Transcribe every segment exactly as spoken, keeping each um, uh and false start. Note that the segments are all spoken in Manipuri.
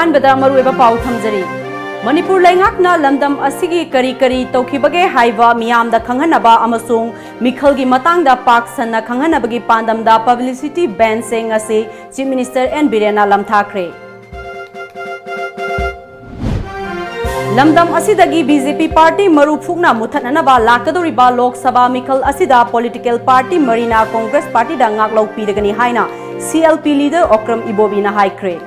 ꯑꯍꯥꯟꯕꯗ ꯃꯔꯨꯑꯣꯏꯕ ꯄꯥꯎ ꯊꯝꯖꯔꯤ꯫ ꯃꯅꯤꯄꯨꯔ ꯂꯩꯉꯥꯛꯅ ꯂꯝꯗꯝ ꯑꯁꯤꯒꯤ ꯀꯔꯤ ꯀꯔꯤ ꯇꯧꯈꯤꯕꯒꯦ ꯍꯥꯏꯕ ꯃꯤꯌꯥꯝꯗ ꯈꯪꯍꯟꯅꯕ ꯑꯃꯁꯨꯡ ꯃꯤꯈꯜꯒꯤ ꯃꯇꯥꯡꯗ ꯄꯥꯛ ꯁꯟꯅ ꯈꯪꯍꯟꯅꯕꯒꯤ ꯄꯥꯟꯗꯝꯗ publicity van ꯁꯤꯡ ꯑꯁꯤ Chief Minister N ꯕꯤꯔꯦꯟꯅ ꯂꯝꯊꯥꯈ꯭ꯔꯦ꯫ ꯂꯝꯗꯝ ꯑꯁꯤꯗꯒꯤ BJP party ꯃꯔꯨ ꯐꯨꯛꯅ ꯃꯨꯊꯠꯅꯅꯕ ꯂꯥꯛꯀꯗꯧꯔꯤꯕ ꯂꯣꯛ ꯁꯚꯥ ꯃꯤꯈꯜ ꯑꯁꯤꯗ political party ꯃꯔꯤꯅ Congress party ꯗ ꯉꯥꯛꯂꯧ ꯄꯤꯔꯒꯅꯤ ꯍꯥꯏꯅ CLP leader ꯑꯣꯀ꯭ꯔꯝ ꯏꯕꯣꯕꯤꯅ ꯍꯥꯏꯈ꯭ꯔꯦ꯫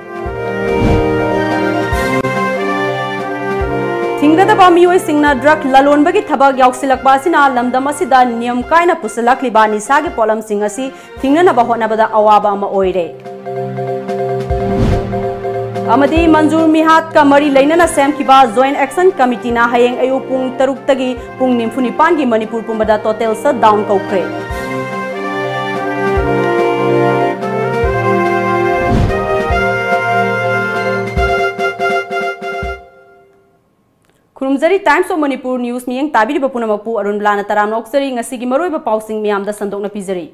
ꯊꯤꯡꯒꯗꯕ ꯃꯤꯑꯣꯏꯁꯤꯡꯅ drug ꯂꯂꯣꯟꯕꯒꯤ ꯊꯕꯛ ꯌꯥꯎꯁꯤꯜꯂꯛꯄ ꯑꯁꯤꯅ ꯂꯝꯗꯝ ꯑꯁꯤꯗ ꯅꯤꯌꯝ ꯀꯥꯏꯅ ꯄꯨꯁꯤꯜꯂꯛꯂꯤꯕ ꯅꯤꯁꯥꯒꯤ ꯄꯣꯠꯂꯝꯁꯤꯡ ꯑꯁꯤ ꯊꯤꯡꯅꯅꯕ ꯍꯣꯠꯅꯕꯗ ꯑꯋꯥꯕ ꯑꯃ ꯑꯣꯏꯔꯦ꯫ ꯑꯃꯗꯤ ꯃꯟꯖꯨꯔ ꯃꯤꯍꯥꯠꯀ ꯃꯔꯤ ꯂꯩꯅꯅ ꯁꯦꯝꯈꯤꯕ Joint Action Committee ꯅ ꯍꯌꯦꯡ ꯑꯌꯨꯛ ꯄꯨꯡ ꯇꯔꯨꯛꯇꯒꯤ ꯄꯨꯡ ꯅꯤꯐꯨ ꯅꯤꯄꯥꯟꯒꯤ ꯃꯅꯤꯄꯨꯔ ꯄꯨꯝꯕꯗ total shutdown ꯀꯧꯈ꯭ꯔꯦ꯫ ꯈꯨꯔꯨꯝꯖꯔꯤ, Times of Manipur News ꯃꯤꯠꯌꯦꯡ ꯇꯥꯕꯤꯔꯤꯕ ꯄꯨꯝꯅꯃꯛꯄꯨ ꯑꯔꯨꯟꯕꯂꯥꯅ ꯇꯔꯥꯝꯅ ꯑꯣꯛꯆꯔꯤ꯫ ꯉꯁꯤꯒꯤ ꯃꯔꯨꯑꯣꯏꯕ ꯄꯥꯎꯁꯤꯡ ꯃꯤꯌꯥꯝꯗ ꯁꯟꯗꯣꯛꯅ ꯄꯤꯖꯔꯤ꯫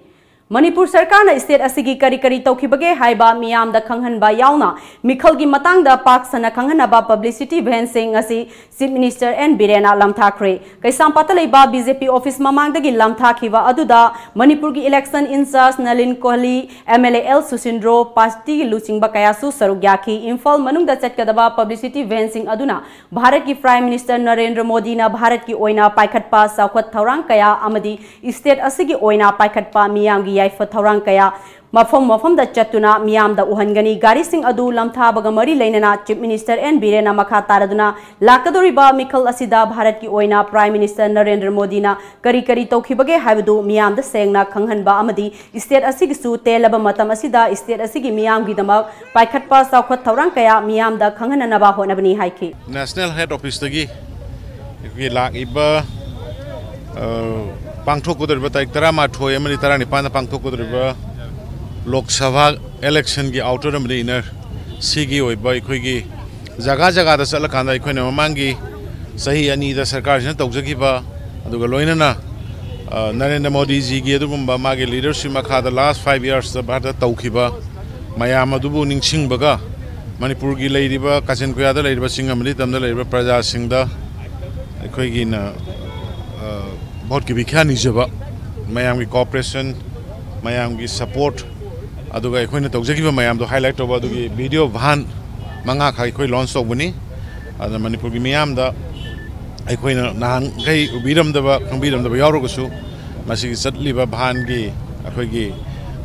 ꯃꯅꯤꯄꯨꯔ ꯁꯔꯀꯥꯔꯅ state ꯑꯁꯤꯒꯤ ꯀꯔꯤ ꯀꯔꯤ ꯇꯧꯈꯤꯕꯒꯦ ꯍꯥꯏꯕ ꯃꯤꯌꯥꯝꯗ ꯈꯪꯍꯟꯕ ꯌꯥꯎꯅ ꯃꯤꯈꯜꯒꯤ ꯃꯇꯥꯡꯗ ꯄꯥꯛ ꯁꯟꯅ ꯈꯪꯍꯟꯅꯕ publicity van ꯁꯤꯡ ꯑꯁꯤ Chief Minister N ꯕꯤꯔꯦꯟꯅ ꯂꯝꯊꯥꯈ꯭ꯔꯦ꯫ ꯀꯩꯁꯥꯝꯄꯥꯠꯇ ꯂꯩꯕ BJP office ꯃꯃꯥꯡꯗꯒꯤ ꯂꯝꯊꯥꯈꯤꯕ ꯑꯗꯨꯗ ꯃꯅꯤꯄꯨꯔꯒꯤ election in-charge Nalin Kohli, MLA L Susindro, party ꯒꯤ ꯂꯨꯆꯤꯡꯕ ꯀꯌꯥꯁꯨ ꯁꯔꯨꯛ ꯌꯥꯈꯤ꯫ ꯏꯝꯐꯥꯜ ꯃꯅꯨꯡꯗ ꯆꯠꯀꯗꯕ publicity van ꯁꯤꯡ ꯑꯗꯨꯅ ꯚꯥꯔꯠꯀꯤ Prime Minister ꯅꯔꯦꯟꯗ꯭ꯔ ꯃꯣꯗꯤꯅ ꯚꯥꯔꯠꯀꯤ ꯑꯣꯏꯅ ꯄꯥꯏꯈꯠꯄ ꯆꯥꯎꯈꯠ ꯊꯧꯔꯥꯡ ꯀꯌꯥ ꯑꯃꯗꯤ state ꯑꯁꯤꯒꯤ ꯑꯣꯏꯅ ꯄꯥꯏꯈꯠꯄ ꯃꯤꯌꯥꯝꯒꯤ ꯌꯥꯏꯐ ꯊꯧꯔꯥꯡ ꯀꯌꯥ ꯃꯐꯝ ꯃꯐꯝꯗ ꯆꯠꯇꯨꯅ ꯃꯤꯌꯥꯝꯗ ꯎꯍꯟꯒꯅꯤ꯫ ꯒꯥꯔꯤꯁꯤꯡ ꯑꯗꯨ ꯂꯝꯊꯥꯕꯒ ꯃꯔꯤ ꯂꯩꯅꯅ Chief Minister N ꯕꯤꯔꯦꯟꯅ ꯃꯈꯥ ꯇꯥꯔꯗꯨꯅ ꯂꯥꯛꯀꯗꯧꯔꯤꯕ ꯃꯤꯈꯜ ꯑꯁꯤꯗ ꯚꯥꯔꯠꯀꯤ ꯑꯣꯏꯅ Prime Minister ꯅꯔꯦꯟꯗ꯭ꯔ ꯃꯣꯗꯤꯅ ꯀꯔꯤ ꯀꯔꯤ ꯇꯧꯈꯤꯕꯒꯦ ꯍꯥꯏꯕꯗꯨ ꯃꯤꯌꯥꯝꯗ ꯁꯦꯡꯅ ꯈꯪꯍꯟꯕ ꯑꯃꯗꯤ state ꯑꯁꯤꯒꯤꯁꯨ ꯇꯦꯜꯂꯕ ꯃꯇꯝ ꯑꯁꯤꯗ state ꯑꯁꯤꯒꯤ ꯃꯤꯌꯥꯝꯒꯤꯗꯃꯛ ꯄꯥꯏꯈꯠꯄ ꯆꯥꯎꯈꯠ ꯊꯧꯔꯥꯡ ꯀꯌꯥ ꯃꯤꯌꯥꯝꯗ ꯈꯪꯍꯟꯅꯅꯕ ꯍꯣꯠꯅꯕꯅꯤ ꯍꯥꯏꯈꯤ꯫ National Head Office ꯇꯒꯤ ꯑꯩꯈꯣꯏꯒꯤ ꯂꯥꯛꯂꯤꯕ, ꯑ, ꯄꯥꯡꯊꯣꯛꯀꯗꯧꯔꯤꯕ ꯇꯥꯔꯤꯛ ꯇꯔꯥꯃꯥꯊꯣꯏ ꯑꯃꯗꯤ ꯇꯔꯥꯅꯤꯄꯥꯟꯗ ꯄꯥꯡꯊꯣꯛꯀꯗꯧꯔꯤꯕ ꯂꯣꯛ ꯁꯚꯥ election ꯒꯤ outer ꯑꯃꯗꯤ inner ꯁꯤꯒꯤ ꯑꯣꯏꯕ ꯑꯩꯈꯣꯏꯒꯤ ꯖꯒꯥ ꯖꯒꯥꯗ ꯆꯠꯂꯀꯥꯟꯗ ꯑꯩꯈꯣꯏꯅ ꯃꯃꯥꯡꯒꯤ ꯆꯍꯤ ꯑꯅꯤꯗ ꯁꯔꯀꯥꯔꯁꯤꯅ ꯇꯧꯖꯈꯤꯕ, ꯑꯗꯨꯒ ꯂꯣꯏꯅꯅ, ꯑ, ꯅꯔꯦꯟꯗ꯭ꯔ ꯃꯣꯗꯤꯖꯤꯒꯤ ꯑꯗꯨꯒꯨꯝꯕ ꯃꯥꯒꯤ leadership ꯃꯈꯥꯗ last five years ꯇ ꯚꯥꯔꯠꯇ ꯇꯧꯈꯤꯕ ꯃꯌꯥꯝ ꯑꯗꯨꯕꯨ ꯅꯤꯡꯁꯤꯡꯕꯒ, ꯃꯅꯤꯄꯨꯔꯒꯤ ꯂꯩꯔꯤꯕ ꯀꯥꯆꯤꯟ ꯀꯣꯌꯥꯗ ꯂꯩꯔꯤꯕ ꯆꯤꯡ ꯑꯃꯗꯤ ꯇꯝꯗ ꯂꯩꯔꯤꯕ ꯄ꯭ꯔꯖꯥꯁꯤꯡꯗ ꯑꯩꯈꯣꯏꯒꯤꯅ, ꯑ, ꯚꯣꯠꯀꯤ ꯚꯤꯈ꯭ꯌꯥ ꯅꯤꯖꯕ, ꯃꯌꯥꯝꯒꯤ cooperation, ꯃꯌꯥꯝꯒꯤ support, ꯑꯗꯨꯒ ꯑꯩꯈꯣꯏꯅ ꯇꯧꯖꯈꯤꯕ ꯃꯌꯥꯝꯗꯣ highlight ꯇꯧꯕ ꯑꯗꯨꯒꯤ video ꯚꯥꯟ ꯃꯉꯥꯈꯛ ꯑꯩꯈꯣꯏ launch ꯇꯧꯕꯅꯤ꯫ ꯑꯗꯨꯅ ꯃꯅꯤꯄꯨꯔꯒꯤ ꯃꯤꯌꯥꯝꯗ ꯑꯩꯈꯣꯏꯅ ꯅꯍꯥꯟꯈꯩ ꯎꯕꯤꯔꯝꯗꯕ, ꯈꯪꯕꯤꯔꯝꯗꯕ ꯌꯥꯎꯔꯒꯁꯨ, ꯃꯁꯤꯒꯤ ꯆꯠꯂꯤꯕ ꯚꯥꯟꯒꯤ ꯑꯩꯈꯣꯏꯒꯤ,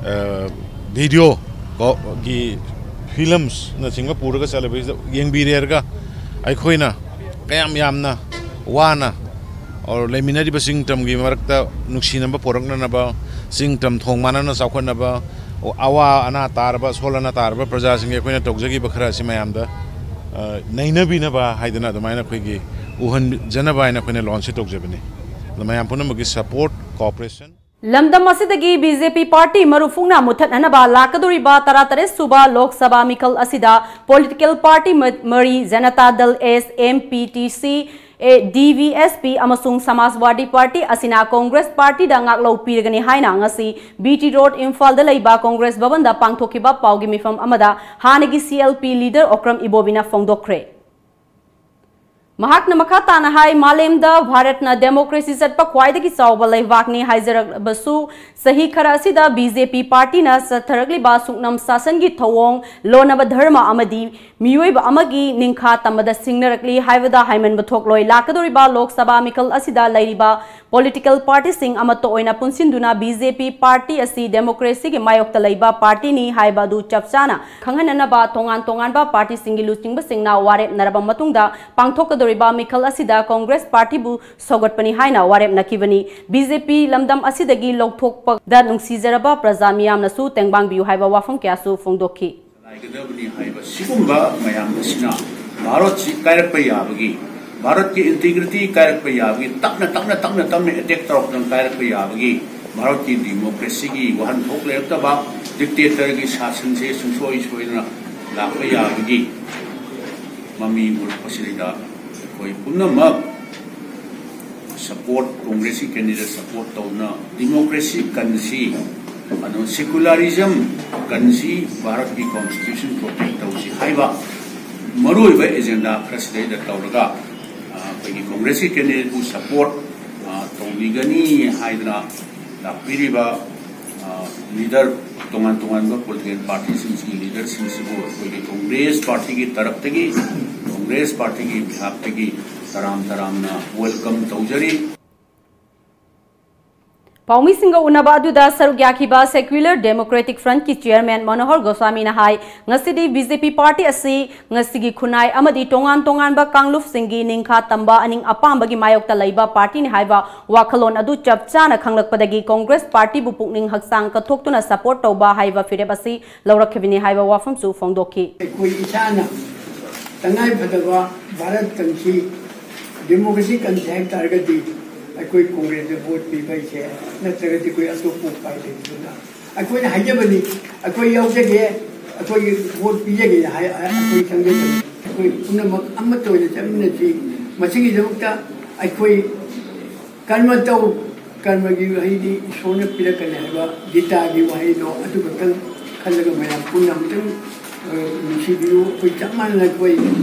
ꯑ, video ꯀꯣ, ꯒꯤ filmsꯅꯆꯤꯡꯕ ꯄꯨꯔꯒ ꯆꯠꯂꯤꯕꯁꯤꯗ ꯌꯦꯡꯕꯤꯔꯦꯔꯒ ꯑꯩꯈꯣꯏꯅ ꯀꯌꯥꯝ ꯌꯥꯝꯅ ꯋꯥꯅ or ꯂꯩꯃꯤꯟꯅꯔꯤꯕ ꯆꯤꯡ ꯇꯝꯒꯤ ꯃꯔꯛꯇ ꯅꯨꯡꯁꯤꯅꯕ ꯄꯣꯔꯛꯅꯅꯕ, ꯆꯤꯡ ꯇꯝ ꯊꯣꯡ ꯃꯥꯟꯅꯅ ꯆꯥꯎꯈꯠꯅꯕ, ꯑꯋꯥ ꯑꯅꯥ ꯇꯥꯔꯕ, ꯑꯁꯣꯜ ꯑꯅꯥ ꯇꯥꯔꯕ ꯄ꯭ꯔꯖꯥꯁꯤꯡꯒꯤ ꯑꯩꯈꯣꯏꯅ ꯇꯧꯖꯈꯤꯕ ꯈꯔ ꯑꯁꯤ ꯃꯌꯥꯝꯗ, ꯑ, ꯅꯩꯅꯕꯤꯅꯕ ꯍꯥꯏꯗꯅ ꯑꯗꯨꯃꯥꯏꯅ ꯑꯩꯈꯣꯏꯒꯤ ꯎꯍꯟꯖꯅꯕ ꯍꯥꯏꯅ ꯑꯩꯈꯣꯏꯅ launchꯁꯤ ꯇꯧꯖꯕꯅꯤ꯫ ꯑꯗꯣ ꯃꯌꯥꯝ ꯄꯨꯝꯅꯃꯛꯀꯤ support, cooperation꯫ ꯂꯝꯗꯝ ꯑꯁꯤꯗꯒꯤ ꯕꯤ ꯖꯦ ꯄꯤ ꯄꯥꯔꯇꯤ ꯃꯔꯨ ꯐꯨꯛꯅ ꯃꯨꯠꯊꯠꯅꯅꯕ ꯂꯥꯛꯀꯗꯧꯔꯤꯕ ꯇꯔꯥꯇꯔꯦꯠ ꯁꯨꯕ ꯂꯣꯛ ꯁꯚꯥ ꯃꯤꯈꯜ ꯑꯁꯤꯗ ꯄꯣꯂꯤꯇꯤꯀꯦꯜ ꯄꯥꯔꯇꯤ ꯃ-, ꯃꯔꯤ, ꯖꯅꯇꯥ ꯗꯜ ꯑꯦꯁ, ꯑꯦꯝ ꯄꯤ ꯇꯤ ꯁꯤ, ꯑꯦ, ꯗꯤ ꯚꯤ ꯑꯦꯁ ꯄꯤ ꯑꯃꯁꯨꯡ ꯁꯃꯥꯖꯋꯥꯗꯤ ꯄꯥꯔꯇꯤ ꯑꯁꯤꯅ ꯀꯣꯡꯒ꯭ꯔꯦꯁ ꯄꯥꯔꯇꯤꯗ ꯉꯥꯛꯂꯧ ꯄꯤꯔꯒꯅꯤ ꯍꯥꯏꯅ ꯉꯁꯤ ꯕꯤ ꯇꯤ ꯔꯣꯗ, ꯏꯝꯐꯥꯜꯗ ꯂꯩꯕ ꯀꯣꯡꯒ꯭ꯔꯦꯁ ꯚꯕꯟꯗ ꯄꯥꯡꯊꯣꯛꯈꯤꯕ ꯄꯥꯎꯒꯤ ꯃꯤꯐꯝ ꯑꯃꯗ ꯍꯥꯟꯅꯒꯤ C L P leader Okram ꯏꯕꯣꯕꯤꯅ ꯐꯣꯡꯗꯣꯛꯈ꯭ꯔꯦ꯫ ꯃꯍꯥꯛꯅ ꯃꯈꯥ ꯇꯥꯅ ꯍꯥꯏ, ꯃꯥꯂꯦꯝꯗ ꯚꯥꯔꯠꯅ ꯗꯦꯃꯣꯀ꯭ꯔꯦꯁꯤ ꯆꯠꯄ ꯈ꯭ꯋꯥꯏꯗꯒꯤ ꯆꯥꯎꯕ ꯂꯩꯕꯥꯛꯅꯤ ꯍꯥꯏꯖꯔꯕꯁꯨ, ꯆꯍꯤ ꯈꯔ ꯑꯁꯤꯗ ꯕꯤ ꯖꯦ ꯄꯤ ꯄꯥꯔꯇꯤꯅ ꯆꯠꯊꯔꯛꯂꯤꯕ ꯁꯨꯞꯅꯝ ꯁꯥꯁꯟꯒꯤ ꯊꯧꯑꯣꯡ, ꯂꯣꯟꯅꯕ ꯙꯔꯃ ꯑꯃꯗꯤ ꯃꯤꯑꯣꯏꯕ ꯑꯃꯒꯤ ꯅꯤꯡꯈꯥ ꯇꯝꯕꯗ ꯁꯤꯡꯅꯔꯛꯂꯤ ꯍꯥꯏꯕꯗ ꯍꯥꯏꯃꯟꯕ ꯊꯣꯛꯂꯣꯏ꯫ ꯂꯥꯛꯀꯗꯧꯔꯤꯕ ꯂꯣꯛ ꯁꯚꯥ ꯃꯤꯈꯜ ꯑꯁꯤꯗ ꯂꯩꯔꯤꯕ ꯄꯣꯂꯤꯇꯤꯀꯦꯜ ꯄꯥꯔꯇꯤꯁꯤꯡ ꯑꯃꯠꯇ ꯑꯣꯏꯅ ꯄꯨꯟꯁꯤꯟꯗꯨꯅ ꯕꯤ ꯖꯦ ꯄꯤ ꯄꯥꯔꯇꯤ ꯑꯁꯤ ꯗꯦꯃꯣꯀ꯭ꯔꯦꯁꯤꯒꯤ ꯃꯥꯌꯣꯛꯇ ꯂꯩꯕ ꯄꯥꯔꯇꯤꯅꯤ ꯍꯥꯏꯕ ꯑꯗꯨ ꯆꯞ ꯆꯥꯅ ꯈꯪꯍꯟꯅꯅꯕ ꯇꯣꯉꯥꯟ ꯇꯣꯉꯥꯟꯕ ꯄꯥꯔꯇꯤꯁꯤꯡꯒꯤ ꯂꯨꯆꯤꯡꯕꯁꯤꯡꯅ ꯋꯥꯔꯦꯞꯅꯔꯕ ꯃꯇꯨꯡꯗ ꯄꯥꯡꯊꯣꯛꯀꯗꯧꯔꯤꯕ ꯃꯤꯈꯜ ꯑꯁꯤꯗ ꯀꯣꯡꯒ꯭ꯔꯦꯁ ꯄꯥꯔꯇꯤꯕꯨ ꯁꯧꯒꯠꯄꯅꯤ ꯍꯥꯏꯅ ꯋꯥꯔꯦꯞꯅꯈꯤꯕꯅꯤ꯫ ꯕꯤ ꯖꯦ ꯄꯤ ꯂꯝꯗꯝ ꯑꯁꯤꯗꯒꯤ ꯂꯧꯊꯣꯛꯄꯗ ꯅꯨꯡꯁꯤꯖꯔꯕ ꯄ꯭ꯔꯖꯥ ꯃꯤꯌꯥꯝꯅꯁꯨ ꯇꯦꯡꯕꯥꯡꯕꯤꯌꯨ ꯍꯥꯏꯕ ꯋꯥꯐꯝ ꯀꯌꯥꯁꯨ ꯐꯣꯡꯗꯣꯛꯈꯤ꯫ ꯂꯥꯏꯒꯗꯕꯅꯤ ꯍꯥꯏꯕ ꯁꯤꯒꯨꯝꯕ ꯃꯌꯥꯝ ꯑꯁꯤꯅ ꯚꯥꯔꯠꯁꯤ ꯀꯥꯏꯔꯛꯄ ꯌꯥꯕꯒꯤ, ꯚꯥꯔꯠꯀꯤ integrity ꯀꯥꯏꯔꯛꯄ ꯌꯥꯕꯒꯤ, ꯇꯞꯅ, ꯇꯞꯅ, ꯇꯞꯅ, ꯇꯞꯅ attack ꯇꯧꯔꯛꯇꯅ ꯀꯥꯏꯔꯛꯄ ꯌꯥꯕꯒꯤ, ꯚꯥꯔꯠꯀꯤ ꯗꯤꯃꯣꯀ꯭ꯔꯦꯁꯤꯒꯤ ꯋꯥꯍꯟꯊꯣꯛ ꯂꯩꯔꯛꯇꯕ dictatorꯒꯤ ꯁꯥꯁꯟꯁꯦ ꯁꯨꯡꯁꯣꯏ ꯁꯣꯏꯗꯅ ꯂꯥꯛꯄ ꯌꯥꯕꯒꯤ ꯃꯃꯤ ꯎꯔꯛꯄꯁꯤꯗꯩꯗ ꯑꯩꯈꯣꯏ ꯄꯨꯝꯅꯃꯛ support, ꯀꯣꯡꯒ꯭ꯔꯦꯁꯀꯤ candidate support ꯇꯧꯗꯨꯅ ꯗꯤꯃꯣꯀ꯭ꯔꯦꯁꯤ ꯀꯟꯁꯤ ꯑꯗꯣ ꯁꯦꯀꯨꯂꯔꯤꯖꯝ ꯀꯟꯁꯤ, ꯚꯥꯔꯠꯀꯤ ꯀꯣꯟꯁꯇꯤꯇ꯭ꯌꯨꯁꯟ ꯄ꯭ꯔꯣꯇꯦꯛ ꯇꯧꯁꯤ ꯍꯥꯏꯕ ꯃꯔꯨꯑꯣꯏꯕ ꯑꯦꯖꯦꯟꯗꯥ ꯈꯔꯁꯤꯗꯩꯗ ꯇꯧꯔꯒ, ꯑ, ꯑꯩꯈꯣꯏꯒꯤ ꯀꯣꯡꯒ꯭ꯔꯦꯁꯀꯤ ꯀꯦꯟꯗꯤꯗꯦꯠꯄꯨ ꯁꯄꯣꯔꯠ, ꯑ, ꯇꯧꯕꯤꯒꯅꯤ ꯍꯥꯏꯗꯅ ꯂꯥꯛꯄꯤꯔꯤꯕ, ꯑ, ꯂꯤꯗꯔ, ꯇꯣꯉꯥꯟ ꯇꯣꯉꯥꯟꯕ ꯄꯣꯂꯤꯇꯤꯀꯦꯜ ꯄꯥꯔꯇꯤꯁꯤꯡꯁꯤꯒꯤ ꯂꯤꯗꯔꯁꯤꯡꯁꯤꯕꯨ ꯑꯩꯈꯣꯏꯒꯤ ꯀꯣꯡꯒ꯭ꯔꯦꯁ ꯄꯥꯔꯇꯤꯒꯤ ꯇꯔꯞꯇꯒꯤ, ꯀꯣꯡꯒ꯭ꯔꯦꯁ ꯄꯥꯔꯇꯤꯒꯤ ꯕꯤꯍꯥꯐꯇꯒꯤ ꯇꯔꯥꯝ ꯇꯔꯥꯝꯅ ꯋꯦꯜꯀꯝ ꯇꯧꯖꯔꯤ꯫ ꯄꯥꯎꯃꯤꯁꯤꯡꯒ ꯎꯅꯕ ꯑꯗꯨꯗ ꯁꯔꯨꯛ ꯌꯥꯈꯤꯕ Secular Democratic Front ꯀꯤ ꯆꯤꯌꯔꯃꯦꯟ ꯃꯅꯣꯍꯔ ꯒꯣꯁ꯭ꯋꯥꯃꯤꯅ ꯍꯥꯏ, ꯉꯁꯤꯗꯤ BJP ꯄꯥꯔꯇꯤ ꯑꯁꯤ ꯉꯁꯤꯒꯤ ꯈꯨꯟꯅꯥꯏ ꯑꯃꯗꯤ ꯇꯣꯉꯥꯟ ꯇꯣꯉꯥꯟꯕ ꯀꯥꯡꯂꯨꯞꯁꯤꯡꯒꯤ ꯅꯤꯡꯈꯥ ꯇꯝꯕ ꯑꯅꯤꯡ ꯑꯄꯥꯝꯕꯒꯤ ꯃꯥꯌꯣꯛꯇ ꯂꯩꯕ ꯄꯥꯔꯇꯤꯅꯤ ꯍꯥꯏꯕ ꯋꯥꯈꯜꯂꯣꯟ ꯑꯗꯨ ꯆꯞ ꯆꯥꯅ ꯈꯪꯂꯛꯄꯗꯒꯤ ꯀꯣꯡꯒ꯭ꯔꯦꯁ ꯄꯥꯔꯇꯤꯕꯨ ꯄꯨꯛꯅꯤꯡ ꯍꯛꯆꯥꯡ ꯀꯠꯊꯣꯛꯇꯨꯅ ꯁꯄꯣꯔꯠ ꯇꯧꯕ ꯍꯥꯏꯕ ꯐꯤꯔꯦꯞ ꯑꯁꯤ ꯂꯧꯔꯛꯈꯤꯕꯅꯤ ꯍꯥꯏꯕ ꯋꯥꯐꯝꯁꯨ ꯐꯣꯡꯗꯣꯛꯈꯤ꯫ ꯑꯩꯈꯣꯏ ꯏꯁꯥꯅ ꯇꯉꯥꯏ ꯐꯗꯕ ꯚꯥꯔꯠ ꯀꯟꯁꯤ, ꯗꯦꯃꯣꯀ꯭ꯔꯦꯁꯤ ꯀꯟꯁꯤ ꯍꯥꯏꯕ ꯇꯥꯔꯒꯗꯤ ꯑꯩꯈꯣꯏ ꯀꯣꯡꯒ꯭ꯔꯦꯁꯇ ꯚꯣꯠ ꯄꯤꯕ ꯍꯥꯏꯁꯦ, ꯅꯠꯇ꯭ꯔꯒꯗꯤ ꯑꯩꯈꯣꯏ ꯑꯇꯣꯞꯄ ꯎꯄꯥꯏ ꯂꯩꯇꯗꯅ ꯑꯩꯈꯣꯏꯅ ꯍꯥꯏꯖꯕꯅꯤ, ꯑꯩꯈꯣꯏ ꯌꯥꯎꯖꯒꯦ, ꯑꯩꯈꯣꯏꯒꯤ ꯚꯣꯠ ꯄꯤꯖꯒꯦ ꯍꯥꯏ, ꯑꯩꯈꯣꯏ ꯆꯪꯖꯕꯅꯤ꯫ ꯑꯩꯈꯣꯏ ꯄꯨꯝꯅꯃꯛ ꯑꯃꯠꯇ ꯑꯣꯏꯅ ꯆꯠꯃꯤꯟꯅꯁꯤ꯫ ꯃꯁꯤꯒꯤꯗꯃꯛꯇ ꯑꯩꯈꯣꯏ ꯀꯔꯃ ꯇꯧ, ꯀꯔꯃꯒꯤ ꯋꯥꯍꯩꯗꯤ ꯏꯁꯣꯔꯅ ꯄꯤꯔꯛꯀꯅꯤ ꯍꯥꯏꯕ ꯒꯤꯇꯥꯒꯤ ꯋꯥꯍꯩꯗꯣ ꯑꯗꯨ ꯈꯛꯇꯪ ꯈꯜꯂꯒ ꯃꯌꯥꯝ ꯄꯨꯟꯅ ꯑꯃꯨꯛꯇꯪ, ꯑ, ꯅꯨꯡꯁꯤꯕꯤꯌꯨ꯫ ꯑꯩꯈꯣꯏ ꯆꯞ ꯃꯥꯟꯅꯅ, ꯑꯩꯈꯣꯏ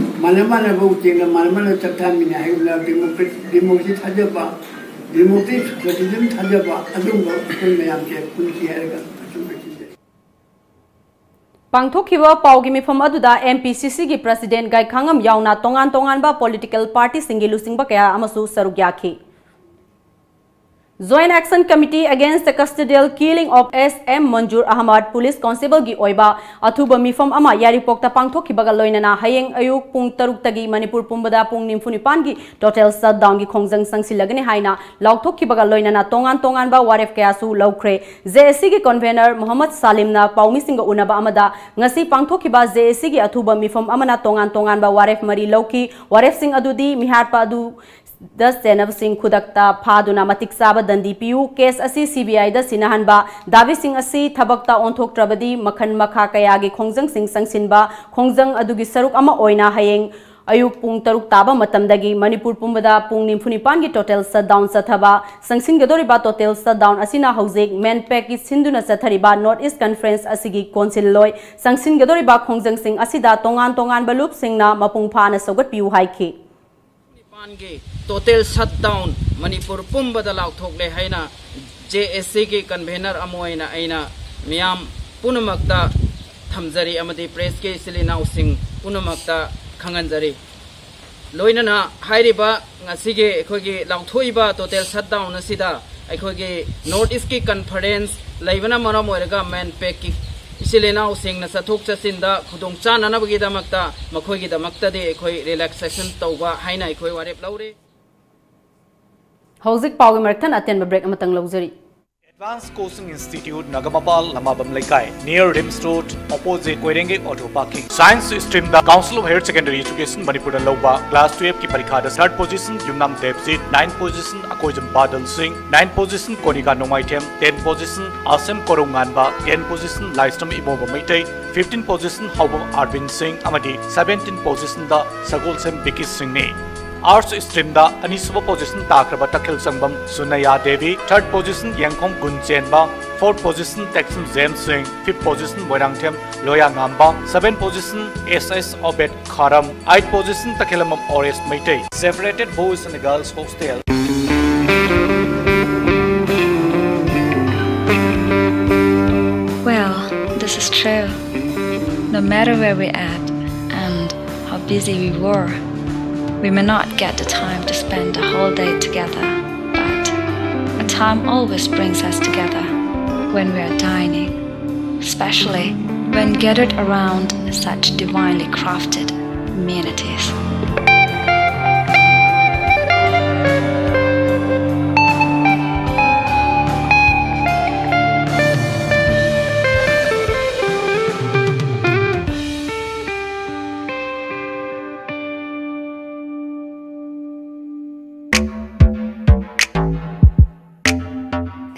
ꯃꯥꯟꯅ ꯃꯥꯟꯅꯕ ꯎꯆꯦꯛꯅ ꯃꯥꯟꯅ ꯃꯥꯟꯅ ꯆꯞ ꯊꯥꯃꯤꯟꯅꯩ ꯍꯥꯏꯕꯗ ꯗꯦꯃꯣꯀ꯭ꯔꯦ-, ꯗꯦꯃꯣꯀ꯭ꯔꯦꯁꯤ ꯊꯥꯖꯕ, ꯗꯦꯃꯣꯀ꯭ꯔꯦꯁꯤ ꯁꯣꯁꯤꯌꯦꯂꯤꯖꯝ ꯊꯥꯖꯕ ꯑꯗꯨꯒꯨꯝꯕ ꯑꯩꯈꯣꯏ ꯃꯌꯥꯝꯁꯦ ꯄꯨꯟꯁꯤ ꯍꯥꯏꯔꯒ ꯑꯁꯨꯝ ꯂꯣꯏꯁꯤꯟꯖꯔꯦ꯫ ꯄꯥꯡꯊꯣꯛꯈꯤꯕ ꯄꯥꯎꯒꯤ ꯃꯤꯐꯝ ꯑꯗꯨꯗ MPCC ꯒꯤ president ꯒꯥꯏꯈꯥꯉꯝ ꯌꯥꯎꯅ ꯇꯣꯉꯥꯟ ꯇꯣꯉꯥꯟꯕ political party ꯁꯤꯡꯒꯤ ꯂꯨꯆꯤꯡꯕ ꯀꯌꯥ ꯑꯃꯁꯨ ꯁꯔꯨꯛ ꯌꯥꯈꯤ꯫ Joint Action Committee Against the Custodial Killing of S M Manzoor Ahmad, police constable ꯒꯤ ꯑꯣꯏꯕ ꯑꯊꯨꯕ ꯃꯤꯐꯝ ꯑꯃ ꯌꯥꯏꯔꯤꯄꯣꯛꯇ ꯄꯥꯡꯊꯣꯛꯈꯤꯕꯒ ꯂꯣꯏꯅꯅ ꯍꯌꯦꯡ ꯑꯌꯨꯛ ꯄꯨꯡ ꯇꯔꯨꯛꯇꯒꯤ ꯃꯅꯤꯄꯨꯔ ꯄꯨꯝꯕꯗ ꯄꯨꯡ ꯅꯤꯐꯨ ꯅꯤꯄꯥꯟꯒꯤ total shutdown ꯒꯤ ꯈꯣꯡꯖꯪ ꯆꯪꯁꯤꯜꯂꯒꯅꯤ ꯍꯥꯏꯅ ꯂꯥꯎꯊꯣꯛꯈꯤꯕꯒ ꯂꯣꯏꯅꯅ ꯇꯣꯉꯥꯟ ꯇꯣꯉꯥꯟꯕ ꯋꯥꯔꯦꯞ ꯀꯌꯥꯁꯨ ꯂꯧꯈ꯭ꯔꯦ꯫ JAC ꯒꯤ convener ꯃꯣꯍꯝꯃꯗ ꯁꯥꯂꯤꯝꯅ ꯄꯥꯎꯃꯤꯁꯤꯡꯒ ꯎꯅꯕ ꯑꯃꯗ ꯉꯁꯤ ꯄꯥꯡꯊꯣꯛꯈꯤꯕ JAC ꯒꯤ ꯑꯊꯨꯕ ꯃꯤꯐꯝ ꯑꯃꯅ ꯇꯣꯉꯥꯟ ꯇꯣꯉꯥꯟꯕ ꯋꯥꯔꯦꯞ ꯃꯔꯤ ꯂꯧꯈꯤ꯫ ꯋꯥꯔꯦꯞꯁꯤꯡ ꯑꯗꯨꯗꯤ ꯃꯤꯍꯥꯠꯄ ꯑꯗꯨ ꯗ ꯆꯦꯟꯅꯕꯁꯤꯡ ꯈꯨꯗꯛꯇ ꯐꯥꯗꯨꯅ ꯃꯇꯤꯛ ꯆꯥꯕ ꯗꯟꯗꯤ ꯄꯤꯌꯨ, case ꯑꯁꯤ CBI ꯗ ꯁꯤꯟꯅꯍꯟꯕ, ꯗꯥꯕꯤꯁꯤꯡ ꯑꯁꯤ ꯊꯕꯛꯇ ꯑꯣꯟꯊꯣꯛꯇ꯭ꯔꯕꯗꯤ ꯃꯈꯜ ꯃꯈꯥ ꯀꯌꯥꯒꯤ ꯈꯣꯡꯖꯪꯁꯤꯡ ꯆꯪꯁꯤꯟꯕ, ꯈꯣꯡꯖꯪ ꯑꯗꯨꯒꯤ ꯁꯔꯨꯛ ꯑꯃ ꯑꯣꯏꯅ ꯍꯌꯦꯡ ꯑꯌꯨꯛ ꯄꯨꯡ ꯇꯔꯨꯛ ꯇꯥꯕ ꯃꯇꯝꯗꯒꯤ ꯃꯅꯤꯄꯨꯔ ꯄꯨꯝꯕꯗ ꯄꯨꯡ ꯅꯤꯐꯨ ꯅꯤꯄꯥꯟꯒꯤ total shutdown ꯆꯠꯊꯕ꯫ ꯆꯪꯁꯤꯟꯒꯗꯧꯔꯤꯕ total shutdown ꯑꯁꯤꯅ ꯍꯧꯖꯤꯛ MANPACꯀꯤ ꯁꯤꯟꯗꯨꯅ ꯆꯠꯊꯔꯤꯕ North East Conference ꯑꯁꯤꯒꯤ ꯀꯣꯟꯁꯤꯜꯂꯣꯏ꯫ ꯆꯪꯁꯤꯟꯒꯗꯧꯔꯤꯕ ꯈꯣꯡꯖꯪꯁꯤꯡ ꯑꯁꯤꯗ ꯇꯣꯉꯥꯟ ꯇꯣꯉꯥꯟꯕ ꯂꯨꯞꯁꯤꯡꯅ ꯃꯄꯨꯡ ꯐꯥꯅ ꯁꯧꯒꯠꯄꯤꯌꯨ ꯍꯥꯏꯈꯤ꯫ ꯅꯤꯄꯥꯟꯒꯤ total shutdown ꯃꯅꯤꯄꯨꯔ ꯄꯨꯝꯕꯗ ꯂꯥꯎꯊꯣꯛꯂꯦ ꯍꯥꯏꯅ JACꯒꯤ convener ꯑꯃ ꯑꯣꯏꯅ ꯑꯩꯅ ꯃꯤꯌꯥꯝ ꯄꯨꯝꯅꯃꯛꯇ ꯊꯝꯖꯔꯤ ꯑꯃꯗꯤ pressꯀꯤ ꯏꯆꯤꯜ ꯏꯅꯥꯎꯁꯤꯡ ꯄꯨꯝꯅꯃꯛꯇ ꯈꯪꯍꯟꯖꯔꯤ꯫ ꯂꯣꯏꯅꯅ ꯍꯥꯏꯔꯤꯕ ꯉꯁꯤꯒꯤ ꯑꯩꯈꯣꯏꯒꯤ ꯂꯥꯎꯊꯣꯛꯏꯕ total shutdown ꯑꯁꯤꯗ ꯑꯩꯈꯣꯏꯒꯤ North Eastꯀꯤ conference ꯂꯩꯕꯅ ꯃꯔꯝ ꯑꯣꯏꯔꯒ MANPACꯀꯤ ꯏꯆꯤꯜ ꯏꯅꯥꯎꯁꯤꯡꯅ ꯆꯠꯊꯣꯛ ꯆꯠꯁꯤꯟꯗ ꯈꯨꯗꯣꯡ ꯆꯥꯅꯅꯕꯒꯤꯗꯃꯛꯇ ꯃꯈꯣꯏꯒꯤꯗꯃꯛꯇꯗꯤ ꯑꯩꯈꯣꯏ relaxation ꯇꯧꯕ ꯍꯥꯏꯅ ꯑꯩꯈꯣꯏ ꯋꯥꯔꯦꯞ ꯂꯧꯔꯦ꯫ ꯍꯧꯖꯤꯛ ꯄꯥꯎꯒꯤ ꯃꯔꯛ ꯊꯠꯅ ꯑꯇꯦꯟꯕ break ꯑꯃꯇꯪ ꯂꯧꯖꯔꯤ꯫ Advanced Coaching Institute, ꯅꯒꯥꯃꯄꯥꯜ, ꯂꯃꯥꯕꯝ ꯂꯩꯀꯥꯏ, near RIMS Road, opposite ꯀꯣꯏꯔꯦꯡꯒꯩ Auto Parking. Science streamꯗ Council of Higher Secondary Education ꯃꯅꯤꯄꯨꯔꯅ ꯂꯧꯕ class twelveꯀꯤ ꯄꯔꯤꯈꯥꯗ third position ꯌꯨꯝꯅꯥꯝ ꯗꯦꯕꯖꯤꯠ, ninth position ꯑꯀꯣꯏꯖꯝ ꯕꯥꯗꯜ ꯁꯤꯡ, ninth position ꯀꯣꯅꯤꯀꯥ ꯅꯣꯡꯃꯥꯏꯊꯦꯝ, tenth position ꯑꯁꯦꯝ ꯀꯣꯔꯧꯉꯥꯟꯕ, tenth position ꯂꯥꯏꯁ꯭ꯔꯝ ꯏꯕꯣꯝꯕ ꯃꯩꯇꯩ, fifteenth position ꯍꯥꯎꯕꯝ ꯑꯥꯔꯕꯤꯟ ꯁꯤꯡ ꯑꯃꯗꯤ seventeenth positionꯗ ꯁꯒꯣꯜꯁꯦꯝ ꯕꯤꯀꯤ ꯁꯤꯡꯅꯤ꯫ Arts streamꯗ ꯑꯅꯤꯁꯨꯕ position ꯇꯥꯈ꯭ꯔꯕ ꯇꯈꯦꯜ ꯁꯪꯕꯝ ꯁꯨꯅꯌꯥ Devi, third position Yengkhom Gunchenba, fourth position Tekcham James Singh, fifth position Moirangthem Loya Ngamba, seventh position S S Obed Kharam, eighth position Takhellambam Oresh Meitei. Separated boys and girls hostel. Well, this is true. No matter where we at and how busy we were, we may not get the time to spend the whole day together. But a time always brings us together when we are dining, especially when gathered around such divinely crafted amenities.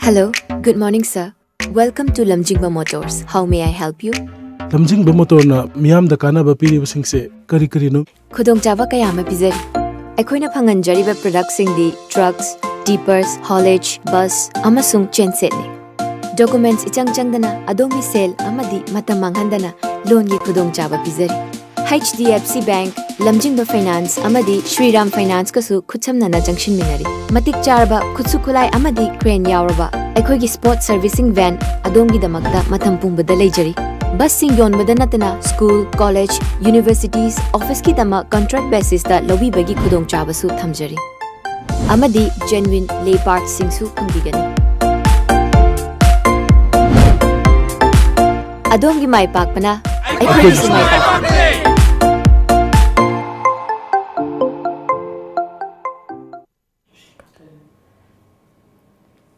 Hello, good morning, sir. Welcome to Lamjingba Motors. How may I help you? ꯂꯝꯖꯤꯡꯕ ꯃꯣꯇꯣꯔꯅ ꯃꯤꯌꯥꯝꯗ ꯀꯥꯟꯅꯕ ꯄꯤꯔꯤꯕꯁꯤꯡꯁꯦ ꯀꯔꯤ ꯀꯔꯤꯅꯣ? ꯈꯨꯗꯣꯡꯆꯥꯕ ꯀꯌꯥ ꯑꯃ ꯄꯤꯖꯔꯤ꯫ ꯑꯩꯈꯣꯏꯅ ꯐꯪꯍꯟꯖꯔꯤꯕ ꯄ꯭ꯔꯗꯛꯁꯤꯡꯗꯤ ꯇ꯭ꯔꯛꯁ, ꯇꯤꯄꯔꯁ, ꯍꯣꯂꯦꯖ, ꯕꯁ ꯑꯃꯁꯨꯡ ꯆꯦꯟꯁꯦꯠꯅꯤ꯫ ꯗꯣꯀꯨꯃꯦꯟꯠꯁ ꯏꯆꯪ ꯆꯪꯗꯅ ꯑꯗꯣꯝꯒꯤ ꯁꯦꯜ ꯑꯃꯗꯤ ꯃꯇꯝ ꯃꯥꯡꯍꯟꯗꯅ ꯂꯣꯟꯒꯤ ꯈꯨꯗꯣꯡꯆꯥꯕ ꯄꯤꯖꯔꯤ꯫ H D F C bank, Lamjingba finance ꯑꯃꯗꯤ ꯁ꯭ꯔꯤꯔꯥꯝ ꯐꯥꯏꯅꯥꯟꯁꯀꯁꯨ ꯈꯨꯠꯁꯝꯅꯅ ꯆꯪꯁꯤꯟꯃꯤꯟꯅꯔꯤ꯫ ꯃꯇꯤꯛ ꯆꯥꯔꯕ ꯈꯨꯠꯁꯨ ꯈꯨꯠꯂꯥꯏ ꯑꯃꯗꯤ ꯀ꯭ꯔꯦꯟ ꯌꯥꯎꯔꯕ ꯑꯩꯈꯣꯏꯒꯤ ꯁ꯭ꯄꯣꯔꯠ ꯁꯔꯚꯤꯁꯤꯡ ꯚꯦꯟ ꯑꯗꯣꯝꯒꯤꯗꯃꯛꯇ ꯃꯇꯝ ꯄꯨꯝꯕꯗ ꯂꯩꯖꯔꯤ꯫ ꯕꯁꯁꯤꯡ ꯌꯣꯟꯕꯗ ꯅꯠꯇꯅ ꯁ꯭ꯀꯨꯜ, ꯀꯣꯂꯦꯖ, ꯌꯨꯅꯤꯚꯔꯁꯤꯇꯤꯁ, ꯑꯣꯐꯤꯁꯀꯤꯗꯃꯛ ꯀꯟꯇ꯭ꯔꯦꯛ ꯕꯦꯁꯤꯁꯇ ꯂꯧꯕꯤꯕꯒꯤ ꯈꯨꯗꯣꯡꯆꯥꯕꯁꯨ ꯊꯝꯖꯔꯤ꯫ ꯑꯃꯗꯤ ꯖꯦꯟꯋꯤꯟ ꯂꯦ ꯄꯥꯔꯠꯁꯤꯡꯁꯨ ꯐꯪꯕꯤꯒꯅꯤ꯫ ꯑꯗꯣꯝꯒꯤ ꯃꯥꯏ ꯄꯥꯛꯄꯅ ꯑꯩꯈꯣꯏꯒꯤꯁꯨ ꯃꯥꯏ ꯄꯥꯛꯄꯅꯤ꯫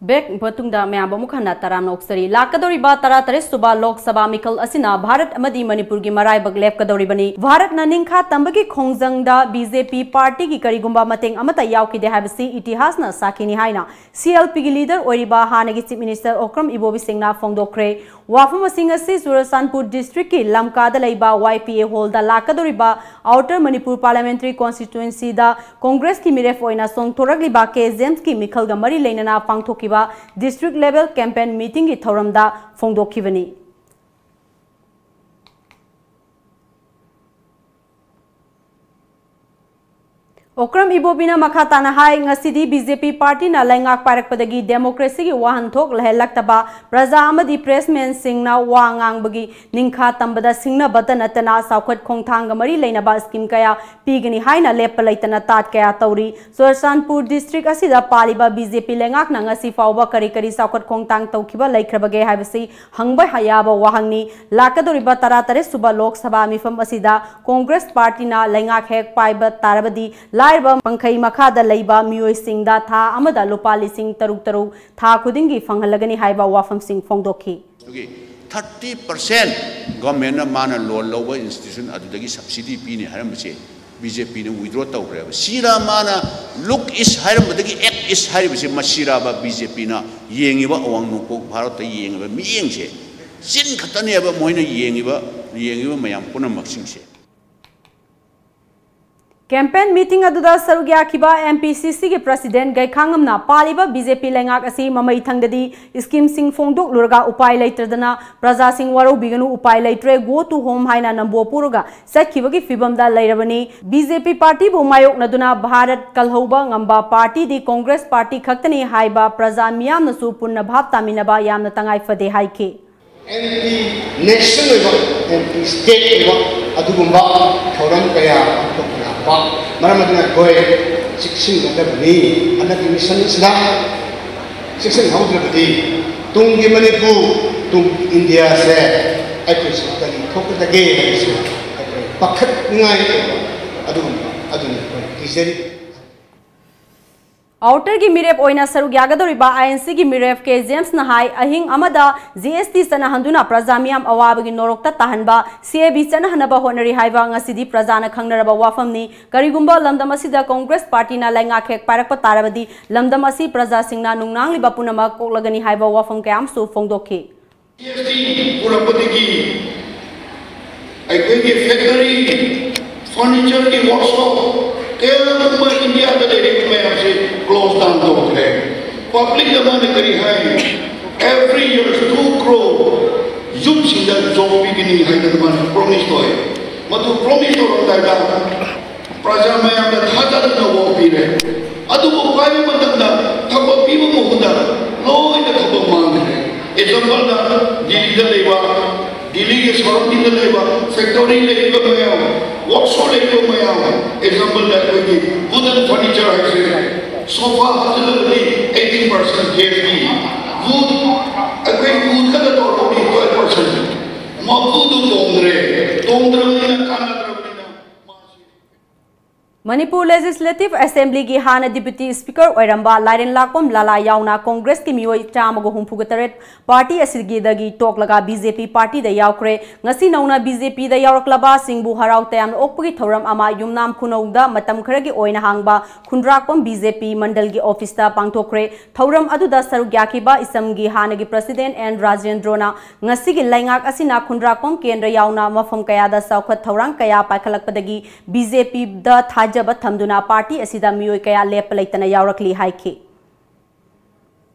ꯕ꯭ꯔꯦꯛ ꯃꯇꯨꯡꯗ ꯃꯌꯥꯝꯕꯨ ꯑꯃꯨꯛ ꯍꯟꯅ ꯇꯔꯥꯝꯅ ꯑꯣꯛꯆꯔꯤ꯫ ꯂꯥꯛꯀꯗꯧꯔꯤꯕ ꯇꯔꯥꯇꯔꯦꯠ ꯁꯨꯕ ꯂꯣꯛ ꯁꯚꯥ ꯃꯤꯈꯜ ꯑꯁꯤꯅ ꯚꯥꯔꯠ ꯑꯃꯗꯤ ꯃꯅꯤꯄꯨꯔꯒꯤ ꯃꯔꯥꯏꯕꯛ ꯂꯦꯞꯀꯗꯧꯔꯤꯕꯅꯤ꯫ ꯚꯥꯔꯠꯅ ꯅꯤꯡꯈꯥ ꯇꯝꯕꯒꯤ ꯈꯣꯡꯖꯪꯗ ꯕꯤ ꯖꯦ ꯄꯤ ꯄꯥꯔꯇꯤꯒꯤ ꯀꯔꯤꯒꯨꯝꯕ ꯃꯇꯦꯡ ꯑꯃꯠꯇ ꯌꯥꯎꯈꯤꯗꯦ ꯍꯥꯏꯕꯁꯤ ꯏꯇꯤꯍꯥꯁꯅ ꯁꯥꯈꯤꯅꯤ ꯍꯥꯏꯅ ꯁꯤ ꯑꯦꯜ ꯄꯤꯒꯤ ꯂꯤꯗꯔ ꯑꯣꯏꯔꯤꯕ ꯍꯥꯟꯅꯒꯤ ꯆꯤꯐ ꯃꯤꯅꯤꯁꯇꯔ ꯑꯣꯀ꯭ꯔꯝ ꯏꯕꯣꯕꯤ ꯁꯤꯡꯅ ꯐꯣꯡꯗꯣꯛꯈ꯭ꯔꯦ꯫ ꯋꯥꯐꯝ ꯑꯁꯤꯡ ꯑꯁꯤ ꯆꯨꯔꯆꯥꯟꯄꯨꯔ ꯗꯤꯁꯇ꯭ꯔꯤꯛꯀꯤ ꯂꯝꯀꯥꯗ ꯂꯩꯕ ꯋꯥꯏ ꯄꯤ ꯑꯦ ꯍꯣꯜꯗ ꯂꯥꯛꯀꯗꯧꯔꯤꯕ ꯑꯥꯎꯇꯔ ꯃꯅꯤꯄꯨꯔ ꯄꯥꯔꯂꯤꯌꯥꯃꯦꯟꯇꯔꯤ ꯀꯣꯟꯁꯇꯤꯇ꯭ꯋꯦꯟꯁꯤꯗ ꯀꯣꯡꯒ꯭ꯔꯦꯁꯀꯤ ꯃꯤꯔꯦꯞ ꯑꯣꯏꯅ ꯆꯣꯡꯊꯣꯔꯛꯂꯤꯕ ꯀꯦ ꯖꯦꯝꯁꯀꯤ ꯃꯤꯈꯜꯒ ꯃꯔꯤ ꯂꯩꯅꯅ ꯄꯥꯡꯊꯣꯛꯈꯤꯕ ꯗꯤꯁꯇ꯭ꯔꯤꯛ ꯂꯦꯚꯦꯜ ꯀꯦꯝꯄꯦꯟ ꯃꯤꯇꯤꯡꯒꯤ ꯊꯧꯔꯝꯗ ꯐꯣꯡꯗꯣꯛꯈꯤꯕꯅꯤ꯫ ꯑꯣꯀ꯭ꯔꯝ ꯏꯕꯣꯕꯤꯅ ꯃꯈꯥ ꯇꯥꯅ ꯍꯥꯏ, ꯉꯁꯤꯗꯤ ꯕꯤ ꯖꯦ ꯄꯤ ꯄꯥꯔꯇꯤꯅ ꯂꯩꯉꯥꯛ ꯄꯥꯏꯔꯛꯄꯗꯒꯤ ꯗꯦꯃꯣꯀ꯭ꯔꯦꯁꯤꯒꯤ ꯋꯥꯍꯟꯊꯣꯛ ꯂꯩꯍꯜꯂꯛꯇꯕ, ꯄ꯭ꯔꯖꯥ ꯑꯃꯗꯤ ꯄ꯭ꯔꯦꯁꯃꯦꯟꯁꯤꯡꯅ ꯋꯥ ꯉꯥꯡꯕꯒꯤ ꯅꯤꯡꯈꯥ ꯇꯝꯕꯗ ꯁꯤꯡꯅꯕꯇ ꯅꯠꯇꯅ ꯆꯥꯎꯈꯠ ꯈꯣꯡꯊꯥꯡꯒ ꯃꯔꯤ ꯂꯩꯅꯕ ꯁ꯭ꯀꯤꯝ ꯀꯌꯥ ꯄꯤꯒꯅꯤ ꯍꯥꯏꯅ ꯂꯦꯞꯄ ꯂꯩꯇꯅ ꯇꯥꯠ ꯀꯌꯥ ꯇꯧꯔꯤ꯫ ꯆꯨꯔꯆꯥꯟꯄꯨꯔ ꯗꯤꯁꯇ꯭ꯔꯤꯛ ꯑꯁꯤꯗ ꯄꯥꯜꯂꯤꯕ ꯕꯤ ꯖꯦ ꯄꯤ ꯂꯩꯉꯥꯛꯅ ꯉꯁꯤ ꯐꯥꯎꯕ ꯀꯔꯤ ꯀꯔꯤ ꯆꯥꯎꯈꯠ ꯈꯣꯡꯊꯥꯡ ꯇꯧꯈꯤꯕ ꯂꯩꯈ꯭ꯔꯕꯒꯦ ꯍꯥꯏꯕꯁꯤ ꯍꯪꯕ ꯌꯥꯕ ꯋꯥꯍꯪꯅꯤ꯫ ꯂꯥꯛꯀꯗꯧꯔꯤꯕ ꯇꯔꯥꯇꯔꯦꯠ ꯁꯨꯕ ꯂꯣꯛ ꯁꯚꯥ ꯃꯤꯐꯝ ꯑꯁꯤꯗ ꯀꯣꯡꯒ꯭ꯔꯦꯁ ꯄꯥꯔꯇꯤꯅ ꯂꯩꯉꯥꯛ ꯍꯦꯛ ꯄꯥꯏꯕ ꯇꯥꯔꯕꯗꯤ ꯂꯥꯏꯔꯕ ꯄꯪꯈꯩ ꯃꯈꯥꯗ ꯂꯩꯕ ꯃꯤꯑꯣꯏꯁꯤꯡꯗ ꯊꯥ ꯑꯃꯗ ꯂꯨꯄꯥ ꯂꯤꯁꯤꯡ ꯇꯔꯨꯛ ꯇꯔꯨꯛ ꯊꯥ ꯈꯨꯗꯤꯡꯒꯤ ꯐꯪꯍꯜꯂꯒꯅꯤ ꯍꯥꯏꯕ ꯋꯥꯐꯝꯁꯤꯡ ꯐꯣꯡꯗꯣꯛꯈꯤ꯫ ꯑꯗꯨꯒꯤ ꯊꯥꯔꯇꯤ ꯄꯥꯔꯁꯦꯟ ꯒꯣꯔꯃꯦꯟꯅ ꯃꯥꯅ ꯂꯣꯟ ꯂꯧꯕ ꯏꯟꯁꯇꯤꯇ꯭ꯌꯨꯁꯟ ꯑꯗꯨꯗꯒꯤ ꯁꯕꯁꯤꯗꯤ ꯄꯤꯅꯤ ꯍꯥꯏꯔꯝꯕꯁꯦ ꯕꯤ ꯖꯦ ꯄꯤꯅ ꯋꯤꯗ꯭ꯔꯣ ꯇꯧꯈ꯭ꯔꯦꯕ꯫ ꯁꯤꯔꯥ ꯃꯥꯅ ꯂꯨꯛ ꯏꯁ ꯍꯥꯏꯔꯝꯕꯗꯒꯤ ꯑꯦꯛ ꯏꯁ ꯍꯥꯏꯔꯤꯕꯁꯦ ꯃꯁꯤꯔꯥꯕ ꯕꯤ ꯖꯦ ꯄꯤꯅ ꯌꯦꯡꯉꯤꯕ ꯑꯋꯥꯡ ꯅꯣꯡꯄꯣꯛ ꯚꯥꯔꯠꯇ ꯌꯦꯡꯉꯤꯕ ꯃꯤꯠꯌꯦꯡꯁꯦ? ꯆꯤꯟ ꯈꯛꯇꯅꯦꯕ ꯃꯣꯏꯅ ꯌꯦꯡꯉꯤꯕ, ꯌꯦꯡꯉꯤꯕ ꯃꯌꯥꯝ ꯄꯨꯝꯅꯃꯛꯁꯤꯡꯁꯦ꯫ ꯀꯦꯝꯄꯦꯟ ꯃꯤꯇꯤꯡ ꯑꯗꯨꯗ ꯁꯔꯨꯛ ꯌꯥꯈꯤꯕ ꯑꯦꯝ ꯄꯤ ꯁꯤ ꯁꯤꯒꯤ ꯄ꯭ꯔꯁꯤꯗꯦꯟ ꯒꯩꯈꯥꯉꯝꯅ ꯄꯥꯜꯂꯤꯕ ꯕꯤ ꯖꯦ ꯄꯤ ꯂꯩꯉꯥꯛ ꯑꯁꯤ ꯃꯃꯩ ꯊꯪꯗꯗꯤ ꯁ꯭ꯀꯤꯝꯁꯤꯡ ꯐꯣꯡꯗꯣꯛꯂꯨꯔꯒ ꯎꯄꯥꯏ ꯂꯩꯇ꯭ꯔꯗꯅ ꯄ꯭ꯔꯖꯥꯁꯤꯡ ꯋꯥꯔꯧꯕꯤꯒꯅꯨ, ꯎꯄꯥꯏ ꯂꯩꯇ꯭ꯔꯦ, go to home ꯍꯥꯏꯅ ꯅꯝꯕꯣ ꯄꯨꯔꯒ ꯆꯠꯈꯤꯕꯒꯤ ꯐꯤꯕꯝꯗ ꯂꯩꯔꯕꯅꯤ꯫ ꯕꯤ ꯖꯦ ꯄꯤ ꯄꯥꯔꯇꯤꯕꯨ ꯃꯥꯌꯣꯛꯅꯗꯨꯅ ꯚꯥꯔꯠ ꯀꯜꯍꯧꯕ ꯉꯝꯕ ꯄꯥꯔꯇꯤꯗꯤ ꯀꯣꯡꯒ꯭ꯔꯦꯁ ꯄꯥꯔꯇꯤ ꯈꯛꯇꯅꯤ ꯍꯥꯏꯕ ꯄ꯭ꯔꯖꯥ ꯃꯤꯌꯥꯝꯅꯁꯨ ꯄꯨꯟꯅ ꯚꯥꯞ ꯇꯥꯃꯤꯟꯅꯕ ꯌꯥꯝꯅ ꯇꯉꯥꯏ ꯐꯗꯦ ꯍꯥꯏꯈꯤ꯫ ꯑꯦꯟꯇꯤ ꯅꯦꯁꯅꯦꯜ ꯑꯣꯏꯕ, ꯑꯦꯟꯇꯤ ꯁ꯭ꯇꯦꯠ ꯑꯣꯏꯕ ꯑꯗꯨꯒꯨꯝꯕ ꯊꯧꯔꯝ ꯀꯌꯥ ꯄꯥꯡꯊꯣꯛꯄ ꯂꯥꯛꯄ ꯃꯔꯝ ꯑꯗꯨꯅ ꯑꯩꯈꯣꯏ ꯆꯦꯛꯁꯤꯟꯒꯗꯕꯅꯤ꯫ ꯍꯟꯗꯛꯀꯤ ꯃꯤꯁꯟ ꯑꯁꯤꯗ ꯆꯦꯛꯁꯤꯟꯍꯧꯗ꯭ꯔꯕꯗꯤ ꯇꯨꯡꯒꯤ ꯃꯅꯤꯄꯨꯔ, ꯇꯨꯡꯒꯤ ꯏꯟꯗꯤꯌꯥꯁꯦ ꯑꯩꯈꯣꯏꯁꯨ ꯀꯔꯤ ꯊꯣꯛꯀꯗꯒꯦ ꯍꯥꯏꯕꯁꯤ ꯑꯩꯈꯣꯏ ꯄꯥꯈꯠꯅꯤꯡꯉꯥꯏ ꯑꯣꯏꯕ ꯑꯗꯨꯒꯨꯝꯕ ꯑꯗꯨꯅꯤ ꯑꯩꯈꯣꯏ ꯀꯤꯖꯔꯤ꯫ ꯑꯥꯎꯇꯔꯒꯤ ꯃꯤꯔꯦꯞ ꯑꯣꯏꯅ ꯁꯔꯨꯛ ꯌꯥꯒꯗꯧꯔꯤꯕ ꯑꯥꯏ ꯑꯦꯟ ꯁꯤꯒꯤ ꯃꯤꯔꯦꯞ ꯀꯦ ꯖꯦꯝꯁꯅ ꯍꯥꯏ, ꯑꯍꯤꯡ ꯑꯃꯗ ꯖꯤ ꯑꯦꯁ ꯇꯤ ꯆꯠꯅꯍꯟꯗꯨꯅ ꯄ꯭ꯔꯖꯥ ꯃꯤꯌꯥꯝ ꯑꯋꯥꯕꯒꯤ ꯅꯣꯔꯣꯛꯇ ꯇꯥꯍꯟꯕ ꯁꯤ ꯑꯦ ꯕꯤ ꯆꯠꯅꯍꯟꯅꯕ ꯍꯣꯠꯅꯔꯤ ꯍꯥꯏꯕ ꯉꯁꯤꯗꯤ ꯄ꯭ꯔꯖꯥꯅ ꯈꯪꯅꯔꯕ ꯋꯥꯐꯝꯅꯤ꯫ ꯀꯔꯤꯒꯨꯝꯕ ꯂꯝꯗꯝ ꯑꯁꯤꯗ ꯀꯣꯡꯒ꯭ꯔꯦꯁ ꯄꯥꯔꯇꯤꯅ ꯂꯩꯉꯥꯛ ꯍꯦꯛ ꯄꯥꯏꯔꯛꯄ ꯇꯥꯔꯕꯗꯤ ꯂꯝꯗꯝ ꯑꯁꯤ ꯄ꯭ꯔꯖꯥꯁꯤꯡꯅ ꯅꯨꯡꯅꯥꯡꯂꯤꯕ ꯄꯨꯝꯅꯃꯛ ꯀꯣꯛꯂꯒꯅꯤ ꯍꯥꯏꯕ ꯋꯥꯐꯝ ꯀꯌꯥ ꯑꯃꯁꯨ ꯐꯣꯡꯗꯣꯛꯈꯤ꯫ ꯖꯤ ꯑꯦꯁ ꯇꯤ ꯄꯨꯔꯛꯄꯗꯒꯤ ꯑꯩꯈꯣꯏꯒꯤ ꯐꯦꯛꯇꯔꯤ, ꯐꯔꯅꯤꯆꯔꯒꯤ ꯋꯥꯔꯛꯁꯣꯞ ꯀꯌꯥꯒꯨꯝꯕ ꯏꯟꯗꯤꯌꯥꯗ ꯂꯩꯔꯤꯕ ꯃꯌꯥꯝꯁꯤ close down ꯇꯧꯈ꯭ꯔꯦ꯫ ꯄꯕ꯭ꯂꯤꯛꯇ ꯃꯥꯅ ꯀꯔꯤ ꯍꯥꯏ? Every year two crore ꯌꯨꯠꯁꯤꯡꯗ ꯖꯣꯕ ꯄꯤꯒꯅꯤ ꯍꯥꯏꯗꯅ ꯃꯥꯅ ꯄ꯭ꯔꯣꯃꯤꯁ ꯇꯧꯋꯦ꯫ ꯃꯗꯨ ꯄ꯭ꯔꯣꯃꯤꯁ ꯇꯧꯔꯝꯗꯥꯏꯗ ꯄ꯭ꯔꯖꯥ ꯃꯌꯥꯝꯅ ꯊꯥꯖꯗꯅ ꯋꯥ ꯄꯤꯔꯦ꯫ ꯑꯗꯨꯕꯨ ꯄꯥꯏꯕ ꯃꯇꯝꯗ ꯊꯕꯛ ꯄꯤꯕ ꯃꯍꯨꯠꯇ ꯂꯣꯏꯅ ꯊꯕꯛ ꯃꯥꯡꯈ꯭ꯔꯦ꯫ ꯑꯦꯛꯖꯥꯝꯄꯜꯗ ꯗꯤꯜꯂꯤꯗ ꯂꯩꯕ, ꯗꯤꯜꯂꯤꯒꯤ ꯁꯔꯥꯎꯟꯗꯤꯡꯗ ꯂꯩꯕ ꯐꯦꯛꯇꯣꯔꯤ ꯂꯩꯔꯤꯕ ꯃꯌꯥꯝ, ꯋꯥꯔꯛꯁꯣꯞ ꯂꯩꯔꯤꯕ ꯃꯌꯥꯝ, ꯑꯦꯛꯖꯥꯝꯄꯜꯗ ꯑꯩꯈꯣꯏꯒꯤ ꯋꯨꯗꯟ ꯐꯔꯅꯤꯆꯔ ꯍꯥꯏꯁꯦ, ꯁꯣꯐꯥ ꯍꯥꯞꯆꯤꯜꯂꯒꯗꯤ eighteen percent G S T, wood, ꯑꯩꯈꯣꯏ ꯋꯨꯗ ꯈꯛꯇ ꯇꯧꯔꯒꯗꯤ twelve percent꯫ ꯃꯄꯨꯗꯨ ꯇꯣꯡꯗ꯭ꯔꯦ, ꯇꯣꯡꯗ꯭ꯔꯕꯅꯤꯅ ꯀꯥꯟꯅꯗ꯭ꯔꯕꯅꯤꯅ ꯃꯥꯁꯤ ꯃꯅꯤꯄꯨꯔ ꯂꯦꯖꯤꯁꯂꯦꯇꯤꯚ ꯑꯦꯁꯦꯝꯕ꯭ꯂꯤꯒꯤ ꯍꯥꯟꯅ ꯗꯤꯄ꯭ꯌꯨꯇꯤ ꯁ꯭ꯄꯤꯀꯔ ꯑꯣꯏꯔꯝꯕ ꯂꯥꯏꯔꯦꯟ ꯂꯥꯛꯄꯝ ꯂꯥꯂꯥ ꯌꯥꯎꯅ ꯀꯣꯡꯒ꯭ꯔꯦꯁꯀꯤ ꯃꯤꯑꯣꯏ ꯆꯥꯝꯃꯒ ꯍꯨꯝꯐꯨꯒ ꯇꯔꯦꯠ ꯄꯥꯔꯇꯤ ꯑꯁꯤꯒꯤꯗꯒꯤ ꯇꯣꯛꯂꯒ ꯕꯤ ꯖꯦ ꯄꯤ ꯄꯥꯔꯇꯤꯗ ꯌꯥꯎꯈ꯭ꯔꯦ꯫ ꯉꯁꯤ ꯅꯧꯅ ꯕꯤ ꯖꯦ ꯄꯤꯗ ꯌꯥꯎꯔꯛꯂꯕꯁꯤꯡꯕꯨ ꯍꯔꯥꯎ ꯇꯌꯥꯝꯅ ꯑꯣꯛꯄꯒꯤ ꯊꯧꯔꯝ ꯑꯃ ꯌꯨꯝꯅꯥꯝ ꯈꯨꯅꯧꯗ ꯃꯇꯝ ꯈꯔꯒꯤ ꯑꯣꯏꯅ ꯍꯥꯡꯕ ꯈꯨꯟꯗ꯭ꯔꯥꯛꯄꯝ ꯕꯤ ꯖꯦ ꯄꯤ ꯃꯟꯗꯜꯒꯤ ꯑꯣꯐꯤꯁꯇ ꯄꯥꯡꯊꯣꯛꯈ꯭ꯔꯦ꯫ ꯊꯧꯔꯝ ꯑꯗꯨꯗ ꯁꯔꯨꯛ ꯌꯥꯈꯤꯕ ꯏꯁꯝꯒꯤ ꯍꯥꯟꯅꯒꯤ ꯄ꯭ꯔꯁꯤꯗꯦꯟ ꯑꯦꯟ ꯔꯥꯖꯦꯟꯗ꯭ꯔꯣꯅ ꯉꯁꯤꯒꯤ ꯂꯩꯉꯥꯛ ꯑꯁꯤꯅ ꯈꯨꯟꯗ꯭ꯔꯥꯛꯄꯝ ꯀꯦꯟꯗ꯭ꯔ ꯌꯥꯎꯅ ꯃꯐꯝ ꯀꯌꯥꯗ ꯆꯥꯎꯈꯠ ꯊꯧꯔꯥꯡ ꯀꯌꯥ ꯄꯥꯏꯈꯠꯂꯛꯄꯗꯒꯤ ꯕꯤ ꯖꯦ ꯄꯤꯗ ꯊꯥꯖꯕ ꯊꯝꯗꯨꯅ ꯄꯥꯔꯇꯤ ꯑꯁꯤꯗ ꯃꯤꯑꯣꯏ ꯀꯌꯥ ꯂꯦꯞꯄ ꯂꯩꯇꯅ ꯌꯥꯎꯔꯛꯂꯤ ꯍꯥꯏꯈꯤ꯫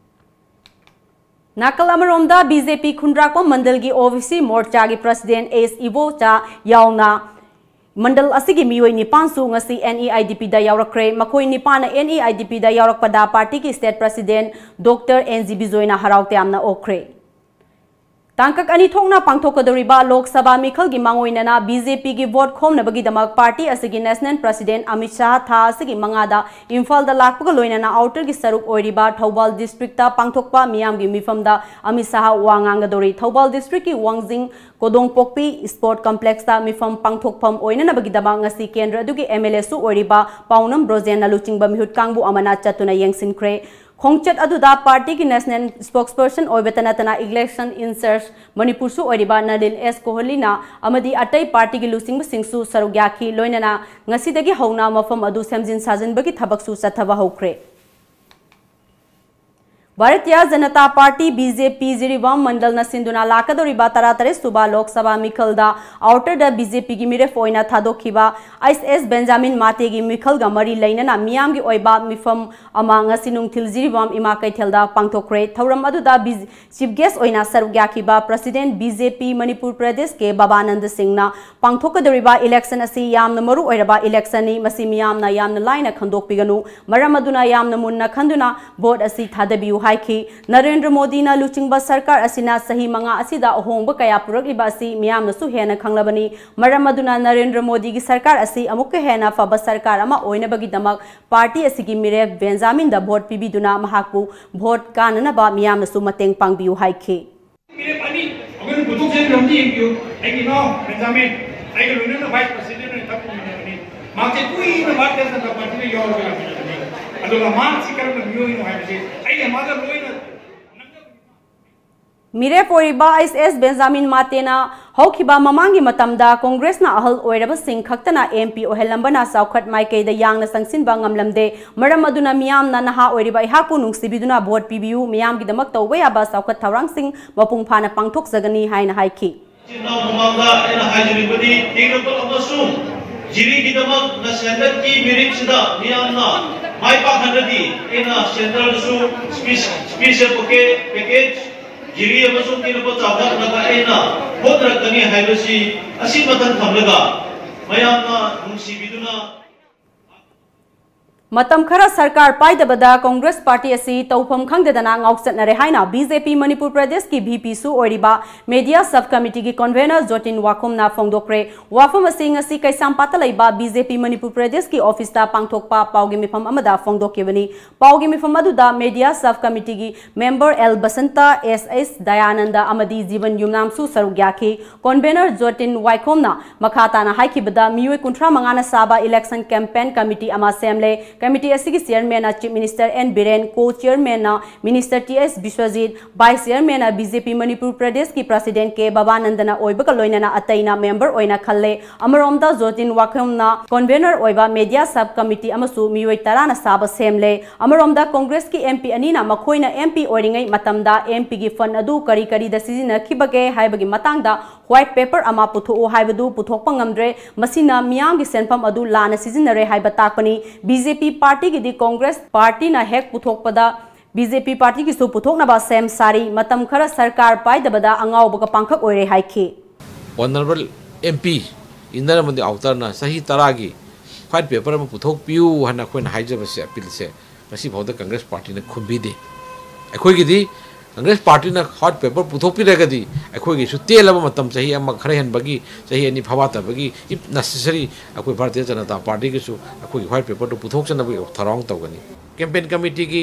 ꯅꯥꯀꯜ ꯑꯃꯔꯣꯝꯗ ꯕꯤ ꯖꯦ ꯄꯤ ꯈꯨꯟꯗ꯭ꯔꯥꯛꯄꯝ ꯃꯟꯗꯜꯒꯤ ꯑꯣ ꯕꯤ ꯁꯤ ꯃꯣꯔꯆꯥꯒꯤ ꯄ꯭ꯔꯁꯤꯗꯦꯟ ꯑꯦꯁ ꯏꯕꯣꯆꯥ ꯌꯥꯎꯅ ꯃꯟꯗꯜ ꯑꯁꯤꯒꯤ ꯃꯤꯑꯣꯏ ꯅꯤꯄꯥꯟꯁꯨ ꯉꯁꯤ ꯑꯦꯟ ꯏ ꯑꯥꯏ ꯗꯤ ꯄꯤꯗ ꯌꯥꯎꯔꯛꯈ꯭ꯔꯦ꯫ ꯃꯈꯣꯏ ꯅꯤꯄꯥꯟꯅ ꯑꯦꯟ ꯏ ꯑꯥꯏ ꯗꯤ ꯄꯤꯗ ꯌꯥꯎꯔꯛꯄꯗ ꯄꯥꯔꯇꯤꯒꯤ state president doctor N G ꯕꯤꯖꯣꯏꯅ ꯍꯔꯥꯎ ꯇꯌꯥꯝꯅ ꯑꯣꯛꯈ꯭ꯔꯦ꯫ ꯇꯥꯡꯀꯛ ꯑꯅꯤ ꯊꯣꯛꯅ ꯄꯥꯡꯊꯣꯛꯀꯗꯧꯔꯤꯕ ꯂꯣꯛ ꯁꯚꯥ ꯃꯤꯈꯜꯒꯤ ꯃꯥꯡꯑꯣꯏꯅꯅ ꯕꯤ ꯖꯦ ꯄꯤꯒꯤ ꯚꯣꯠ ꯈꯣꯝꯅꯕꯒꯤꯗꯃꯛ ꯄꯥꯔꯇꯤ ꯑꯁꯤꯒꯤ ꯅꯦꯁꯅꯦꯜ ꯄ꯭ꯔꯁꯤꯗꯦꯟ ꯑꯃꯤꯠ ꯁꯥꯍ ꯊꯥ ꯑꯁꯤꯒꯤ ꯃꯉꯥꯗ ꯏꯝꯐꯥꯜꯗ ꯂꯥꯛꯄꯒ ꯂꯣꯏꯅꯅ ꯑꯥꯎꯇꯔꯒꯤ ꯁꯔꯨꯛ ꯑꯣꯏꯔꯤꯕ ꯊꯧꯕꯥꯜ ꯗꯤꯁꯇ꯭ꯔꯤꯛꯇ ꯄꯥꯡꯊꯣꯛꯄ ꯃꯤꯌꯥꯝꯒꯤ ꯃꯤꯐꯝꯗ ꯑꯃꯤꯠ ꯁꯥꯍ ꯋꯥ ꯉꯥꯡꯒꯗꯧꯔꯤ꯫ ꯊꯧꯕꯥꯜ ꯗꯤꯁꯇ꯭ꯔꯤꯛꯀꯤ ꯋꯥꯡꯖꯤꯡ ꯀꯣꯗꯣꯡꯄꯣꯛꯄꯤ ꯁ꯭ꯄꯣꯔꯠ ꯀꯝꯄ꯭ꯂꯦꯛꯁꯇ ꯃꯤꯐꯝ ꯄꯥꯡꯊꯣꯛꯐꯝ ꯑꯣꯏꯅꯅꯕꯒꯤꯗꯃꯛ ꯉꯁꯤ ꯀꯦꯟꯗ꯭ꯔ ꯑꯗꯨꯒꯤ ꯑꯦꯝ ꯑꯦꯜ ꯑꯦꯁꯨ ꯑꯣꯏꯔꯤꯕ ꯄꯥꯎꯅꯝ ꯕ꯭ꯔꯣꯖꯦꯟꯅ ꯂꯨꯆꯤꯡꯕ ꯃꯤꯍꯨꯠ ꯀꯥꯡꯕꯨ ꯑꯃꯅ ꯆꯠꯇꯨꯅ ꯌꯦꯡꯁꯤꯟꯈ꯭ꯔꯦ꯫ ꯈꯣꯡꯆꯠ ꯑꯗꯨꯗ ꯄꯥꯔꯇꯤꯒꯤ ꯅꯦꯁꯅꯦꯜ ꯁ꯭ꯄꯣꯛꯁꯄꯔꯁꯟ ꯑꯣꯏꯕꯇ ꯅꯠꯇꯅ ꯏꯂꯦꯛꯁꯟ ꯏꯟꯆꯥꯔꯖ ꯃꯅꯤꯄꯨꯔꯁꯨ ꯑꯣꯏꯔꯤꯕ ꯅꯂꯤꯟ ꯑꯦꯁ ꯀꯣꯍꯂꯤꯅ ꯑꯃꯗꯤ ꯑꯇꯩ ꯄꯥꯔꯇꯤꯒꯤ ꯂꯨꯆꯤꯡꯕꯁꯤꯡꯁꯨ ꯁꯔꯨꯛ ꯌꯥꯈꯤ꯫ ꯂꯣꯏꯅꯅ ꯉꯁꯤꯗꯒꯤ ꯍꯧꯅ ꯃꯐꯝ ꯑꯗꯨ ꯁꯦꯝꯖꯤꯟ ꯁꯥꯖꯤꯟꯕꯒꯤ ꯊꯕꯛꯁꯨ ꯆꯠꯊꯕ ꯍꯧꯈ꯭ꯔꯦ꯫ Bharatiya Janata party, B J ꯄꯤ, ꯖꯤꯔꯤꯕꯥꯝ ꯃꯟꯗꯜꯅ ꯁꯤꯟꯗꯨꯅ ꯂꯥꯛꯀꯗꯧꯔꯤꯕ ꯇꯔꯥꯇꯔꯦꯠ ꯁꯨꯕ ꯂꯣꯛ ꯁꯚꯥ ꯃꯤꯈꯜꯗ ꯑꯥꯎꯇꯔꯗ ꯕꯤ ꯖꯦ ꯄꯤꯒꯤ ꯃꯤꯔꯦꯞ ꯑꯣꯏꯅ ꯊꯥꯗꯣꯛꯈꯤꯕ ꯑꯩꯆ ꯑꯦꯁ ꯕꯦꯟꯖꯥꯃꯤꯟ ꯃꯥꯇꯦꯒꯤ ꯃꯤꯈꯜꯒ ꯃꯔꯤ ꯂꯩꯅꯅ ꯃꯤꯌꯥꯝꯒꯤ ꯑꯣꯏꯕ ꯃꯤꯐꯝ ꯑꯃ ꯉꯁꯤ ꯅꯨꯡꯊꯤꯜ ꯖꯤꯔꯤꯕꯥꯝ ꯏꯃꯥ ꯀꯩꯊꯦꯜꯗ ꯄꯥꯡꯊꯣꯛꯈ꯭ꯔꯦ꯫ ꯊꯧꯔꯝ ꯑꯗꯨꯗ ꯕꯤ-, ꯆꯤꯐ ꯒꯦꯁ ꯑꯣꯏꯅ ꯁꯔꯨꯛ ꯌꯥꯈꯤꯕ ꯄ꯭ꯔꯁꯤꯗꯦꯟ ꯕꯤ ꯖꯦ ꯄꯤ ꯃꯅꯤꯄꯨꯔ ꯄ꯭ꯔꯗꯦꯁ ꯀꯦ ꯕꯕꯥꯅꯟꯗ ꯁꯤꯡꯅ ꯄꯥꯡꯊꯣꯛꯀꯗꯧꯔꯤꯕ ꯏꯂꯦꯛꯁꯟ ꯑꯁꯤ ꯌꯥꯝꯅ ꯃꯔꯨ ꯑꯣꯏꯔꯕ ꯏꯂꯦꯛꯁꯟꯅꯤ, ꯃꯁꯤ ꯃꯤꯌꯥꯝꯅ ꯌꯥꯝꯅ ꯂꯥꯏꯅ ꯈꯟꯗꯣꯛꯄꯤꯒꯅꯨ, ꯃꯔꯝ ꯑꯗꯨꯅ ꯌꯥꯝꯅ ꯃꯨꯟꯅ ꯈꯟꯗꯨꯅ ꯚꯣꯠ ꯑꯁꯤ ꯊꯥꯗꯕꯤꯌꯨ ꯍꯥꯏꯈꯤ꯫ ꯅꯔꯦꯟꯗ꯭ꯔ ꯃꯣꯗꯤꯅ ꯂꯨꯆꯤꯡꯕ ꯁꯔꯀꯥꯔ ꯑꯁꯤꯅ ꯆꯍꯤ ꯃꯉꯥ ꯑꯁꯤꯗ ꯑꯍꯣꯡꯕ ꯀꯌꯥ ꯄꯨꯔꯛꯂꯤꯕ ꯑꯁꯤ ꯃꯤꯌꯥꯝꯅꯁꯨ ꯍꯦꯟꯅ ꯈꯪꯂꯕꯅꯤ꯫ ꯃꯔꯝ ꯑꯗꯨꯅ ꯅꯔꯦꯟꯗ꯭ꯔ ꯃꯣꯗꯤꯒꯤ ꯁꯔꯀꯥꯔ ꯑꯁꯤ ꯑꯃꯨꯛꯀ ꯍꯦꯟꯅ ꯐꯕ ꯁꯔꯀꯥꯔ ꯑꯃ ꯑꯣꯏꯅꯕꯒꯤꯗꯃꯛ ꯄꯥꯔꯇꯤ ꯑꯁꯤꯒꯤ ꯃꯤꯔꯦꯞ ꯕꯦꯟꯖꯥꯃꯤꯟꯗ ꯚꯣꯠ ꯄꯤꯕꯤꯗꯨꯅ ꯃꯍꯥꯛꯄꯨ ꯚꯣꯠ ꯀꯥꯅꯅꯕ ꯃꯤꯌꯥꯝꯅꯁꯨ ꯃꯇꯦꯡ ꯄꯥꯡꯕꯤꯌꯨ ꯍꯥꯏꯈꯤ꯫ ꯃꯤꯔꯦꯞ ꯑꯅꯤ ꯑꯩꯈꯣꯏꯅ ꯄꯨꯊꯣꯛꯆꯔꯤꯕ ꯑꯝꯇ ꯌꯦꯡꯕꯤꯌꯨ꯫ ꯑꯩꯒꯤ ꯏꯅꯥꯎ ꯕꯦꯟꯖꯥꯃꯤꯟ, ꯑꯩꯒ ꯂꯣꯏꯅꯅ ꯚꯥꯏꯁ ꯄ꯭ꯔꯁꯤꯗꯦꯟꯠ ꯑꯣꯏꯅ ꯊꯕꯛ ꯇꯧꯃꯤꯟꯅꯕꯅꯤ꯫ ꯃꯍꯥꯛꯁꯦ ꯀꯨꯏꯅ ꯚꯥꯔꯇꯤꯌ ꯖꯅꯇꯥ ꯄꯥꯔꯇꯤꯗ ꯌꯥꯎꯔꯒ ꯂꯥꯛꯈꯤꯕꯅꯤ꯫ ꯑꯗꯨꯒ ꯃꯍꯥꯛꯁꯤ ꯀꯔꯝꯕ ꯃꯤꯑꯣꯏꯅꯣ ꯍꯥꯏꯕꯁꯦ ꯑꯩꯅ ꯃꯥꯒ ꯂꯣꯏꯅ ꯃꯤꯔꯦꯞ ꯑꯣꯏꯔꯤꯕ ꯑꯩꯆ ꯑꯦꯁ ꯕꯦꯟꯖꯥꯃꯤꯟ ꯃꯥꯇꯦꯅ ꯍꯧꯈꯤꯕ ꯃꯃꯥꯡꯒꯤ ꯃꯇꯝꯗ ꯀꯣꯡꯒ꯭ꯔꯦꯁꯅ ꯑꯍꯜ ꯑꯣꯏꯔꯕꯁꯤꯡ ꯈꯛꯇꯅ ꯑꯦꯝ ꯄꯤ ꯑꯣꯏꯍꯜꯂꯝꯕꯅ ꯆꯥꯎꯈꯠ ꯃꯥꯏꯀꯩꯗ ꯌꯥꯡꯅ ꯆꯪꯁꯤꯟꯕ ꯉꯝꯂꯝꯗꯦ꯫ ꯃꯔꯝ ꯑꯗꯨꯅ ꯃꯤꯌꯥꯝꯅ ꯅꯍꯥ ꯑꯣꯏꯔꯤꯕ ꯑꯩꯍꯥꯛꯄꯨ ꯅꯨꯡꯁꯤꯕꯤꯗꯨꯅ ꯚꯣꯠ ꯄꯤꯕꯤꯌꯨ, ꯃꯤꯌꯥꯝꯒꯤꯗꯃꯛ ꯇꯧꯕ ꯌꯥꯕ ꯆꯥꯎꯈꯠ ꯊꯧꯔꯥꯡꯁꯤꯡ ꯃꯄꯨꯡ ꯐꯥꯅ ꯄꯥꯡꯊꯣꯛꯆꯒꯅꯤ ꯍꯥꯏꯅ ꯍꯥꯏꯈꯤ꯫ ꯏꯆꯤꯟ ꯏꯅꯥꯎ ꯃꯃꯥꯡꯗ ꯑꯩꯅ ꯍꯥꯏꯖꯅꯤꯡꯕꯗꯤ ꯇꯦꯡꯅꯧꯄꯜ ꯑꯃꯁꯨꯡ ꯖꯤꯔꯤꯒꯤꯗꯃꯛ ꯅꯦꯁꯅꯦꯜꯒꯤ ꯃꯦꯔꯤꯠꯁꯤꯗ ꯃꯤꯌꯥꯝꯅ ꯃꯥꯏ ꯄꯥꯛꯍꯟꯕꯗꯤ ꯑꯩꯅ ꯁꯦꯟꯇꯔꯗꯁꯨ ꯁ꯭ꯄꯤꯁ-, ꯁ꯭ꯄꯤꯁꯦꯜ ꯄꯦꯀꯦ-, ꯄꯦꯀꯦꯖ ꯖꯤꯔꯤ ꯑꯃꯁꯨꯡ ꯇꯦꯡꯅꯧꯄꯜ ꯆꯥꯎꯈꯠꯅꯕ ꯑꯩꯅ ꯍꯣꯠꯅꯔꯛꯀꯅꯤ ꯍꯥꯏꯕꯁꯤ ꯑꯁꯤ ꯃꯊꯪ ꯊꯝꯂꯒ ꯃꯌꯥꯝꯅ ꯅꯨꯡꯁꯤꯕꯤꯗꯨꯅ ꯃꯇꯝ ꯈꯔ ꯁꯔꯀꯥꯔ ꯄꯥꯏꯗꯕꯗ ꯀꯣꯡꯒ꯭ꯔꯦꯁ ꯄꯥꯔꯇꯤ ꯑꯁꯤ ꯇꯧꯐꯝ ꯈꯪꯗꯗꯅ ꯉꯥꯎꯆꯠꯅꯔꯦ ꯍꯥꯏꯅ ꯕꯤ ꯖꯦ ꯄꯤ ꯃꯅꯤꯄꯨꯔ ꯄ꯭ꯔꯗꯦꯁꯀꯤ ꯚꯤ ꯄꯤꯁꯨ ꯑꯣꯏꯔꯤꯕ ꯃꯦꯗꯤꯌꯥ ꯁꯕ ꯀꯃꯤꯇꯤꯒꯤ ꯀꯟꯚꯦꯅꯔ ꯖꯣꯇꯤꯟ ꯋꯥꯈꯣꯝꯅ ꯐꯣꯡꯗꯣꯛꯈ꯭ꯔꯦ꯫ ꯋꯥꯐꯝ ꯑꯁꯤ ꯉꯁꯤ ꯀꯩꯁꯥꯝꯄꯥꯠꯇ ꯂꯩꯕ ꯕꯤ ꯖꯦ ꯄꯤ ꯃꯅꯤꯄꯨꯔ ꯄ꯭ꯔꯗꯦꯁꯀꯤ ꯑꯣꯐꯤꯁꯇ ꯄꯥꯡꯊꯣꯛꯄ ꯄꯥꯎꯒꯤ ꯃꯤꯐꯝ ꯑꯃꯗ ꯐꯣꯡꯗꯣꯛꯈꯤꯕꯅꯤ꯫ ꯄꯥꯎꯒꯤ ꯃꯤꯐꯝ ꯑꯗꯨꯗ ꯃꯦꯗꯤꯌꯥ ꯁꯕ ꯀꯃꯤꯇꯤꯒꯤ member L Basanta, S S Dayananda ꯑꯃꯗꯤ ꯖꯤꯕꯟ ꯌꯨꯝꯅꯥꯝꯁꯨ ꯁꯔꯨꯛ ꯌꯥꯈꯤ꯫ ꯀꯣꯟꯚꯦꯅꯔ ꯖꯣꯇꯤꯟ ꯋꯥꯏꯈꯣꯝꯅ ꯃꯈꯥ ꯇꯥꯅ ꯍꯥꯏꯈꯤꯕꯗ, ꯃꯤꯑꯣꯏ ꯀꯨꯟꯊ꯭ꯔꯥ ꯃꯉꯥꯅ ꯁꯥꯕ ꯏꯂꯦꯛꯁꯟ ꯀꯦꯝꯄꯦꯟ ꯀꯃꯤꯇꯤ ꯑꯃ ꯁꯦꯝꯂꯦ꯫ ꯀꯃꯤꯇꯤ ꯑꯁꯤꯒꯤ ꯆꯤꯌꯔꯃꯦꯟꯅ ꯆꯤꯐ ꯃꯤꯅꯤꯁꯇꯔ ꯑꯦꯟ ꯕꯤꯔꯦꯟ, ꯀꯣ ꯆꯤꯌꯔꯃꯦꯟꯅ ꯃꯤꯅꯤꯁꯇꯔ ꯇꯤ ꯑꯦꯁ ꯕꯤꯁ꯭ꯋꯖꯤꯠ, ꯚꯥꯏꯁ ꯆꯤꯌꯔꯃꯦꯟꯅ ꯕꯤ ꯖꯦ ꯄꯤ ꯃꯅꯤꯄꯨꯔ ꯄ꯭ꯔꯗꯦꯁꯀꯤ ꯄ꯭ꯔꯁꯤꯗꯦꯟ ꯀꯦ ꯕꯕꯥꯅꯟꯗꯅ ꯑꯣꯏꯕꯒ ꯂꯣꯏꯅꯅ ꯑꯇꯩꯅ ꯃꯦꯝꯕꯔ ꯑꯣꯏꯅ ꯈꯜꯂꯦ꯫ ꯑꯃꯔꯣꯝꯗ ꯖꯣꯇꯤꯟ ꯋꯥꯈꯣꯝꯅ ꯀꯣꯟꯚꯦꯅꯔ ꯑꯣꯏꯕ ꯃꯦꯗꯤꯌꯥ ꯁꯕ ꯀꯃꯤꯇꯤ ꯑꯃꯁꯨ ꯃꯤꯑꯣꯏ ꯇꯔꯥꯅ ꯁꯥꯕ ꯁꯦꯝꯂꯦ꯫ ꯑꯃꯔꯣꯝꯗ ꯀꯣꯡꯒ꯭ꯔꯦꯁꯀꯤ ꯑꯦꯝ ꯄꯤ ꯑꯅꯤꯅ ꯃꯈꯣꯏꯅ ꯑꯦꯝ ꯄꯤ ꯑꯣꯏꯔꯤꯉꯩ ꯃꯇꯝꯗ ꯑꯦꯝ ꯄꯤꯒꯤ ꯐꯟꯗ ꯑꯗꯨ ꯀꯔꯤ ꯀꯔꯤꯗ ꯁꯤꯖꯤꯟꯅꯈꯤꯕꯒꯦ ꯍꯥꯏꯕꯒꯤ ꯃꯇꯥꯡꯗ ꯋꯥꯏꯠ ꯄꯦꯄꯔ ꯑꯃ ꯄꯨꯊꯣꯛꯎ ꯍꯥꯏꯕꯗꯨ ꯄꯨꯊꯣꯛꯄ ꯉꯝꯗ꯭ꯔꯦ꯫ ꯃꯁꯤꯅ ꯃꯤꯌꯥꯝꯒꯤ ꯁꯦꯟꯐꯝ ꯑꯗꯨ ꯂꯥꯟꯅ ꯁꯤꯖꯤꯟꯅꯔꯦ ꯍꯥꯏꯕ ꯇꯥꯛꯄꯅꯤ꯫ ꯕꯤ ꯖꯦ ꯄꯤ ꯄꯥꯔꯇꯤꯒꯤꯗꯤ ꯀꯣꯡꯒ꯭ꯔꯦꯁ ꯄꯥꯔꯇꯤꯅ ꯍꯦꯛ ꯄꯨꯊꯣꯛꯄꯗ ꯕꯤ ꯖꯦ ꯄꯤ ꯄꯥꯔꯇꯤꯒꯤꯁꯨ ꯄꯨꯊꯣꯛꯅꯕ ꯁꯦꯝ ꯁꯥꯔꯤ꯫ ꯃꯇꯝ ꯈꯔ ꯁꯔꯀꯥꯔ ꯄꯥꯏꯗꯕꯗ ꯑꯉꯥꯎꯕꯒ ꯄꯥꯡꯈꯛ ꯑꯣꯏꯔꯦ ꯍꯥꯏꯈꯤ꯫ ꯑꯣꯅꯔꯦꯕꯜ ꯑꯦꯝ ꯄꯤ ꯏꯟꯅꯔ ꯃꯅꯤ ꯑꯥꯎꯇꯔꯅ ꯆꯍꯤ ꯇꯔꯥꯒꯤ ꯋꯥꯏꯠ ꯄꯦꯄꯔ ꯑꯃ ꯄꯨꯊꯣꯛꯄꯤꯌꯨ ꯍꯥꯏꯅ ꯑꯩꯈꯣꯏꯅ ꯍꯥꯏꯖꯕꯁꯦ, ꯑꯄꯤꯜꯁꯦ ꯉꯁꯤ ꯐꯥꯎꯗ ꯀꯪꯒ꯭ꯔꯦꯁ ꯄꯥꯔꯇꯤꯅ ꯈꯨꯝꯕꯤꯗꯦ꯫ ꯑꯩꯈꯣꯏꯒꯤꯗꯤ ꯀꯪꯒ꯭ꯔꯦꯁ ꯄꯥꯔꯇꯤꯅ ꯋꯥꯏꯠ ꯄꯦꯄꯔ ꯄꯨꯊꯣꯛꯄꯤꯔꯒꯗꯤ ꯑꯩꯈꯣꯏꯒꯤꯁꯨ ꯇꯦꯜꯂꯕ ꯃꯇꯝ, ꯆꯍꯤ ꯑꯃ ꯈꯔ ꯍꯦꯟꯕꯒꯤ, ꯆꯍꯤ ꯑꯅꯤ ꯐꯥꯕꯥꯠꯇꯕꯒꯤ, if necessary, ꯑꯩꯈꯣꯏ ꯚꯥꯔꯇꯤꯌ ꯖꯅꯇꯥ ꯄꯥꯔꯇꯤꯒꯤꯁꯨ ꯑꯩꯈꯣꯏꯒꯤ ꯋꯥꯏꯠ ꯄꯦꯄꯔꯗꯨ ꯄꯨꯊꯣꯛꯆꯅꯕꯒꯤ ꯊꯧꯔꯥꯡ ꯇꯧꯒꯅꯤ꯫ ꯀꯦꯝꯄꯦꯟ ꯀꯃꯤꯇꯤꯒꯤ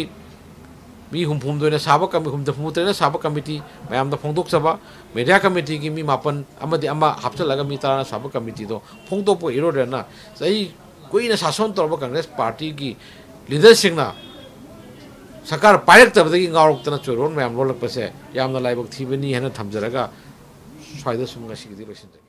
ꯃꯤ ꯍꯨꯝꯐꯨꯍꯨꯝꯗꯣꯏꯅ ꯁꯥꯕ ꯀꯃꯤ ꯍꯨꯝꯐꯨꯇꯔꯦꯠꯅ ꯁꯥꯕ ꯀꯃꯤꯇꯤ ꯃꯌꯥꯝꯗ ꯐꯣꯡꯗꯣꯛꯆꯕ, ꯃꯦꯗꯤꯌꯥ ꯀꯃꯤꯇꯤꯒꯤ ꯃꯤ ꯃꯥꯄꯟ ꯑꯃꯗꯤ ꯑꯃ ꯍꯥꯞꯆꯤꯜꯂꯒ ꯃꯤ ꯇꯔꯥꯅ ꯁꯥꯕ ꯀꯃꯤꯇꯤꯗꯣ ꯐꯣꯡꯗꯣꯛꯄ ꯏꯔꯣꯏꯔꯅ ꯆꯍꯤ ꯀꯨꯏꯅ ꯁꯥꯁꯣꯟ ꯇꯧꯔꯕ ꯀꯪꯒ꯭ꯔꯦꯁ ꯄꯥꯔꯇꯤꯒꯤ ꯂꯤꯗꯔꯁꯤꯡꯅ ꯁꯔꯀꯥꯔ ꯄꯥꯏꯔꯛꯇꯕꯗꯒꯤ ꯉꯥꯎꯔꯛꯇꯅ ꯆꯣꯏꯔꯣꯟ ꯃꯌꯥꯝ ꯂꯣꯜꯂꯛꯄꯁꯦ ꯌꯥꯝꯅ ꯂꯥꯏꯕꯛ ꯊꯤꯕꯅꯤ ꯍꯥꯏꯅ ꯊꯝꯖꯔꯒ ꯁ꯭ꯋꯥꯏꯗ ꯁꯨꯝ ꯉꯁꯤꯒꯤꯗꯤ ꯂꯣꯏꯁꯤꯟꯖꯒꯦ꯫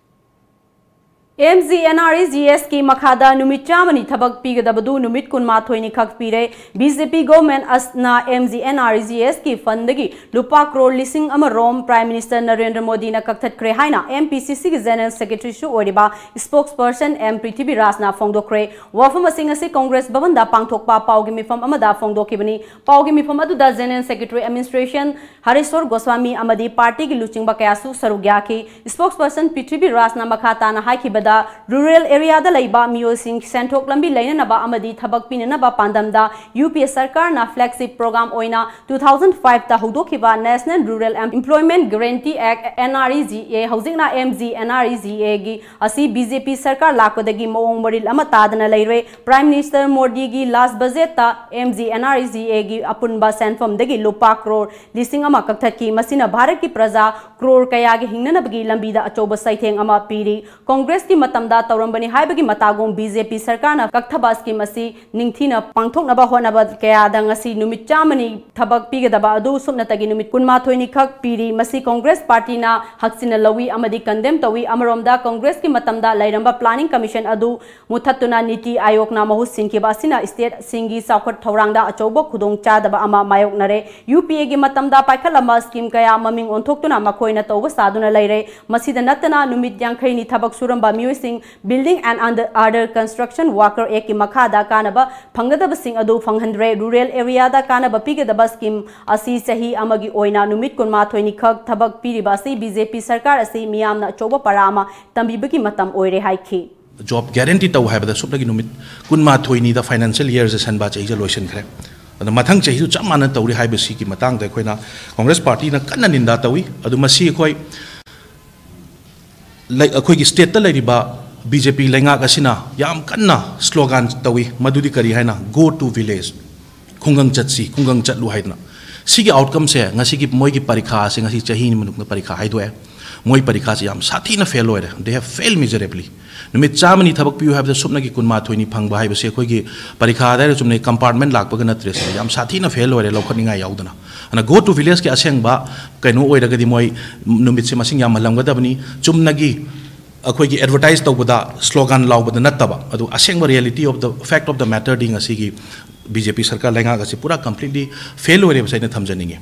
M G N R E G ꯑꯦꯁꯀꯤ ꯃꯈꯥꯗ ꯅꯨꯃꯤꯠ ꯆꯥꯝꯃꯅꯤ ꯊꯕꯛ ꯄꯤꯒꯗꯕꯗꯨ ꯅꯨꯃꯤꯠ ꯀꯨꯟꯃꯥꯊꯣꯏꯅꯤ ꯈꯛ ꯄꯤꯔꯦ꯫ ꯕꯤ ꯖꯦ ꯄꯤ ꯒꯣꯚꯔꯟꯃꯦꯟꯠꯅ M G N R E G ꯑꯦꯁꯀꯤ ꯐꯟꯗꯒꯤ ꯂꯨꯄꯥ ꯀ꯭ꯔꯣꯔ ꯂꯤꯁꯤꯡ ꯑꯃ ꯔꯣꯝ ꯄ꯭ꯔꯥꯏꯝ ꯃꯤꯅꯤꯁꯇꯔ ꯅꯔꯦꯟꯗ꯭ꯔ ꯃꯣꯗꯤꯅ ꯀꯛꯊꯠꯈ꯭ꯔꯦ ꯍꯥꯏꯅ ꯑꯦꯝ ꯄꯤ ꯁꯤ ꯁꯤꯒꯤ ꯖꯦꯅꯔꯦꯜ ꯁꯦꯀ꯭ꯔꯦꯇꯔꯤꯁꯨ ꯑꯣꯏꯔꯤꯕ ꯁ꯭ꯄꯣꯛꯁꯄꯔꯁꯟ ꯑꯦꯝ ꯄ꯭ꯔꯤꯊꯤꯕꯤꯔꯥꯖꯅ ꯐꯣꯡꯗꯣꯛꯈ꯭ꯔꯦ꯫ ꯋꯥꯐꯝ ꯑꯁꯤ ꯉꯁꯤ ꯀꯣꯡꯒ꯭ꯔꯦꯁ ꯚꯕꯟꯗ ꯄꯥꯡꯊꯣꯛꯄ ꯄꯥꯎꯒꯤ ꯃꯤꯐꯝ ꯑꯃꯗ ꯐꯣꯡꯗꯣꯛꯈꯤꯕꯅꯤ꯫ ꯄꯥꯎꯒꯤ ꯃꯤꯐꯝ ꯑꯗꯨꯗ ꯖꯦꯅꯔꯦꯜ ꯁꯦꯀ꯭ꯔꯦꯇꯔꯤ, ꯑꯦꯗꯃꯤꯅꯤꯁꯇ꯭ꯔꯦꯁꯟ, ꯍꯔꯤꯁꯣꯔ ꯒꯣꯁ꯭ꯋꯥꯃꯤ ꯑꯃꯗꯤ ꯄꯥꯔꯇꯤꯒꯤ ꯂꯨꯆꯤꯡꯕ ꯀꯌꯥꯁꯨ ꯁꯔꯨꯛ ꯌꯥꯈꯤ꯫ ꯁ꯭ꯄꯣꯛꯁꯄꯔꯁꯟ ꯄ꯭ꯔꯤꯊꯤꯕꯤ ꯔꯥꯖꯅ ꯃꯈꯥ ꯇꯥꯅ ꯍꯥꯏꯈꯤꯕꯗ, ꯔꯨꯔꯦꯜ ꯑꯦꯔꯤꯌꯥꯗ ꯂꯩꯕ ꯃꯤꯑꯣꯏꯁꯤꯡ ꯁꯦꯟꯊꯣꯛ ꯂꯝꯕꯤ ꯂꯩꯅꯅꯕ ꯑꯃꯗꯤ ꯊꯕꯛ ꯄꯤꯅꯅꯕ ꯄꯥꯟꯗꯝꯗ ꯌꯨ ꯄꯤ ꯑꯦ ꯁꯔꯀꯥꯔꯅ ꯐ꯭ꯂꯦꯒꯁꯤꯞ ꯄ꯭ꯔꯣꯒ꯭ꯔꯥꯝ ꯑꯣꯏꯅ two thousand five ꯇ ꯍꯧꯗꯣꯛꯈꯤꯕ National Rural Employment Guarantee Act, N R E G A, ꯍꯧꯖꯤꯛꯅ M G N R E G A ꯒꯤ ꯑꯁꯤ ꯕꯤ ꯖꯦ ꯄꯤ ꯁꯔꯀꯥꯔ ꯂꯥꯛꯄꯗꯒꯤ ꯃꯑꯣꯡ ꯃꯔꯤꯜ ꯑꯃ ꯇꯥꯗꯅ ꯂꯩꯔꯦ꯫ ꯄ꯭ꯔꯥꯏꯝ ꯃꯤꯅꯤꯁꯇꯔ ꯃꯣꯗꯤꯒꯤ ꯂꯥꯁ ꯕꯖꯦꯠꯇ M G N R E G A ꯒꯤ ꯑꯄꯨꯟꯕ ꯁꯦꯟꯐꯝꯗꯒꯤ ꯂꯨꯄꯥ ꯀ꯭ꯔꯣꯔ ꯂꯤꯁꯤꯡ ꯑꯃ ꯀꯛꯊꯠꯈꯤ꯫ ꯃꯁꯤꯅ ꯚꯥꯔꯠꯀꯤ ꯄ꯭ꯔꯖꯥ ꯀ꯭ꯔꯣꯔ ꯀꯌꯥꯒꯤ ꯍꯤꯡꯅꯅꯕꯒꯤ ꯂꯝꯕꯤꯗ ꯑꯆꯧꯕ ꯆꯩꯊꯦꯡ ꯑꯃ ꯄꯤꯔꯤ꯫ ꯀꯣꯡꯒ꯭ꯔꯦꯁꯀꯤ ꯃꯇꯝꯗ ꯇꯧꯔꯝꯕꯅꯤ ꯍꯥꯏꯕꯒꯤ ꯃꯇꯥꯒꯨꯝ ꯕꯤ ꯖꯦ ꯄꯤ ꯁꯔꯀꯥꯔꯅ ꯀꯛꯊꯕ ꯁ꯭ꯀꯤꯝ ꯑꯁꯤ ꯅꯤꯡꯊꯤꯅ ꯄꯥꯡꯊꯣꯛꯅꯕ ꯍꯣꯠꯅꯕ ꯀꯌꯥꯗ ꯉꯁꯤ ꯅꯨꯃꯤꯠ ꯆꯥꯝꯃꯅꯤ ꯊꯕꯛ ꯄꯤꯒꯗꯕ ꯑꯗꯨ ꯁꯨꯞꯅꯇꯒꯤ ꯅꯨꯃꯤꯠ ꯀꯨꯟꯃꯥꯊꯣꯏꯅꯤ ꯈꯛ ꯄꯤꯔꯤ꯫ ꯃꯁꯤ ꯀꯣꯡꯒ꯭ꯔꯦꯁ ꯄꯥꯔꯇꯤꯅ ꯍꯛꯆꯤꯟꯅ ꯂꯧꯏ ꯑꯃꯗꯤ ꯀꯟꯗꯦꯝ ꯇꯧꯏ꯫ ꯑꯃꯔꯣꯝꯗ ꯀꯣꯡꯒ꯭ꯔꯦꯁꯀꯤ ꯃꯇꯝꯗ ꯂꯩꯔꯝꯕ ꯄ꯭ꯂꯥꯅꯤꯡ ꯀꯃꯤꯁꯟ ꯑꯗꯨ ꯃꯨꯊꯠꯇꯨꯅ ꯅꯤꯇꯤ ꯑꯥꯌꯣꯒꯅ ꯃꯍꯨꯠ ꯁꯤꯟꯈꯤꯕ ꯑꯁꯤꯅ ꯁ꯭ꯇꯦꯠꯁꯤꯡꯒꯤ ꯆꯥꯎꯈꯠ ꯊꯧꯔꯥꯡꯗ ꯑꯆꯧꯕ ꯈꯨꯗꯣꯡꯆꯥꯗꯕ ꯑꯃ ꯃꯥꯌꯣꯛꯅꯔꯦ꯫ ꯌꯨ ꯄꯤ ꯑꯦꯒꯤ ꯃꯇꯝꯗ ꯄꯥꯏꯈꯠꯂꯝꯕ ꯁ꯭ꯀꯤꯝ ꯀꯌꯥ ꯃꯃꯤꯡ ꯑꯣꯟꯊꯣꯛꯇꯨꯅ ꯃꯈꯣꯏꯅ ꯇꯧꯕ ꯁꯥꯗꯨꯅ ꯂꯩꯔꯦ꯫ ꯃꯁꯤꯗ ꯅꯠꯇꯅ ꯅꯨꯃꯤꯠ ꯌꯥꯡꯈꯩꯅꯤ ꯊꯕꯛ ꯁꯨꯔꯝꯕ ꯃꯤꯑꯣꯏꯁꯤꯡ Building and Under Construction Worker Act ꯀꯤ ꯃꯈꯥꯗ ꯀꯥꯟꯅꯕ ꯐꯪꯒꯗꯕꯁꯤꯡ ꯑꯗꯨ ꯐꯪꯍꯟꯗ꯭ꯔꯦ꯫ ꯔꯨꯔꯦꯜ ꯑꯦꯔꯤꯌꯥꯗ ꯀꯥꯟꯅꯕ ꯄꯤꯒꯗꯕ ꯁ꯭ꯀꯤꯝ ꯑꯁꯤ ꯆꯍꯤ ꯑꯃꯒꯤ ꯑꯣꯏꯅ ꯅꯨꯃꯤꯠ ꯀꯨꯟꯃꯥꯊꯣꯏꯅꯤ ꯈꯛ ꯊꯕꯛ ꯄꯤꯔꯤꯕ ꯑꯁꯤ ꯕꯤ ꯖꯦ ꯄꯤ ꯁꯔꯀꯥꯔ ꯑꯁꯤ ꯃꯤꯌꯥꯝꯅ ꯑꯆꯧꯕ ꯄꯔꯥ ꯑꯃ ꯇꯝꯕꯤꯕꯒꯤ ꯃꯇꯝ ꯑꯣꯏꯔꯦ ꯍꯥꯏꯈꯤ꯫ ꯖꯣꯕ ꯒꯦꯔꯦꯟꯇꯤ ꯇꯧ ꯍꯥꯏꯕꯗ ꯁꯨꯞꯅꯒꯤ ꯅꯨꯃꯤꯠ ꯀꯨꯟꯃꯥꯊꯣꯏꯅꯤꯗ ꯐꯥꯏꯅꯥꯟꯁꯤꯌꯦꯜ ꯏꯌꯔꯁꯦ ꯁꯟꯕꯥ ꯆꯍꯤꯁꯦ ꯂꯣꯏꯁꯤꯟꯈ꯭ꯔꯦ꯫ ꯑꯗꯣ ꯃꯊꯪ ꯆꯍꯤꯁꯨ ꯆꯞ ꯃꯥꯟꯅ ꯇꯧꯔꯤ ꯍꯥꯏꯕꯁꯤꯒꯤ ꯃꯇꯥꯡꯗ ꯑꯩꯈꯣꯏꯅ ꯀꯣꯡꯒ꯭ꯔꯦꯁ ꯄꯥꯔꯇꯤꯅ ꯀꯟꯅ ꯅꯤꯟꯗꯥ ꯇꯧꯏ꯫ ꯑꯗꯨ ꯃꯁꯤ ꯑꯩꯈꯣꯏ ꯂꯩ-, ꯑꯩꯈꯣꯏꯒꯤ ꯁ꯭ꯇꯦꯠꯇ ꯂꯩꯔꯤꯕ ꯕꯤ ꯖꯦ ꯄꯤ ꯂꯩꯉꯥꯛ ꯑꯁꯤꯅ ꯌꯥꯝ ꯀꯟꯅ ꯁ꯭ꯂꯣꯒꯥꯟ ꯇꯧꯏ, ꯃꯗꯨꯗꯤ ꯀꯔꯤ ꯍꯥꯏꯅ, "Go to village", ꯈꯨꯡꯒꯪ ꯆꯠꯁꯤ, ꯈꯨꯡꯒꯪ ꯆꯠꯂꯨ ꯍꯥꯏꯗꯅ꯫ ꯁꯤꯒꯤ ꯑꯥꯎꯠꯀꯝꯁꯦ, ꯉꯁꯤꯒꯤ ꯃꯣꯏꯒꯤ ꯄꯔꯤꯈꯥꯁꯦ, ꯉꯁꯤ ꯆꯍꯤ ꯑꯅꯤ ꯃꯅꯨꯡꯗ ꯄꯔꯤꯈꯥ ꯍꯥꯏꯗꯣꯛꯑꯦ꯫ ꯃꯣꯏ ꯄꯔꯤꯈꯥꯁꯦ ꯌꯥꯝ ꯁꯥꯊꯤꯅ ꯐꯦꯜ ꯑꯣꯏꯔꯦ꯫ They have failed miserably. ꯅꯨꯃꯤꯠ ꯆꯥꯝꯃꯅꯤ ꯊꯕꯛ ꯄꯤꯌꯨ ꯍꯥꯏꯕꯗ ꯁꯨꯞꯅꯒꯤ ꯀꯨꯟꯃꯥꯊꯣꯏꯅꯤ ꯐꯪꯕ ꯍꯥꯏꯕꯁꯦ ꯑꯩꯈꯣꯏꯒꯤ ꯄꯔꯤꯈꯥ ꯍꯥꯏꯔ ꯆꯨꯝꯅꯩ ꯀꯝꯄꯥꯔꯠꯃꯦꯟ ꯂꯥꯛꯄꯒ ꯅꯠꯇ꯭ꯔꯦ꯫ ꯁꯤꯗ ꯌꯥꯝ ꯁꯥꯊꯤꯅ ꯐꯦꯜ ꯑꯣꯏꯔꯦ, ꯂꯧꯈꯠꯅꯤꯡꯉꯥꯏ ꯌꯥꯎꯗꯅ꯫ ꯑꯗꯨꯅ go to villageꯀꯤ ꯑꯁꯦꯡꯕ ꯀꯩꯅꯣ ꯑꯣꯏꯔꯒꯗꯤ ꯃꯣꯏ ꯅꯨꯃꯤꯠꯁꯦ ꯃꯁꯤꯡ ꯌꯥꯝꯍꯜꯂꯝꯒꯗꯕꯅꯤ꯫ ꯆꯨꯝꯅꯒꯤ ꯑꯩꯈꯣꯏꯒꯤ ꯑꯦꯗꯚꯔꯇꯥꯏꯁ ꯇꯧꯕꯗ, ꯁ꯭ꯂꯣꯒꯥꯟ ꯂꯥꯎꯕꯗ ꯅꯠꯇꯕ, ꯑꯗꯨ ꯑꯁꯦꯡꯕ reality of the fact of the matterꯗꯤ ꯉꯁꯤꯒꯤ ꯕꯤ ꯖꯦ ꯄꯤ ꯁꯔꯀꯥꯔ ꯂꯩꯉꯥꯛ ꯑꯁꯤ ꯄꯨꯔꯥ completely ꯐꯦꯜ ꯑꯣꯏꯔꯦ ꯍꯥꯏꯕꯁꯦ ꯑꯩꯅ ꯊꯝꯖꯅꯤꯡꯉꯤ꯫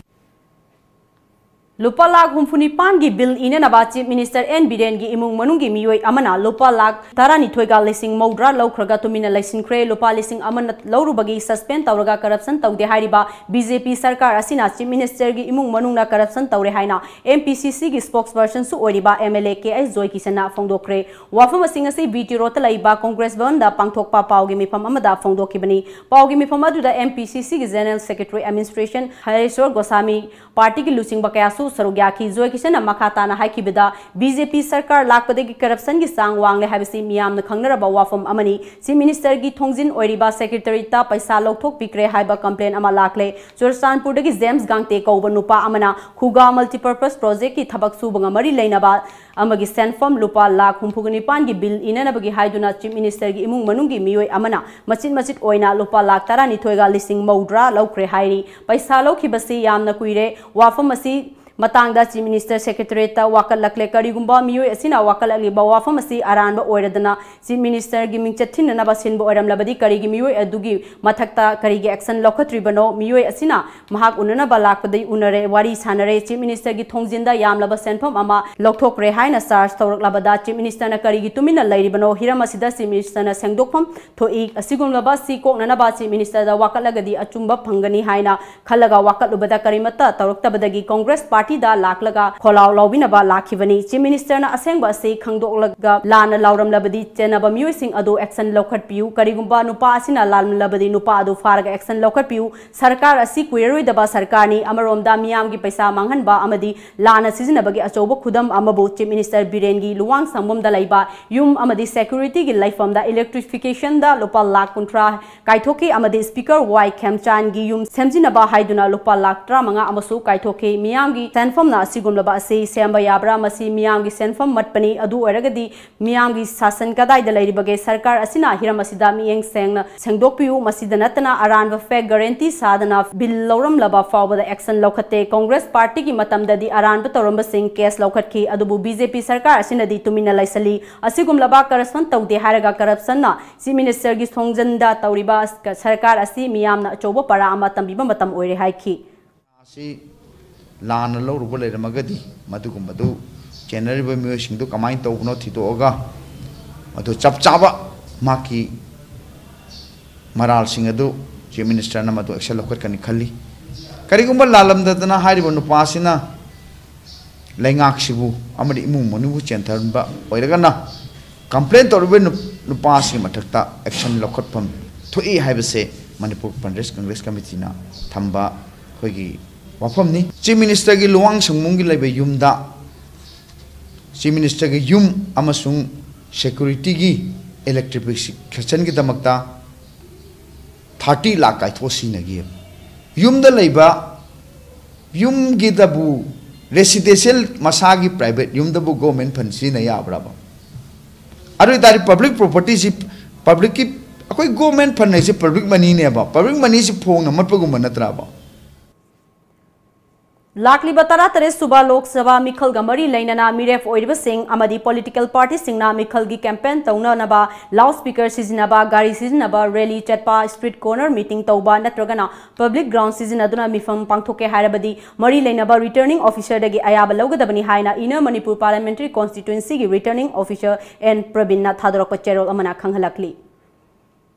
ꯂꯨꯄꯥ ꯂꯥꯈ ꯍꯨꯝꯐꯨ ꯅꯤꯄꯥꯟꯒꯤ ꯕꯤꯜ ꯏꯅꯅꯕ ꯆꯤꯐ ꯃꯤꯅꯤꯁꯇꯔ ꯑꯦꯟ ꯕꯤꯔꯦꯟꯒꯤ ꯏꯃꯨꯡ ꯃꯅꯨꯡꯒꯤ ꯃꯤꯑꯣꯏ ꯑꯃꯅ ꯂꯨꯄꯥ ꯂꯥꯈ ꯇꯔꯥꯅꯤꯊꯣꯏꯒ ꯂꯤꯁꯤꯡ ꯃꯧꯗ꯭ꯔꯥ ꯂꯧꯈ꯭ꯔꯒ ꯇꯨꯃꯤꯟꯅ ꯂꯩꯁꯤꯟꯈ꯭ꯔꯦ꯫ ꯂꯨꯄꯥ ꯂꯤꯁꯤꯡ ꯑꯃꯅ ꯂꯧꯔꯨꯕꯒꯤ ꯁꯁꯄꯦꯟ ꯇꯧꯔꯒ ꯀꯔꯞꯁꯟ ꯇꯧꯗꯦ ꯍꯥꯏꯔꯤꯕ ꯕꯤ ꯖꯦ ꯄꯤ ꯁꯔꯀꯥꯔ ꯑꯁꯤꯅ ꯆꯤꯐ ꯃꯤꯅꯤꯁꯇꯔꯒꯤ ꯏꯃꯨꯡ ꯃꯅꯨꯡꯅ ꯀꯔꯞꯁꯟ ꯇꯧꯔꯦ ꯍꯥꯏꯅ ꯑꯦꯝ ꯄꯤ ꯁꯤ ꯁꯤꯒꯤ ꯁ꯭ꯄꯣꯛꯁꯄꯔꯁꯟꯁꯨ ꯑꯣꯏꯔꯤꯕ M L A K H Joy ꯀꯤꯁꯟꯅ ꯐꯣꯡꯗꯣꯛꯈ꯭ꯔꯦ꯫ ꯋꯥꯐꯝ ꯑꯁꯤꯡ ꯑꯁꯤ ꯕꯤ ꯇꯤ ꯔꯣꯗꯇ ꯂꯩꯕ ꯀꯣꯡꯒ꯭ꯔꯦꯁ ꯚꯕꯟꯗ ꯄꯥꯡꯊꯣꯛꯄ ꯄꯥꯎꯒꯤ ꯃꯤꯐꯝ ꯑꯃꯗ ꯐꯣꯡꯗꯣꯛꯈꯤꯕꯅꯤ꯫ ꯄꯥꯎꯒꯤ ꯃꯤꯐꯝ ꯑꯗꯨꯗ ꯑꯦꯝ ꯄꯤ ꯁꯤ ꯁꯤꯒꯤ ꯖꯦꯅꯔꯦꯜ ꯁꯦꯀ꯭ꯔꯦꯇꯔꯤ ꯑꯦꯗꯃꯤꯅꯤꯁꯇ꯭ꯔꯦꯁꯟ ꯍꯔꯦꯁꯣꯔ ꯒꯣꯁꯥꯃꯤ, ꯄꯥꯔꯇꯤꯒꯤ ꯂꯨꯆꯤꯡꯕ ꯀꯌꯥꯁꯨ ꯁꯔꯨꯛ ꯌꯥꯈꯤ꯫ ꯖꯣꯏ ꯀꯤꯁꯟꯅ ꯃꯈꯥ ꯇꯥꯅ ꯍꯥꯏꯈꯤꯕꯗ, ꯕꯤ ꯖꯦ ꯄꯤ ꯁꯔꯀꯥꯔ ꯂꯥꯛꯄꯗꯒꯤ ꯀꯔꯞꯁꯟꯒꯤ ꯆꯥꯡ ꯋꯥꯡꯂꯦ ꯍꯥꯏꯕꯁꯤ ꯃꯤꯌꯥꯝꯅ ꯈꯪꯅꯔꯕ ꯋꯥꯐꯝ ꯑꯃꯅꯤ꯫ ꯆꯤꯐ ꯃꯤꯅꯤꯁꯇꯔꯒꯤ ꯊꯣꯡꯖꯤꯟ ꯑꯣꯏꯔꯤꯕ ꯁꯦꯀ꯭ꯔꯦꯇꯔꯤꯌꯦꯠꯇ ꯄꯩꯁꯥ ꯂꯧꯊꯣꯛꯄꯤꯈ꯭ꯔꯦ ꯍꯥꯏꯕ ꯀꯝꯄ꯭ꯂꯦꯟ ꯑꯃ ꯂꯥꯛꯂꯦ꯫ ꯆꯨꯔꯆꯥꯟꯄꯨꯔꯗꯒꯤ ꯖꯦꯝꯁ ꯒꯥꯡꯇꯦ ꯀꯧꯕ ꯅꯨꯄꯥ ꯑꯃꯅ ꯈꯨꯒꯥ ꯃꯜꯇꯤꯄꯔꯄꯁ ꯄ꯭ꯔꯣꯖꯦꯛꯀꯤ ꯊꯕꯛ ꯁꯨꯕꯒ ꯃꯔꯤ ꯂꯩꯅꯕ ꯑꯃꯒꯤ ꯁꯦꯟꯐꯝ ꯂꯨꯄꯥ ꯂꯥꯈ ꯍꯨꯝꯐꯨꯒ ꯅꯤꯄꯥꯟꯒꯤ ꯕꯤꯜ ꯏꯅꯅꯕꯒꯤ ꯍꯥꯏꯗꯨꯅ ꯆꯤꯐ ꯃꯤꯅꯤꯁꯇꯔꯒꯤ ꯏꯃꯨꯡ ꯃꯅꯨꯡꯒꯤ ꯃꯤꯑꯣꯏ ꯑꯃꯅ ꯃꯆꯤꯠ ꯃꯆꯤꯠ ꯑꯣꯏꯅ ꯂꯨꯄꯥ ꯂꯥꯈ ꯇꯔꯥꯅꯤꯊꯣꯏꯒ ꯂꯤꯁꯤꯡ ꯃꯧꯗ꯭ꯔꯥ ꯂꯧꯈ꯭ꯔꯦ ꯍꯥꯏꯔꯤ꯫ ꯄꯩꯁꯥ ꯂꯧꯈꯤꯕꯁꯤ ꯌꯥꯝꯅ ꯀꯨꯏꯔꯦ꯫ ꯋꯥꯐꯝ ꯑꯁꯤ ꯃꯇꯥꯡꯗ ꯆꯤꯐ ꯃꯤꯅꯤꯁꯇꯔ ꯁꯦꯀ꯭ꯔꯦꯇꯔꯤꯌꯦꯠꯇ ꯋꯥꯀꯠꯂꯛꯂꯦ꯫ ꯀꯔꯤꯒꯨꯝꯕ ꯃꯤꯑꯣꯏ ꯑꯁꯤꯅ ꯋꯥꯀꯠꯂꯛꯂꯤꯕ ꯋꯥꯐꯝ ꯑꯁꯤ ꯑꯔꯥꯟꯕ ꯑꯣꯏꯔꯗꯅ ꯆꯤꯐ ꯃꯤꯅꯤꯁꯇꯔꯒꯤ ꯃꯤꯡꯆꯠ ꯊꯤꯅꯅꯕ ꯁꯤꯟꯕ ꯑꯣꯏꯔꯝꯂꯕꯗꯤ ꯀꯔꯤꯒꯤ ꯃꯤꯑꯣꯏ ꯑꯗꯨꯒꯤ ꯃꯊꯛꯇ ꯀꯔꯤꯒꯤ ꯑꯦꯛꯁꯟ ꯂꯧꯈꯠꯇ꯭ꯔꯤꯕꯅꯣ? ꯃꯤꯑꯣꯏ ꯑꯁꯤꯅ ꯃꯍꯥꯛ ꯎꯅꯅꯕ ꯂꯥꯛꯄꯗꯒꯤ ꯎꯅꯔꯦ, ꯋꯥꯔꯤ ꯁꯥꯟꯅꯔꯦ, ꯆꯤꯐ ꯃꯤꯅꯤꯁꯇꯔꯒꯤ ꯊꯣꯡꯖꯤꯟꯗ ꯌꯥꯝꯂꯕ ꯁꯦꯟꯐꯝ ꯑꯃ ꯂꯧꯊꯣꯛꯈ꯭ꯔꯦ ꯍꯥꯏꯅ ꯆꯥꯔꯖ ꯇꯧꯔꯛꯂꯕꯗ ꯆꯤꯐ ꯃꯤꯅꯤꯁꯇꯔꯅ ꯀꯔꯤꯒꯤ ꯇꯨꯃꯤꯟꯅ ꯂꯩꯔꯤꯕꯅꯣ? ꯍꯤꯔꯝ ꯑꯁꯤꯗ ꯆꯤꯐ ꯃꯤꯅꯤꯁꯇꯔꯅ ꯁꯦꯡꯗꯣꯛꯐꯝ ꯊꯣꯛꯏ꯫ ꯑꯁꯤꯒꯨꯝꯂꯕ ꯑꯁꯤ ꯀꯣꯛꯅꯅꯕ ꯆꯤꯐ ꯃꯤꯅꯤꯁꯇꯔꯗ ꯋꯥꯀꯠꯂꯒꯗꯤ ꯑꯆꯨꯝꯕ ꯐꯪꯒꯅꯤ ꯍꯥꯏꯅ ꯈꯜꯂꯒ ꯋꯥꯀꯠꯂꯨꯕꯗ ꯀꯔꯤꯃꯠꯇ ꯇꯧꯔꯛꯇꯕꯗꯒꯤ ꯀꯣꯡꯒ꯭ꯔꯦꯁ ꯄꯥꯔꯇꯤ ꯗ ꯂꯥꯛꯂꯒ ꯈꯣꯜꯂꯥꯎ ꯂꯥꯎꯕꯤꯅꯕ ꯂꯥꯛꯈꯤꯕꯅꯤ꯫ Chief Minister ꯅ ꯑꯁꯦꯡꯕ ꯑꯁꯤ ꯈꯪꯗꯣꯛꯂꯒ ꯂꯥꯟꯅ ꯂꯥꯎꯔꯝꯂꯕꯗꯤ ꯆꯦꯟꯅꯕ ꯃꯤꯑꯣꯏꯁꯤꯡ ꯑꯗꯨ action ꯂꯧꯈꯠꯄꯤꯌꯨ꯫ ꯀꯔꯤꯒꯨꯝꯕ ꯅꯨꯄꯥ ꯑꯁꯤꯅ ꯂꯥꯜꯂꯝꯂꯕꯗꯤ ꯅꯨꯄꯥ ꯑꯗꯨ ꯐꯥꯔꯒ action ꯂꯧꯈꯠꯄꯤꯌꯨ꯫ ꯁꯔꯀꯥꯔ ꯑꯁꯤ ꯀꯨꯏꯔꯔꯣꯏꯗꯕ ꯁꯔꯀꯥꯔꯅꯤ꯫ ꯑꯃꯔꯣꯝꯗ ꯃꯤꯌꯥꯝꯒꯤ ꯄꯩꯁꯥ ꯃꯥꯡꯍꯟꯕ ꯑꯃꯗꯤ ꯂꯥꯟꯅ ꯁꯤꯖꯤꯟꯅꯕꯒꯤ ꯑꯆꯧꯕ ꯈꯨꯗꯝ ꯑꯃꯕꯨ Chief Minister ꯕꯤꯔꯦꯟꯒꯤ ꯂꯨꯋꯥꯡ ꯁꯪꯐꯝꯗ ꯂꯩꯕ ꯌꯨꯝ ꯑꯃꯗꯤ security ꯒꯤ ꯂꯩꯐꯝꯗ electrification ꯗ ꯂꯨꯄꯥ ꯂꯥꯈ ꯀꯨꯟꯊ꯭ꯔꯥ ꯀꯥꯏꯊꯣꯛꯈꯤ ꯑꯃꯗꯤ Speaker ꯋꯥꯏ ꯈꯦꯝꯆꯥꯟꯒꯤ ꯌꯨꯝ ꯁꯦꯝꯖꯤꯟꯅꯕ ꯍꯥꯏꯗꯨꯅ ꯂꯨꯄꯥ ꯂꯥꯈ ꯇꯔꯥꯃꯉꯥ ꯑꯃꯁꯨ ꯀꯥꯏꯊꯣꯛꯈꯤ꯫ ꯃꯤꯌꯥꯝꯒꯤ ꯁꯦꯟꯐꯝꯅ ꯑꯁꯤꯒꯨꯝꯂꯕ ꯑꯁꯤ ꯁꯦꯝꯕ ꯌꯥꯕ꯭ꯔꯥ? ꯃꯁꯤ ꯃꯤꯌꯥꯝꯒꯤ ꯁꯦꯟꯐꯝ ꯃꯠꯄꯅꯤ꯫ ꯑꯗꯨ ꯑꯣꯏꯔꯒꯗꯤ ꯃꯤꯌꯥꯝꯒꯤ ꯁꯥꯁꯟ ꯀꯗꯥꯏꯗ ꯂꯩꯔꯤꯕꯒꯦ? ꯁꯔꯀꯥꯔ ꯑꯁꯤꯅ ꯍꯤꯔꯝ ꯑꯁꯤꯗ ꯃꯤꯠꯌꯦꯡ ꯁꯦꯡꯅ ꯁꯦꯡꯗꯣꯛꯄꯤꯌꯨ꯫ ꯃꯁꯤꯗ ꯅꯠꯇꯅ ꯑꯔꯥꯟꯕ fake guarantee ꯁꯥꯗꯅ ꯕꯤꯜ ꯂꯧꯔꯝꯂꯕ ꯐꯥꯎꯕꯗ action ꯂꯧꯈꯠꯇꯦ꯫ Congress party ꯒꯤ ꯃꯇꯝꯗꯗꯤ ꯑꯔꯥꯟꯕ ꯇꯧꯔꯝꯕꯁꯤꯡ case ꯂꯧꯈꯠꯈꯤ, ꯑꯗꯨꯕꯨ BJP ꯁꯔꯀꯥꯔ ꯑꯁꯤꯅꯗꯤ ꯇꯨꯃꯤꯟꯅ ꯂꯩꯁꯤꯜꯂꯤ꯫ ꯑꯁꯤꯒꯨꯝꯂꯕ corruption ꯇꯧꯗꯦ ꯍꯥꯏꯔꯒ corruption ꯅ Chief Minister ꯒꯤ ꯁꯣꯡꯖꯟꯗ ꯇꯧꯔꯤꯕ ꯁꯔꯀꯥꯔ ꯑꯁꯤ ꯃꯤꯌꯥꯝꯅ ꯑꯆꯧꯕ ꯄꯔꯥ ꯑꯃ ꯇꯝꯕꯤꯕ ꯃꯇꯝ ꯑꯣꯏꯔꯦ ꯍꯥꯏꯈꯤ꯫ ꯑꯁꯤ ꯂꯥꯟꯅ ꯂꯧꯔꯨꯕ ꯂꯩꯔꯝꯃꯒꯗꯤ ꯃꯗꯨꯒꯨꯝꯕꯗꯨ ꯆꯦꯟꯅꯔꯤꯕ ꯃꯤꯑꯣꯏꯁꯤꯡꯗꯨ ꯀꯃꯥꯏꯅ ꯇꯧꯕꯅꯣ ꯊꯤꯗꯣꯛꯑꯒ ꯃꯗꯨ ꯆꯞ ꯆꯥꯕ ꯃꯍꯥꯛꯀꯤ ꯃꯔꯥꯜꯁꯤꯡ ꯑꯗꯨ Chief Minister ꯅ ꯃꯗꯨ action ꯂꯧꯈꯠꯀꯅꯤ ꯈꯜꯂꯤ꯫ ꯀꯔꯤꯒꯨꯝꯕ ꯂꯥꯜꯂꯝꯗꯗꯅ ꯍꯥꯏꯔꯤꯕ ꯅꯨꯄꯥ ꯑꯁꯤꯅ ꯂꯩꯉꯥꯛꯁꯤꯕꯨ ꯑꯃꯗꯤ ꯏꯃꯨꯡ ꯃꯅꯨꯡꯕꯨ ꯆꯦꯟꯊꯔꯝꯕ ꯑꯣꯏꯔꯒꯅ complain ꯇꯧꯔꯤꯕ ꯅꯨ-, ꯅꯨꯄꯥꯁꯤꯒꯤ ꯃꯊꯛꯇ action ꯂꯧꯈꯠꯐꯝ ꯊꯣꯛꯏ ꯍꯥꯏꯕꯁꯦ ꯃꯅꯤꯄꯨꯔ ꯄ꯭ꯔꯗꯦꯁ Congress Committee ꯅ ꯊꯝꯕ ꯑꯩꯈꯣꯏꯒꯤ ꯋꯥꯐꯝꯅꯤ꯫ Chief Minister ꯒꯤ ꯂꯨꯋꯥꯡ ꯁꯪꯕꯝꯒꯤ ꯂꯩꯕ ꯌꯨꯝꯗ Chief Minister ꯒꯤ ꯌꯨꯝ ꯑꯃꯁꯨꯡ security ꯒꯤ electrification ꯒꯤꯗꯃꯛꯇ thirty ꯂꯥꯈ ꯀꯥꯏꯊꯣꯛꯑ ꯁꯤꯖꯤꯟꯅꯈꯤ꯫ ꯌꯨꯝꯗ ꯂꯩꯕ ꯌꯨꯝꯒꯤꯗꯕꯨ residential ꯃꯁꯥꯒꯤ private ꯌꯨꯝꯗꯕꯨ government fund ꯁꯤꯖꯤꯟꯅ ꯌꯥꯕ꯭ꯔꯕ? ꯑꯗꯨ ꯑꯣꯏꯇꯥꯔꯗꯤ public property ꯁꯤ public ꯀꯤ ꯑꯩꯈꯣꯏ government fund ꯍꯥꯏꯁꯦ public money ꯅꯦꯕ, public money ꯁꯤ ꯐꯣꯡꯅ ꯃꯠꯄꯒꯨꯝꯕ ꯅꯠꯇ꯭ꯔꯕ? ꯂꯥꯛꯂꯤꯕ ꯇꯔꯥꯇꯔꯦꯠ ꯁꯨꯕ ꯂꯣꯛ ꯁꯚꯥ ꯃꯤꯈꯜꯒ ꯃꯔꯤ ꯂꯩꯅꯅ ꯃꯤꯔꯦꯞ ꯑꯣꯏꯔꯤꯕꯁꯤꯡ ꯑꯃꯗꯤ political party ꯁꯤꯡꯅ ꯃꯤꯈꯜꯒꯤ campaign ꯇꯧꯅꯅꯕ loudspeaker ꯁꯤꯖꯤꯟꯅꯕ, ꯒꯥꯔꯤ ꯁꯤꯖꯤꯟꯅꯕ, street corner meeting ꯇꯧꯕ ꯅꯠꯇ꯭ꯔꯒꯅ public ground ꯁꯤꯖꯤꯟꯅꯗꯨꯅ ꯃꯤꯐꯝ ꯄꯥꯡꯊꯣꯛꯀꯦ ꯍꯥꯏꯔꯕꯗꯤ ꯃꯔꯤ ꯂꯩꯅꯕ returning officer ꯗꯒꯤ ꯑꯌꯥꯕ ꯂꯧꯒꯗꯕꯅꯤ ꯍꯥꯏꯅ Inner Manipur Parliamentary Constituency ꯒꯤ returning officer ꯑꯦꯟ ꯄ꯭ꯔꯕꯤꯟꯅ ꯊꯥꯗꯣꯔꯛꯄ ꯆꯦꯔꯣꯜ ꯑꯃꯅ ꯈꯪꯍꯜꯂꯛꯂꯤ꯫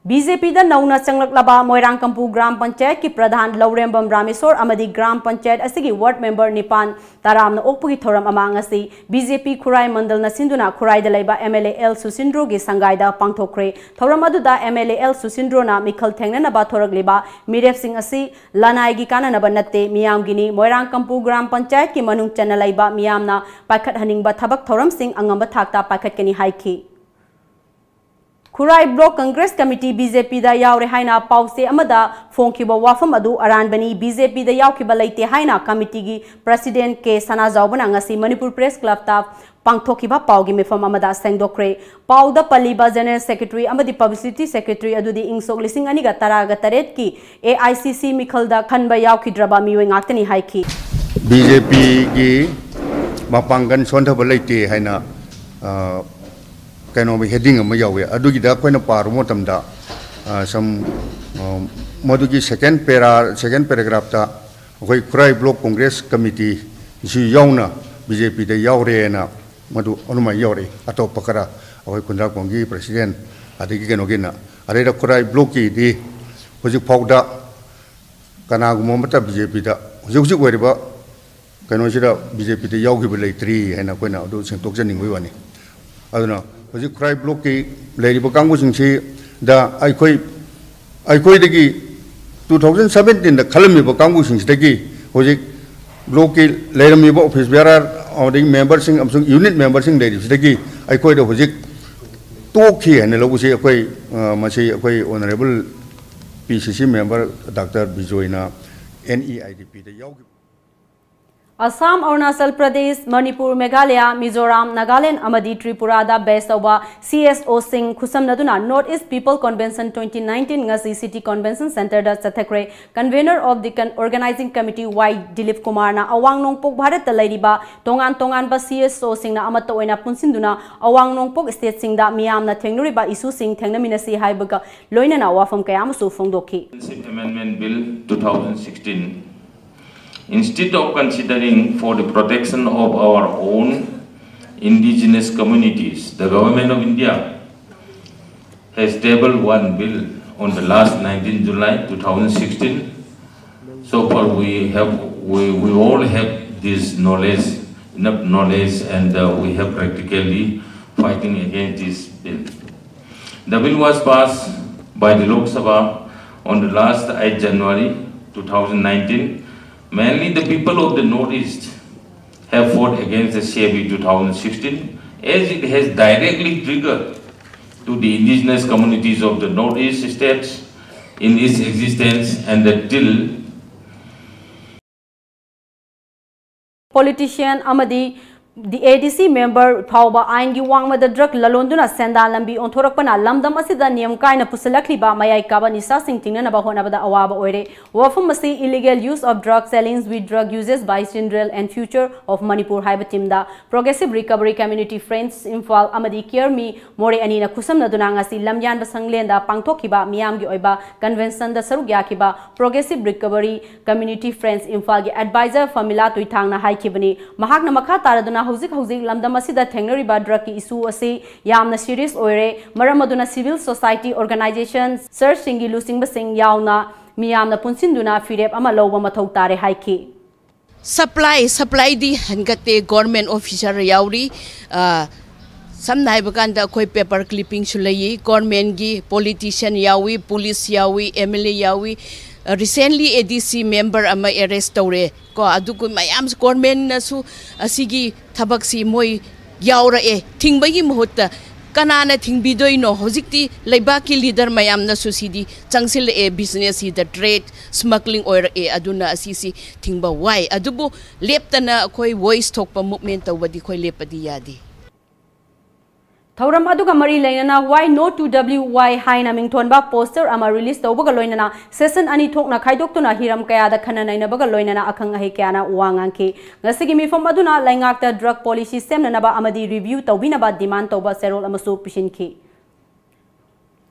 ꯕꯤ ꯖꯦ ꯄꯤꯗ ꯅꯧꯅ ꯆꯪꯂꯛꯂꯕ ꯃꯣꯏꯔꯥꯡꯀꯝꯄꯨ ꯒ꯭ꯔꯥꯝ ꯄꯟꯆꯥꯌꯠꯀꯤ ꯄ꯭ꯔꯙꯥꯟ ꯂꯧꯔꯦꯝꯕꯝ ꯔꯥꯃꯦꯁꯣꯔ ꯑꯃꯗꯤ ꯒ꯭ꯔꯥꯝ ꯄꯟꯆꯥꯌꯠ ꯑꯁꯤꯒꯤ ꯋꯥꯔꯗ ꯃꯦꯝꯕꯔ ꯅꯤꯄꯥꯟ ꯇꯔꯥꯝꯅ ꯑꯣꯛꯄꯒꯤ ꯊꯧꯔꯝ ꯑꯃ ꯉꯁꯤ ꯕꯤ ꯖꯦ ꯄꯤ ꯈꯨꯔꯥꯏ ꯃꯟꯗꯜꯅ ꯁꯤꯟꯗꯨꯅ ꯈꯨꯔꯥꯏꯗ ꯂꯩꯕ ꯑꯦꯝ ꯑꯦꯜ ꯑꯦ ꯑꯦꯜ ꯁꯨꯁꯤꯟꯗ꯭ꯔꯣꯒꯤ ꯁꯪꯒꯥꯏꯗ ꯄꯥꯡꯊꯣꯛꯈ꯭ꯔꯦ꯫ ꯊꯧꯔꯝ ꯑꯗꯨꯗ ꯑꯦꯝ ꯑꯦꯜ ꯑꯦ ꯑꯦꯜ ꯁꯨꯁꯤꯟꯗ꯭ꯔꯣꯅ ꯃꯤꯈꯜ ꯊꯦꯡꯅꯅꯕ ꯊꯣꯔꯛꯂꯤꯕ ꯃꯤꯔꯦꯞꯁꯤꯡ ꯑꯁꯤ ꯂꯅꯥꯏꯒꯤ ꯀꯥꯟꯅꯅꯕ ꯅꯠꯇꯦ, ꯃꯤꯌꯥꯝꯒꯤꯅꯤ꯫ ꯃꯣꯏꯔꯥꯡꯀꯝꯄꯨ ꯒ꯭ꯔꯥꯝ ꯄꯟꯆꯥꯌꯠꯀꯤ ꯃꯅꯨꯡ ꯆꯟꯅ ꯂꯩꯕ ꯃꯤꯌꯥꯝꯅ ꯄꯥꯏꯈꯠꯍꯟꯅꯤꯡꯕ ꯊꯕꯛ ꯊꯧꯔꯝꯁꯤꯡ ꯑꯉꯝꯕ ꯊꯥꯛꯇ ꯄꯥꯏꯈꯠꯀꯅꯤ ꯍꯥꯏꯈꯤ꯫ Khurai block Congress committee B J ꯄꯤꯗ ꯌꯥꯎꯔꯦ ꯍꯥꯏꯅ ꯄꯥꯎꯆꯦ ꯑꯃꯗ ꯐꯣꯡꯈꯤꯕ ꯋꯥꯐꯝ ꯑꯗꯨ ꯑꯔꯥꯟꯕꯅꯤ, ꯕꯤ ꯖꯦ ꯄꯤꯗ ꯌꯥꯎꯈꯤꯕ ꯂꯩꯇꯦ ꯍꯥꯏꯅ ꯀꯃꯤꯇꯤꯒꯤ ꯄ꯭ꯔꯁꯤꯗꯦꯟꯠ ꯀꯦ ꯁꯅꯥꯖꯥꯎꯕꯅ ꯉꯁꯤ ꯃꯅꯤꯄꯨꯔ ꯄ꯭ꯔꯦꯁ ꯀ꯭ꯂꯕꯇ ꯄꯥꯡꯊꯣꯛꯈꯤꯕ ꯄꯥꯎꯒꯤ ꯃꯤꯐꯝ ꯑꯃꯗ ꯁꯦꯡꯗꯣꯛꯈ꯭ꯔꯦ꯫ ꯄꯥꯎꯗ ꯄꯜꯂꯤꯕ ꯖꯦꯅꯔꯦꯜ ꯁꯦꯀ꯭ꯔꯦꯇꯔꯤ ꯑꯃꯗꯤ ꯄꯕ꯭ꯂꯤꯁꯤꯇꯤ ꯁꯦꯀ꯭ꯔꯦꯇꯔꯤ ꯑꯗꯨꯗꯤ ꯏꯪ ꯁꯣꯛ ꯂꯤꯁꯤꯡ ꯑꯅꯤꯒ ꯇꯔꯥꯒ ꯇꯔꯦꯠꯀꯤ ꯑꯦ ꯑꯥꯏ ꯁꯤ ꯁꯤ ꯃꯤꯈꯜꯗ ꯈꯟꯕ ꯌꯥꯎꯈꯤꯗ꯭ꯔꯕ ꯃꯤꯑꯣꯏ ꯉꯥꯛꯇꯅꯤ ꯍꯥꯏꯈꯤ꯫ ꯕꯤ ꯖꯦ ꯄꯤꯒꯤ ꯃꯄꯥꯡꯒꯜ ꯁꯣꯟꯊꯕ ꯂꯩꯇꯦ ꯍꯥꯏꯅ, ꯑ, ꯀꯩꯅꯣ, ꯍꯦꯗꯤꯡ ꯑꯃ ꯌꯥꯎꯋꯦ꯫ ꯑꯗꯨꯒꯤꯗ ꯑꯩꯈꯣꯏꯅ ꯄꯥꯔꯨꯕ ꯃꯇꯝꯗ, ꯑ, ꯁꯝ, ꯑ, ꯃꯗꯨꯒꯤ ꯁꯦꯀꯦꯟ ꯄꯦꯔꯥ, ꯁꯦꯀꯦꯟ ꯄꯦꯔꯥꯒ꯭ꯔꯥꯐꯇ ꯑꯩꯈꯣꯏ ꯈꯨꯔꯥꯏ ꯕ꯭ꯂꯣꯛ ꯀꯣꯡꯒ꯭ꯔꯦꯁ ꯀꯃꯤꯇꯤꯁꯨ ꯌꯥꯎꯅ ꯕꯤ ꯖꯦ ꯄꯤꯗ ꯌꯥꯎꯔꯦꯅ ꯃꯗꯨ ꯑꯗꯨꯃꯥꯏꯅ ꯌꯥꯎꯔꯛꯏ꯫ ꯑꯇꯣꯞꯄ ꯈꯔ ꯑꯩꯈꯣꯏ ꯈꯨꯟꯗ꯭ꯔꯥꯛꯄꯝꯒꯤ ꯄ꯭ꯔꯁꯤꯗꯦꯟꯠ ꯑꯗꯒꯤ ꯀꯩꯅꯣꯒꯤꯅ, ꯑꯗꯩꯗ ꯈꯨꯔꯥꯏ ꯕ꯭ꯂꯣꯛꯀꯤꯗꯤ ꯍꯧꯖꯤꯛ ꯐꯥꯎꯗ ꯀꯅꯥꯒꯨꯝꯕ ꯑꯃꯠꯇ ꯕꯤ ꯖꯦ ꯄꯤꯗ ꯍꯧꯖꯤꯛ ꯍꯧꯖꯤꯛ ꯑꯣꯏꯔꯤꯕ ꯀꯩꯅꯣꯁꯤꯗ ꯕꯤ ꯖꯦ ꯄꯤꯗ ꯌꯥꯎꯈꯤꯕ ꯂꯩꯇ꯭ꯔꯤ ꯍꯥꯏꯅ ꯑꯩꯈꯣꯏꯅ ꯑꯗꯨ ꯁꯦꯡꯗꯣꯛꯆꯅꯤꯡꯕꯒꯤ ꯋꯥꯅꯤ꯫ ꯑꯗꯨꯅ ꯍꯧꯖꯤꯛ ꯈꯨꯔꯥꯏ ꯕ꯭ꯂꯣꯛꯀꯤ ꯂꯩꯔꯤꯕ ꯀꯥꯡꯕꯨꯁꯤꯡꯁꯤꯗ ꯑꯩꯈꯣꯏ, ꯑꯩꯈꯣꯏꯗꯒꯤ two thousand seventeen ꯗ ꯈꯜꯂꯝꯃꯤꯕ ꯀꯥꯡꯕꯨꯁꯤꯡꯁꯤꯗꯒꯤ ꯍꯧꯖꯤꯛ ꯕ꯭ꯂꯣꯛꯀꯤ ꯂꯩꯔꯝꯃꯤꯕ ꯑꯣꯐꯤꯁ ꯕꯤꯌꯥꯔꯔ ꯑꯃꯗꯤ ꯃꯦꯝꯕꯔꯁꯤꯡ ꯑꯃꯁꯨꯡ ꯌꯨꯅꯤꯠ ꯃꯦꯝꯕꯔꯁꯤꯡ ꯂꯩꯔꯤꯕꯁꯤꯗꯒꯤ ꯑꯩꯈꯣꯏꯗ ꯍꯧꯖꯤꯛ ꯇꯣꯛꯈꯤ ꯍꯥꯏꯅ ꯂꯧꯕꯁꯤ ꯑꯩꯈꯣꯏ, ꯑ, ꯃꯁꯤ ꯑꯩꯈꯣꯏ honourable P C C member doctor ꯕꯤꯖꯣꯏꯅ ꯑꯦꯟ ꯏ ꯑꯥꯏ ꯗꯤ ꯄꯤꯗ ꯌꯥꯎꯈꯤꯕ꯫ ꯑꯁꯥꯝ, ꯑꯔꯨꯅꯥꯆꯜ ꯄ꯭ꯔꯗꯦꯁ, ꯃꯅꯤꯄꯨꯔ, ꯃꯦꯘꯥꯂꯌꯥ, ꯃꯤꯖꯣꯔꯥꯝ, ꯅꯥꯒꯥꯂꯦꯟ ꯑꯃꯗꯤ ꯇ꯭ꯔꯤꯄꯨꯔꯥꯗ ꯕꯦꯁ ꯇꯧꯕ C S ꯑꯣꯁꯤꯡ ꯈꯨꯠꯁꯝꯅꯗꯨꯅ North East People Convention twenty nineteen ꯉꯁꯤ City Convention Centreꯗ ꯆꯠꯊꯈ꯭ꯔꯦ꯫ Convener of the Con-, Organising Committee ꯋꯥꯏ ꯗꯤꯂꯤꯞ ꯀꯨꯃꯥꯔꯅ ꯑꯋꯥꯡ ꯅꯣꯡꯄꯣꯛ ꯚꯥꯔꯠꯇ ꯂꯩꯔꯤꯕ ꯇꯣꯉꯥꯟ ꯇꯣꯉꯥꯟꯕ ꯁꯤ ꯑꯦꯁ ꯑꯣꯁꯤꯡꯅ ꯑꯃꯠꯇ ꯑꯣꯏꯅ ꯄꯨꯟꯁꯤꯟꯗꯨꯅ ꯑꯋꯥꯡ ꯅꯣꯡꯄꯣꯛ ꯁ꯭ꯇꯦꯠꯁꯤꯡꯗ ꯃꯤꯌꯥꯝꯅ ꯊꯦꯡꯅꯔꯤꯕ ꯏꯁꯨꯁꯤꯡ ꯊꯦꯡꯅꯃꯤꯟꯅꯁꯤ ꯍꯥꯏꯕꯒ ꯂꯣꯏꯅꯅ ꯋꯥꯐꯝ ꯀꯌꯥ ꯑꯃꯁꯨ ꯐꯣꯡꯗꯣꯛꯈꯤ꯫ Citizenship Amendment Bill two thousand sixteen. Instead of considering for the protection of our own indigenous communities, the Government of India has tabled one bill on the last nineteen July two thousand sixteen. So far, we have we, we all have this knowledge, enough knowledge, and uh, we have practically fighting against this bill. The bill was passed by the Lok Sabha on the last eight January two thousand nineteen. Mainly the people of the Northeast have fought against the C A B two thousand sixteen, as it has directly triggered to the indigenous communities of the Northeast states in its existence and the till Politician ꯑꯃꯗꯤ ꯑꯦ ꯗꯤ ꯁꯤ member ꯐꯥꯎꯕ ꯑꯥꯏꯟꯒꯤ ꯋꯥꯡꯃꯗ drug ꯂꯂꯣꯟꯗꯨꯅ ꯁꯦꯟꯗꯥꯟ ꯂꯝꯕꯤ ꯑꯣꯟꯊꯣꯔꯛꯄꯅ ꯂꯝꯗꯝ ꯑꯁꯤꯗ ꯅꯤꯌꯝ ꯀꯥꯏꯅ ꯄꯨꯁꯤꯜꯂꯛꯂꯤꯕ ꯃꯌꯥꯏ ꯀꯥꯕ ꯅꯤꯁꯥꯁꯤꯡ ꯊꯤꯡꯅꯅꯕ ꯍꯣꯠꯅꯕꯗ ꯑꯋꯥꯕ ꯑꯣꯏꯔꯦ꯫ ꯋꯥꯐꯝ ꯑꯁꯤ Illegal Use of Drug, Challenge with Drug Uses by Central and Future of Manipur ꯍꯥꯏꯕ teamꯗ Progressive Recovery Community Friends Imphal ꯑꯃꯗꯤ Care Me ꯃꯣꯔꯦ ꯑꯅꯤꯅ ꯈꯨꯠꯁꯝꯅꯗꯨꯅ ꯉꯁꯤ ꯂꯝꯌꯥꯟꯕ ꯁꯪꯂꯦꯟꯗ ꯄꯥꯡꯊꯣꯛꯈꯤꯕ ꯃꯤꯌꯥꯝꯒꯤ ꯑꯣꯏꯕ conventionꯗ ꯁꯔꯨꯛ ꯌꯥꯈꯤꯕ Progressive Recovery Community Friends ꯏꯝꯐꯥꯜꯒꯤ advisor ꯐꯃꯤꯂꯥ ꯇꯨꯏꯊꯥꯡꯅ ꯍꯥꯏꯈꯤꯕꯅꯤ꯫ ꯃꯍꯥꯛꯅ ꯃꯈꯥ ꯇꯥꯔꯗꯨꯅ ꯍꯧꯖꯤꯛ ꯍꯧꯖꯤꯛ ꯂꯝꯗꯝ ꯑꯁꯤꯗ ꯊꯦꯡꯅꯔꯤꯕ drugꯀꯤ issue ꯑꯁꯤ ꯌꯥꯝꯅ serious ꯑꯣꯏꯔꯦ, ꯃꯔꯝ ꯑꯗꯨꯅ civil society organization, churchꯁꯤꯡꯒꯤ ꯂꯨꯆꯤꯡꯕꯁꯤꯡ ꯌꯥꯎꯅ ꯃꯤꯌꯥꯝꯅ ꯄꯨꯟꯁꯤꯟꯗꯨꯅ ꯐꯤꯔꯦꯞ ꯑꯃ ꯂꯧꯕ ꯃꯊꯧ ꯇꯥꯔꯦ ꯍꯥꯏꯈꯤ꯫ Supply, supplyꯗꯤ ꯍꯦꯟꯒꯠꯇꯦ꯫ Government officer ꯌꯥꯎꯔꯤ꯫ ꯑ, ꯁꯝꯅ ꯍꯥꯏꯕ ꯀꯥꯟꯗ ꯑꯩꯈꯣꯏ paper clippingꯁꯨ ꯂꯩꯌꯦ꯫ Governmentꯀꯤ politician ꯌꯥꯎꯏ, police ꯌꯥꯎꯏ, M L A ꯌꯥꯎꯏ꯫ ꯑ, recently A D C member ꯑꯃ arrest ꯇꯧꯔꯦ꯫ ꯀꯣ, ꯑꯗꯨꯒ ꯃꯌꯥꯝ governmentꯅꯁꯨ ꯑꯁꯤꯒꯤ ꯊꯕꯛꯁꯤ ꯃꯣꯏ ꯌꯥꯎꯔꯛꯑꯦ꯫ ꯊꯤꯡꯕꯒꯤ ꯃꯍꯨꯠꯇ ꯀꯅꯥꯅ ꯊꯤꯡꯕꯤꯗꯣꯏꯅꯣ? ꯍꯧꯖꯤꯛꯇꯤ ꯂꯩꯕꯥꯛꯀꯤ leader ꯃꯌꯥꯝꯅꯁꯨ ꯁꯤꯗꯤ ꯆꯪꯁꯤꯜꯂꯛꯑꯦ꯫ Businessꯁꯤꯗ trade, smuggling ꯑꯣꯏꯔꯛꯑꯦ꯫ ꯑꯗꯨꯅ ꯑꯁꯤꯁꯤ ꯊꯤꯡꯕ ꯋꯥꯏ꯫ ꯑꯗꯨꯕꯨ ꯂꯦꯞꯇꯅ ꯑꯩꯈꯣꯏ voice ꯊꯣꯛꯄ movement ꯇꯧꯕꯗꯤ ꯑꯩꯈꯣꯏ ꯂꯦꯞꯄꯗꯤ ꯌꯥꯗꯦ꯫ ꯊꯧꯔꯝ ꯑꯗꯨꯒ ꯃꯔꯤ ꯂꯩꯅꯅ Why No to W Y ꯍꯥꯏꯅ ꯃꯤꯡꯊꯣꯟꯕ poster ꯑꯃ release ꯇꯧꯕꯒ ꯂꯣꯏꯅꯅ session ꯑꯅꯤ ꯊꯣꯛꯅ ꯈꯥꯏꯗꯣꯛꯇꯨꯅ ꯍꯤꯔꯝ ꯀꯌꯥꯗ ꯈꯟꯅ ꯅꯩꯅꯕꯒ ꯂꯣꯏꯅꯅ ꯑꯈꯪ ꯑꯍꯩ ꯀꯌꯥꯅ ꯋꯥ ꯉꯥꯡꯈꯤ꯫ ꯉꯁꯤꯒꯤ ꯃꯤꯐꯝ ꯑꯗꯨꯅ ꯂꯩꯉꯥꯛꯇ drug policy ꯁꯦꯝꯅꯅꯕ ꯑꯃꯗꯤ review ꯇꯧꯕꯤꯅꯕ demand ꯇꯧꯕ ꯆꯦꯔꯣꯜ ꯑꯃꯁꯨ ꯄꯤꯁꯤꯟꯈꯤ꯫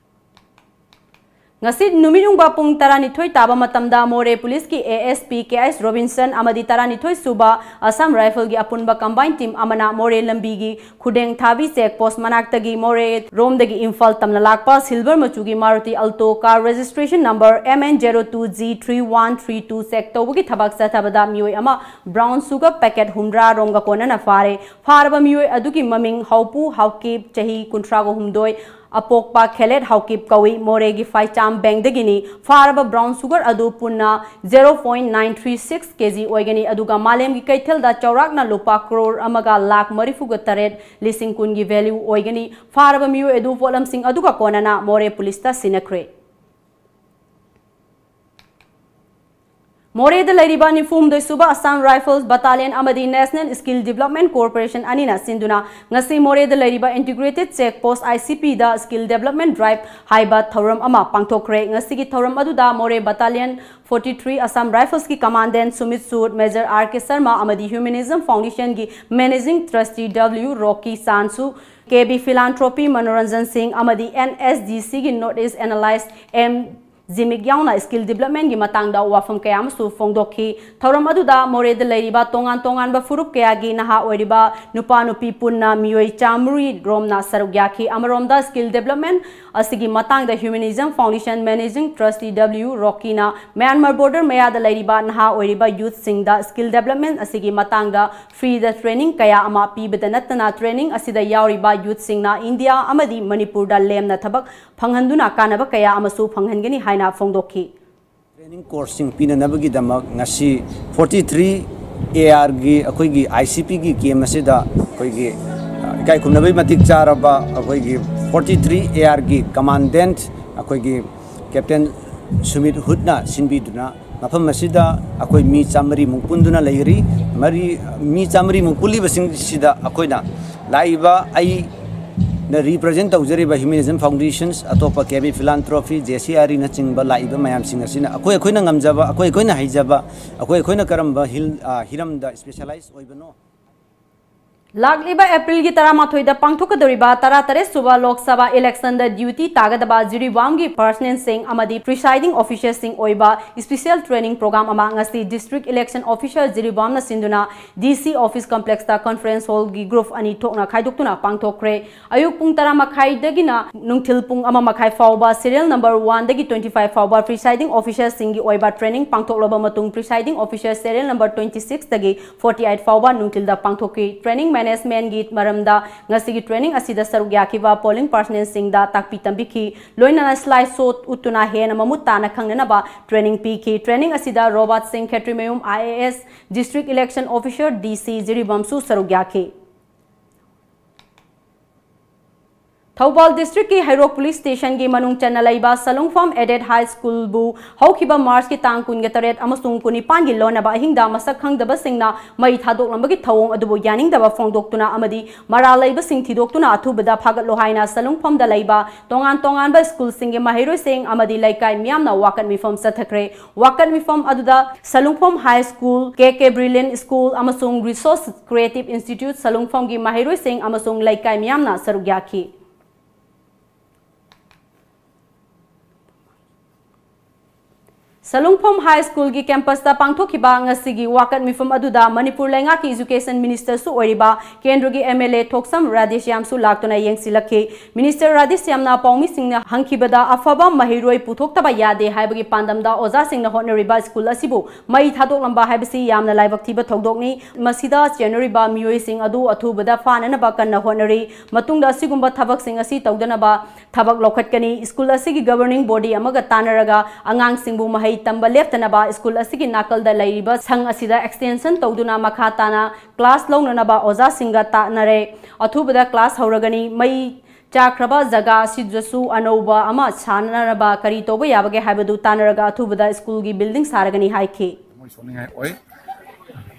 ꯉꯁꯤ ꯅꯨꯃꯤꯠ ꯌꯨꯡꯕ ꯄꯨꯡ ꯇꯔꯥꯅꯤꯊꯣꯏ ꯇꯥꯕ ꯃꯇꯝꯗ ꯃꯣꯔꯦ ꯄꯨꯂꯤꯁꯀꯤ A S P K H Robinson ꯑꯃꯗꯤ ꯇꯔꯥꯅꯤꯊꯣꯏ ꯁꯨꯕ ꯑꯁꯥꯝ ꯔꯥꯏꯐꯜꯒꯤ ꯑꯄꯨꯟꯕ ꯀꯝꯕꯥꯏꯟ ꯇꯤꯝ ꯑꯃꯅ ꯃꯣꯔꯦ ꯂꯝꯕꯤꯒꯤ ꯈꯨꯗꯦꯡ ꯊꯥꯕꯤ ꯆꯦꯛ ꯄꯣꯁ ꯃꯅꯥꯛꯇꯒꯤ ꯃꯣꯔꯦ ꯔꯣꯝꯗꯒꯤ ꯏꯝꯐꯥꯜ ꯇꯝꯅ ꯂꯥꯛꯄ ꯁꯤꯜꯚꯔ ꯃꯆꯨꯒꯤ Maruti Alto car registration number M N zero two G three one three two check ꯇꯧꯕꯒꯤ ꯊꯕꯛ ꯆꯠꯊꯕꯗ ꯃꯤꯑꯣꯏ ꯑꯃ ꯕ꯭ꯔꯥꯎꯟ ꯁꯨꯒꯔ ꯄꯦꯀꯦꯠ ꯍꯨꯝꯗ꯭ꯔꯥ ꯔꯣꯝꯒ ꯀꯣꯟꯅꯅ ꯐꯥꯔꯦ꯫ ꯐꯥꯔꯕ ꯃꯤꯑꯣꯏ ꯑꯗꯨꯒꯤ ꯃꯃꯤꯡ ꯍꯧꯄꯨ ꯍꯥꯎꯀꯤꯞ, ꯆꯍꯤ ꯀꯨꯟꯊ꯭ꯔꯥꯒ ꯍꯨꯝꯗꯣꯏ, ꯑꯄꯣꯛꯄ ꯈꯦꯂꯦꯠ ꯍꯥꯎꯀꯤꯞ ꯀꯧꯏ꯫ ꯃꯣꯔꯦꯒꯤ ꯐꯥꯏꯆꯥꯝ ꯕꯦꯡꯗꯒꯤꯅꯤ꯫ ꯐꯥꯔꯕ ꯕ꯭ꯔꯥꯎꯟ ꯁꯨꯒꯔ ꯑꯗꯨ ꯄꯨꯟꯅ zero point nine three six K G ꯑꯣꯏꯒꯅꯤ, ꯑꯗꯨꯒ ꯃꯥꯂꯦꯝꯒꯤ ꯀꯩꯊꯦꯜꯗ ꯆꯥꯎꯔꯥꯛꯅ ꯂꯨꯄꯥ ꯀ꯭ꯔꯣꯔ ꯑꯃꯒ ꯂꯥꯈ ꯃꯔꯤꯐꯨꯒ ꯇꯔꯦꯠ ꯂꯤꯁꯤꯡ ꯀꯨꯟꯒꯤ ꯚꯦꯂ꯭ꯌꯨ ꯑꯣꯏꯒꯅꯤ꯫ ꯐꯥꯔꯕ ꯃꯤꯑꯣꯏ ꯑꯗꯨ ꯄꯣꯠꯂꯝꯁꯤꯡ ꯑꯗꯨꯒ ꯀꯣꯟꯅꯅ ꯃꯣꯔꯦ ꯄꯨꯂꯤꯁꯇ ꯁꯤꯟꯅꯈ꯭ꯔꯦ꯫ ꯃꯣꯔꯦꯗ ꯂꯩꯔꯤꯕ ꯅꯤꯐꯨꯍꯨꯝꯗꯣꯏ ꯁꯨꯕ ꯑꯁꯥꯝ ꯔꯥꯏꯐꯜꯁ ꯕꯇꯥꯂꯤꯌꯟ ꯑꯃꯗꯤ ꯅꯦꯁꯅꯦꯜ ꯁ꯭ꯀꯤꯜ ꯗꯤꯕ꯭ꯂꯞꯃꯦꯟ ꯀꯣꯔꯄꯣꯔꯦꯁꯟ ꯑꯅꯤꯅ ꯁꯤꯟꯗꯨꯅ ꯉꯁꯤ ꯃꯣꯔꯦꯗ ꯂꯩꯔꯤꯕ integrated check post, I C ꯄꯤꯗ ꯁ꯭ꯀꯤꯜ ꯗꯤꯕ꯭ꯂꯞꯃꯦꯟ ꯗ꯭ꯔꯥꯏꯚ ꯍꯥꯏꯕ ꯊꯧꯔꯝ ꯑꯃ ꯄꯥꯡꯊꯣꯛꯈ꯭ꯔꯦ꯫ ꯉꯁꯤꯒꯤ ꯊꯧꯔꯝ ꯑꯗꯨꯗ Moreh battalion forty three Assam ꯔꯥꯏꯐꯜꯁꯀꯤ commandant Sumit Sood, major R K Sharma ꯑꯃꯗꯤ ꯍ꯭ꯌꯨꯃꯦꯅꯤꯖꯝ ꯐꯥꯎꯟꯗꯦꯁꯟꯒꯤ managing trustee W Roki Chanu, K B philanthropy Manoranjan Singh ꯑꯃꯗꯤ ꯑꯦꯟ ꯑꯦꯁ ꯗꯤ ꯁꯤꯒꯤ north east analyst M Jimik ꯌꯥꯎꯅ ꯁ꯭ꯀꯤꯜ ꯗꯤꯕ꯭ꯂꯞꯃꯦꯟꯒꯤ ꯃꯇꯥꯡꯗ ꯋꯥꯐꯝ ꯀꯌꯥ ꯑꯃꯁꯨ ꯐꯣꯡꯗꯣꯛꯈꯤ꯫ ꯊꯧꯔꯝ ꯑꯗꯨꯗ ꯃꯣꯔꯦꯗ ꯂꯩꯔꯤꯕ ꯇꯣꯉꯥꯟ ꯇꯣꯉꯥꯟꯕ ꯐꯨꯔꯨꯞ ꯀꯌꯥꯒꯤ ꯅꯍꯥ ꯑꯣꯏꯔꯤꯕ ꯅꯨꯄꯥ ꯅꯨꯄꯤ ꯄꯨꯟꯅ ꯃꯤꯑꯣꯏ ꯆꯥꯃꯔꯤ ꯔꯣꯝꯅ ꯁꯔꯨꯛ ꯌꯥꯈꯤ꯫ ꯑꯃꯔꯣꯝꯗ ꯁ꯭ꯀꯤꯜ ꯗꯤꯕ꯭ꯂꯞꯃꯦꯟ ꯑꯁꯤꯒꯤ ꯃꯇꯥꯡꯗ humanism foundation managing trustee W ꯔꯣꯀꯤꯅ ꯃ꯭ꯌꯥꯟꯃꯥꯔ ꯕꯣꯔꯗꯔ ꯃꯌꯥꯗ ꯂꯩꯔꯤꯕ ꯅꯍꯥ ꯑꯣꯏꯔꯤꯕ ꯌꯨꯠꯁꯤꯡꯗ ꯁ꯭ꯀꯤꯜ ꯗꯤꯕ꯭ꯂꯞꯃꯦꯟ ꯑꯁꯤꯒꯤ ꯃꯇꯥꯡꯗ ꯐ꯭ꯔꯤꯗ ꯇ꯭ꯔꯦꯅꯤꯡ ꯀꯌꯥ ꯑꯃ ꯄꯤꯕꯗ ꯅꯠꯇꯅ ꯇ꯭ꯔꯦꯅꯤꯡ ꯑꯁꯤꯗ ꯌꯥꯎꯔꯤꯕ ꯌꯨꯠꯁꯤꯡꯅ ꯏꯟꯗꯤꯌꯥ ꯑꯃꯗꯤ ꯃꯅꯤꯄꯨꯔꯗ ꯂꯦꯝꯅ ꯊꯕꯛ ꯐꯪꯍꯟꯗꯨꯅ ꯀꯥꯟꯅꯕ ꯀꯌꯥ ꯑꯃꯁꯨ ꯐꯪꯍꯟꯒꯅꯤ ꯍꯥꯏꯅ ꯐꯣꯡꯗꯣꯛꯈꯤ꯫ ꯇ꯭ꯔꯦꯅꯤꯡ ꯀꯣꯔꯁꯁꯤꯡ ꯄꯤꯅꯅꯕꯒꯤꯗꯃꯛ ꯉꯁꯤ ꯐꯣꯔꯇꯤ ꯊ꯭ꯔꯤ ꯑꯦ ꯑꯥꯔꯒꯤ ꯑꯩꯈꯣꯏꯒꯤ ꯑꯥꯏ ꯁꯤ ꯄꯤꯒꯤ ꯀꯦꯝ ꯑꯁꯤꯗ ꯑꯩꯈꯣꯏꯒꯤ ꯏꯀꯥꯏ ꯈꯨꯝꯅꯕꯒꯤ ꯃꯇꯤꯛ ꯆꯥꯔꯕ ꯑꯩꯈꯣꯏꯒꯤ ꯐꯣꯔꯇꯤ ꯊ꯭ꯔꯤ ꯑꯦ ꯑꯥꯔꯒꯤ ꯀꯃꯥꯟꯗꯦꯟꯠ ꯑꯩꯈꯣꯏꯒꯤ ꯀꯦꯞꯇꯦꯟ ꯁꯨꯃꯤꯠ ꯍꯨꯠꯅ ꯁꯤꯟꯕꯤꯗꯨꯅ ꯃꯐꯝ ꯑꯁꯤꯗ ꯑꯩꯈꯣꯏ ꯃꯤ ꯆꯥꯃꯔꯤꯃꯨꯛ ꯄꯨꯟꯗꯨꯅ ꯂꯩꯔꯤ꯫ ꯃꯔꯤ ꯃꯤ ꯆꯥꯃꯔꯤꯃꯨꯛ ꯄꯨꯜꯂꯤꯕꯁꯤꯡꯁꯤꯗ ꯑꯩꯈꯣꯏꯅ ꯂꯥꯛꯏꯕ ꯑꯩꯅ ꯔꯤꯄ꯭ꯔꯖꯦꯟ ꯇꯧꯖꯔꯤꯕ ꯍ꯭ꯌꯨꯃꯦꯅꯤꯖꯝ ꯐꯥꯎꯟꯗꯦꯁꯟꯁ, ꯑꯇꯣꯞꯄ ꯀꯦ ꯕꯤ ꯐꯤꯂꯥꯟꯊ꯭ꯔꯣꯐꯤ, ꯖꯦ ꯁꯤ ꯑꯥꯔ ꯏꯅꯆꯤꯡꯕ ꯂꯥꯛꯏꯕ ꯃꯌꯥꯝꯁꯤꯡ ꯑꯁꯤꯅ ꯑꯩꯈꯣꯏ ꯑꯩꯈꯣꯏꯅ ꯉꯝꯖꯕ, ꯑꯩꯈꯣꯏ ꯑꯩꯈꯣꯏꯅ ꯍꯩꯖꯕ, ꯑꯩꯈꯣꯏ ꯑꯩꯈꯣꯏꯅ ꯀꯔꯝꯕ ꯍꯤꯜ ꯍꯤꯔꯝꯗ ꯁ꯭ꯄꯦꯁꯤꯌꯦꯂꯥꯏꯖ ꯑꯣꯏꯕꯅꯣ꯫ ꯂꯥꯛꯂꯤꯕ ꯑꯦꯄ꯭ꯔꯤꯜꯒꯤ ꯇꯔꯥꯃꯥꯊꯣꯏꯗ ꯄꯥꯡꯊꯣꯛꯀꯗꯧꯔꯤꯕ ꯇꯔꯥꯇꯔꯦꯠ ꯁꯨꯕ ꯂꯣꯛ ꯁꯚꯥ ꯏꯂꯦꯛꯁꯟꯗ ꯗ꯭ꯌꯨꯇꯤ ꯇꯥꯒꯗꯕ ꯖꯤꯔꯤꯕꯥꯝꯒꯤ ꯄꯥꯔꯁꯅꯦꯜꯁꯤꯡ ꯑꯃꯗꯤ ꯄ꯭ꯔꯤꯁꯥꯏꯗꯤꯡ ꯑꯣꯐꯤꯁꯔꯁꯤꯡ ꯑꯣꯏꯕ ꯏꯁꯄꯤꯁꯦꯜ ꯇ꯭ꯔꯦꯅꯤꯡ ꯄ꯭ꯔꯣꯒ꯭ꯔꯥꯝ ꯑꯃ ꯉꯁꯤ ꯗꯤꯁꯇ꯭ꯔꯤꯛ ꯏꯂꯦꯛꯁꯟ ꯑꯣꯐꯤꯁꯔ ꯖꯤꯔꯤꯕꯥꯝꯅ ꯁꯤꯟꯗꯨꯅ ꯗꯤ ꯁꯤ ꯑꯣꯐꯤꯁ ꯀꯝꯄ꯭ꯂꯦꯛꯁꯇ ꯀꯟꯐꯔꯦꯟꯁ ꯍꯣꯜꯒꯤ ꯒ꯭ꯔꯨꯞ ꯑꯅꯤ ꯊꯣꯛꯅ ꯈꯥꯏꯗꯣꯛꯇꯨꯅ ꯄꯥꯡꯊꯣꯛꯈ꯭ꯔꯦ꯫ ꯑꯌꯨꯛ ꯄꯨꯡ ꯇꯔꯥ ꯃꯈꯥꯏꯗꯒꯤꯅ ꯅꯨꯡꯊꯤꯜ ꯄꯨꯡ ꯑꯃ ꯃꯈꯥꯏ ꯐꯥꯎꯕ ꯁꯤꯔꯤꯌꯦꯜ ꯅꯝꯕꯔ ꯋꯥꯟꯗꯒꯤ ꯇ꯭ꯋꯦꯟꯇꯤ ꯐꯥꯏꯚ ꯐꯥꯎꯕ ꯄ꯭ꯔꯤꯁꯥꯏꯗꯤꯡ ꯑꯣꯐꯤꯁꯔꯁꯤꯡꯒꯤ ꯑꯣꯏꯕ ꯇ꯭ꯔꯦꯅꯤꯡ ꯄꯥꯡꯊꯣꯛꯂꯕ ꯃꯇꯨꯡ presiding officer serial number twenty ꯁꯤꯛꯁꯇꯒꯤ ꯐꯣꯔꯇꯤ ꯑꯩꯠ ꯐꯥꯎꯕ ꯅꯨꯡꯊꯤꯜꯗ ꯄꯥꯡꯊꯣꯛꯈꯤ꯫ ꯇ꯭ꯔꯦꯅꯤꯡ ꯃꯦꯅꯦꯖꯃꯦꯟꯒꯤ ꯃꯔꯝꯗ ꯉꯁꯤꯒꯤ ꯇ꯭ꯔꯦꯅꯤꯡ ꯑꯁꯤꯗ ꯁꯔꯨꯛ ꯌꯥꯈꯤꯕ ꯄꯣꯂꯤꯡ ꯄꯥꯔꯁꯅꯦꯜꯁꯤꯡꯗ ꯇꯥꯛꯄꯤ ꯇꯝꯕꯤꯈꯤ꯫ ꯂꯣꯏꯅꯅ ꯁ꯭ꯂꯥꯏꯗ ꯁꯣ ꯎꯠꯇꯨꯅ ꯍꯦꯟꯅ ꯃꯃꯨꯠ ꯇꯥꯅ ꯈꯪꯅꯅꯕ ꯇ꯭ꯔꯦꯅꯤꯡ ꯄꯤꯈꯤ꯫ ꯇ꯭ꯔꯦꯅꯤꯡ ꯑꯁꯤꯗ Robert Singh Khetrimayum, I A S, district election officer, D C, ꯖꯤꯔꯤꯕꯥꯝꯁꯨ ꯁꯔꯨꯛ ꯌꯥꯈꯤ꯫ ꯊꯧꯕꯥꯜ ꯗꯤꯁꯇ꯭ꯔꯤꯛꯀꯤ ꯍꯩꯔꯣꯛ ꯄꯨꯂꯤꯁ ꯁ꯭ꯇꯦꯁꯟꯒꯤ ꯃꯅꯨꯡ ꯆꯟꯅ ꯂꯩꯕ ꯁꯂꯨꯡꯐꯝ ꯑꯦꯗꯦꯗ ꯍꯥꯏ ꯁ꯭ꯀꯨꯜꯕꯨ ꯍꯧꯈꯤꯕ ꯃꯥꯔꯆꯀꯤ ꯇꯥꯡ ꯀꯨꯟꯒ ꯇꯔꯦꯠ ꯑꯃꯁꯨꯡ ꯀꯨꯟꯅꯤꯄꯥꯟꯒꯤ ꯂꯣꯟꯅꯕ ꯑꯍꯤꯡꯗ ꯃꯁꯛ ꯈꯪꯗꯕꯁꯤꯡꯅ ꯃꯩ ꯊꯥꯗꯣꯛꯂꯝꯕꯒꯤ ꯊꯧꯑꯣꯡ ꯑꯗꯨꯕꯨ ꯌꯥꯅꯤꯡꯗꯕ ꯐꯣꯡꯗꯣꯛꯇꯨꯅ ꯑꯃꯗꯤ ꯃꯔꯥꯜ ꯂꯩꯕꯁꯤꯡ ꯊꯤꯗꯣꯛꯇꯨꯅ ꯑꯊꯨꯕꯗ ꯐꯥꯒꯠꯂꯣ ꯍꯥꯏꯅ ꯁꯂꯨꯡꯐꯝꯗ ꯂꯩꯕ ꯇꯣꯉꯥꯟ ꯇꯣꯉꯥꯟꯕ ꯁ꯭ꯀꯨꯜꯁꯤꯡꯒꯤ ꯃꯍꯩꯔꯣꯏꯁꯤꯡ ꯑꯃꯗꯤ ꯂꯩꯀꯥꯏ ꯃꯤꯌꯥꯝꯅ ꯋꯥꯀꯠ ꯃꯤꯐꯝ ꯆꯠꯊꯈ꯭ꯔꯦ꯫ ꯋꯥꯀꯠ ꯃꯤꯐꯝ ꯑꯗꯨꯗ ꯁꯂꯨꯡꯐꯝ ꯍꯥꯏ ꯁ꯭ꯀꯨꯜ, ꯀꯦ ꯀꯦ ꯕ꯭ꯔꯤꯂꯤꯌꯟ ꯁ꯭ꯀꯨꯜ ꯑꯃꯁꯨꯡ ꯔꯤꯁꯣꯔꯁ ꯀ꯭ꯔꯤꯌꯦꯇꯤꯚ ꯏꯟꯁꯇꯤꯇ꯭ꯌꯨꯠ ꯁꯂꯨꯡꯐꯝꯒꯤ ꯃꯍꯩꯔꯣꯏꯁꯤꯡ ꯑꯃꯁꯨꯡ ꯂꯩꯀꯥꯏ ꯃꯤꯌꯥꯝꯅ ꯁꯔꯨꯛ ꯌꯥꯈꯤ꯫ ꯁꯂꯨꯡꯐꯝ ꯍꯥꯏ ꯁ꯭ꯀꯨꯜꯒꯤ ꯀꯦꯝꯄꯁꯇ ꯄꯥꯡꯊꯣꯛꯈꯤꯕ ꯉꯁꯤꯒꯤ ꯋꯥꯀꯠ ꯃꯤꯐꯝ ꯑꯗꯨꯗ ꯃꯅꯤꯄꯨꯔ ꯂꯩꯉꯥꯛꯀꯤ ꯏꯖꯨꯀꯦꯁꯟ ꯃꯤꯅꯤꯁꯇꯔꯁꯨ ꯑꯣꯏꯔꯤꯕ ꯀꯦꯟꯗ꯭ꯔꯒꯤ ꯑꯦꯝ ꯑꯦꯜ ꯑꯦ ꯊꯣꯛꯁꯝ ꯔꯥꯙꯦꯁ꯭ꯌꯥꯝꯁꯨ ꯂꯥꯛꯇꯨꯅ ꯌꯦꯡꯁꯤꯜꯂꯛꯈꯤ꯫ ꯃꯤꯅꯤꯁꯇꯔ ꯔꯥꯙꯦꯁ꯭ꯌꯥꯝꯅ ꯄꯥꯎꯃꯤꯁꯤꯡꯅ ꯍꯪꯈꯤꯕꯗ ꯑꯐꯕ ꯃꯍꯩꯔꯣꯏ ꯄꯨꯊꯣꯛꯇꯕ ꯌꯥꯗꯦ ꯍꯥꯏꯕꯒꯤ ꯄꯥꯟꯗꯝꯗ ꯑꯣꯖꯥꯁꯤꯡꯅ ꯍꯣꯠꯅꯔꯤꯕ ꯁ꯭ꯀꯨꯜ ꯑꯁꯤꯕꯨ ꯃꯩ ꯊꯥꯗꯣꯛꯂꯝꯕ ꯍꯥꯏꯕꯁꯤ ꯌꯥꯝꯅ ꯂꯥꯏꯕꯛ ꯊꯤꯕ ꯊꯧꯗꯣꯛꯅꯤ꯫ ꯃꯁꯤꯗ ꯆꯦꯟꯅꯔꯤꯕ ꯃꯤꯑꯣꯏꯁꯤꯡ ꯑꯗꯨ ꯑꯊꯨꯕꯗ ꯐꯥꯅꯅꯕ ꯀꯟꯅ ꯍꯣꯠꯅꯔꯤ꯫ ꯃꯇꯨꯡꯗ ꯑꯁꯤꯒꯨꯝꯕ ꯊꯕꯛꯁꯤꯡ ꯑꯁꯤ ꯇꯧꯗꯅꯕ ꯊꯕꯛ ꯂꯧꯈꯠꯀꯅꯤ꯫ ꯁ꯭ꯀꯨꯜ ꯑꯁꯤꯒꯤ ꯒꯕꯔꯅꯤꯡ ꯕꯣꯗꯤ ꯑꯃꯒ ꯇꯥꯟꯅꯔꯒ ꯑꯉꯥꯡꯁꯤꯡꯕꯨ ꯃꯍꯩ ꯇꯝꯕ ꯂꯦꯞꯇꯅꯕ ꯁ꯭ꯀꯨꯜ ꯑꯁꯤꯒꯤ ꯅꯥꯀꯜꯗ ꯂꯩꯔꯤꯕ ꯁꯪ ꯑꯁꯤꯗ ꯑꯦꯛꯁꯇꯦꯟꯁꯟ ꯇꯧꯗꯨꯅ ꯃꯈꯥ ꯇꯥꯅ ꯀ꯭ꯂꯥꯁ ꯂꯧꯅꯅꯕ ꯑꯣꯖꯥꯁꯤꯡꯒ ꯇꯥꯟꯅꯔꯦ꯫ ꯑꯊꯨꯕꯗ ꯀ꯭ꯂꯥꯁ ꯍꯧꯔꯒꯅꯤ꯫ ꯃꯩ ꯆꯥꯛꯈ꯭ꯔꯕ ꯖꯒꯥ ꯑꯁꯤꯗꯁꯨ ꯑꯅꯧꯕ ꯑꯃ ꯁꯥꯅꯅꯕ ꯀꯔꯤ ꯇꯧꯕ ꯌꯥꯕꯒꯦ ꯍꯥꯏꯕꯗꯨ ꯇꯥꯟꯅꯔꯒ ꯑꯊꯨꯕꯗ ꯁ꯭ꯀꯨꯜꯒꯤ ꯕꯤꯜꯗꯤꯡ ꯁꯥꯔꯒꯅꯤ ꯍꯥꯏꯈꯤ꯫ ꯊꯃꯣꯏ ꯁꯣꯛꯅꯤꯡꯉꯥꯏ ꯑꯣꯏ꯫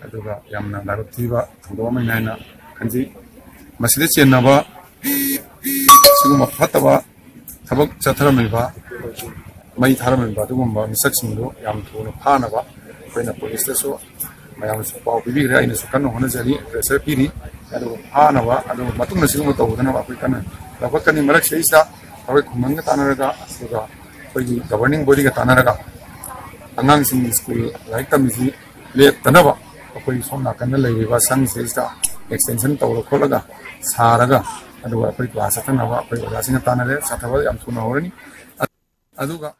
ꯑꯗꯨꯒ ꯌꯥꯝꯅ ꯂꯥꯏꯕꯛ ꯊꯤꯕ ꯊꯧꯗꯣꯛ ꯑꯃꯅꯤ ꯍꯥꯏꯅ ꯈꯟꯖꯩ꯫ ꯃꯁꯤꯗ ꯆꯦꯟꯅꯕ, ꯁꯤꯒꯨꯝꯕ ꯐꯠꯇꯕ ꯊꯕꯛ ꯆꯠꯊꯔꯝꯃꯤꯕ, ꯃꯩ ꯊꯥꯔꯝꯃꯤꯕ ꯑꯗꯨꯒꯨꯝꯕ ꯃꯤꯁꯛꯁꯤꯡꯗꯨ ꯌꯥꯝ ꯊꯨꯅ ꯐꯥꯅꯕ ꯑꯩꯈꯣꯏꯅ ꯄꯨꯂꯤꯁꯇꯁꯨ ꯃꯌꯥꯝꯅꯁꯨ ꯄꯥꯎ ꯄꯤꯕꯤꯈ꯭ꯔꯦ꯫ ꯑꯩꯅꯁꯨ ꯀꯟꯅ ꯍꯣꯠꯅꯖꯔꯤ, ꯄ꯭ꯔꯦꯁꯔ ꯄꯤꯔꯤ꯫ ꯑꯗꯨ ꯐꯥꯅꯕ, ꯑꯗꯨ ꯃꯇꯨꯡꯗ ꯁꯤꯒꯨꯝꯕ ꯇꯧꯗꯅꯕ ꯑꯩꯈꯣꯏ ꯀꯟꯅ ꯂꯧꯈꯠꯀꯅꯤ꯫ ꯃꯔꯛꯁꯤꯗꯩꯁꯤꯗ ꯑꯩꯈꯣꯏ ꯈꯨꯡꯒꯪꯒ ꯇꯥꯟꯅꯔꯒ, ꯑꯗꯨꯒ ꯑꯩꯈꯣꯏꯒꯤ governing bodyꯒ ꯇꯥꯟꯅꯔꯒ, ꯑꯉꯥꯡꯁꯤꯡꯒꯤ ꯁ꯭ꯀꯨꯜ ꯂꯥꯏꯔꯤꯛ ꯇꯝꯕꯁꯤ ꯂꯦꯞꯇꯅꯕ ꯑꯩꯈꯣꯏ ꯁꯣꯝ ꯅꯥꯀꯟꯗ ꯂꯩꯔꯤꯕ ꯁꯪꯁꯤꯗꯩꯁꯤꯗ extension ꯇꯧꯔ ꯈꯣꯠꯂꯒ ꯁꯥꯔꯒ, ꯑꯗꯨꯒ ꯑꯩꯈꯣꯏ ꯀ꯭ꯂꯥꯁ ꯆꯠꯊꯅꯕ ꯑꯩꯈꯣꯏ ꯑꯣꯖꯥꯁꯤꯡꯒ ꯇꯥꯟꯅꯔꯦ꯫ ꯁꯥꯊꯕ ꯌꯥꯝ ꯊꯨꯅ ꯍꯧꯔꯅꯤ꯫ ꯑꯗꯨꯒ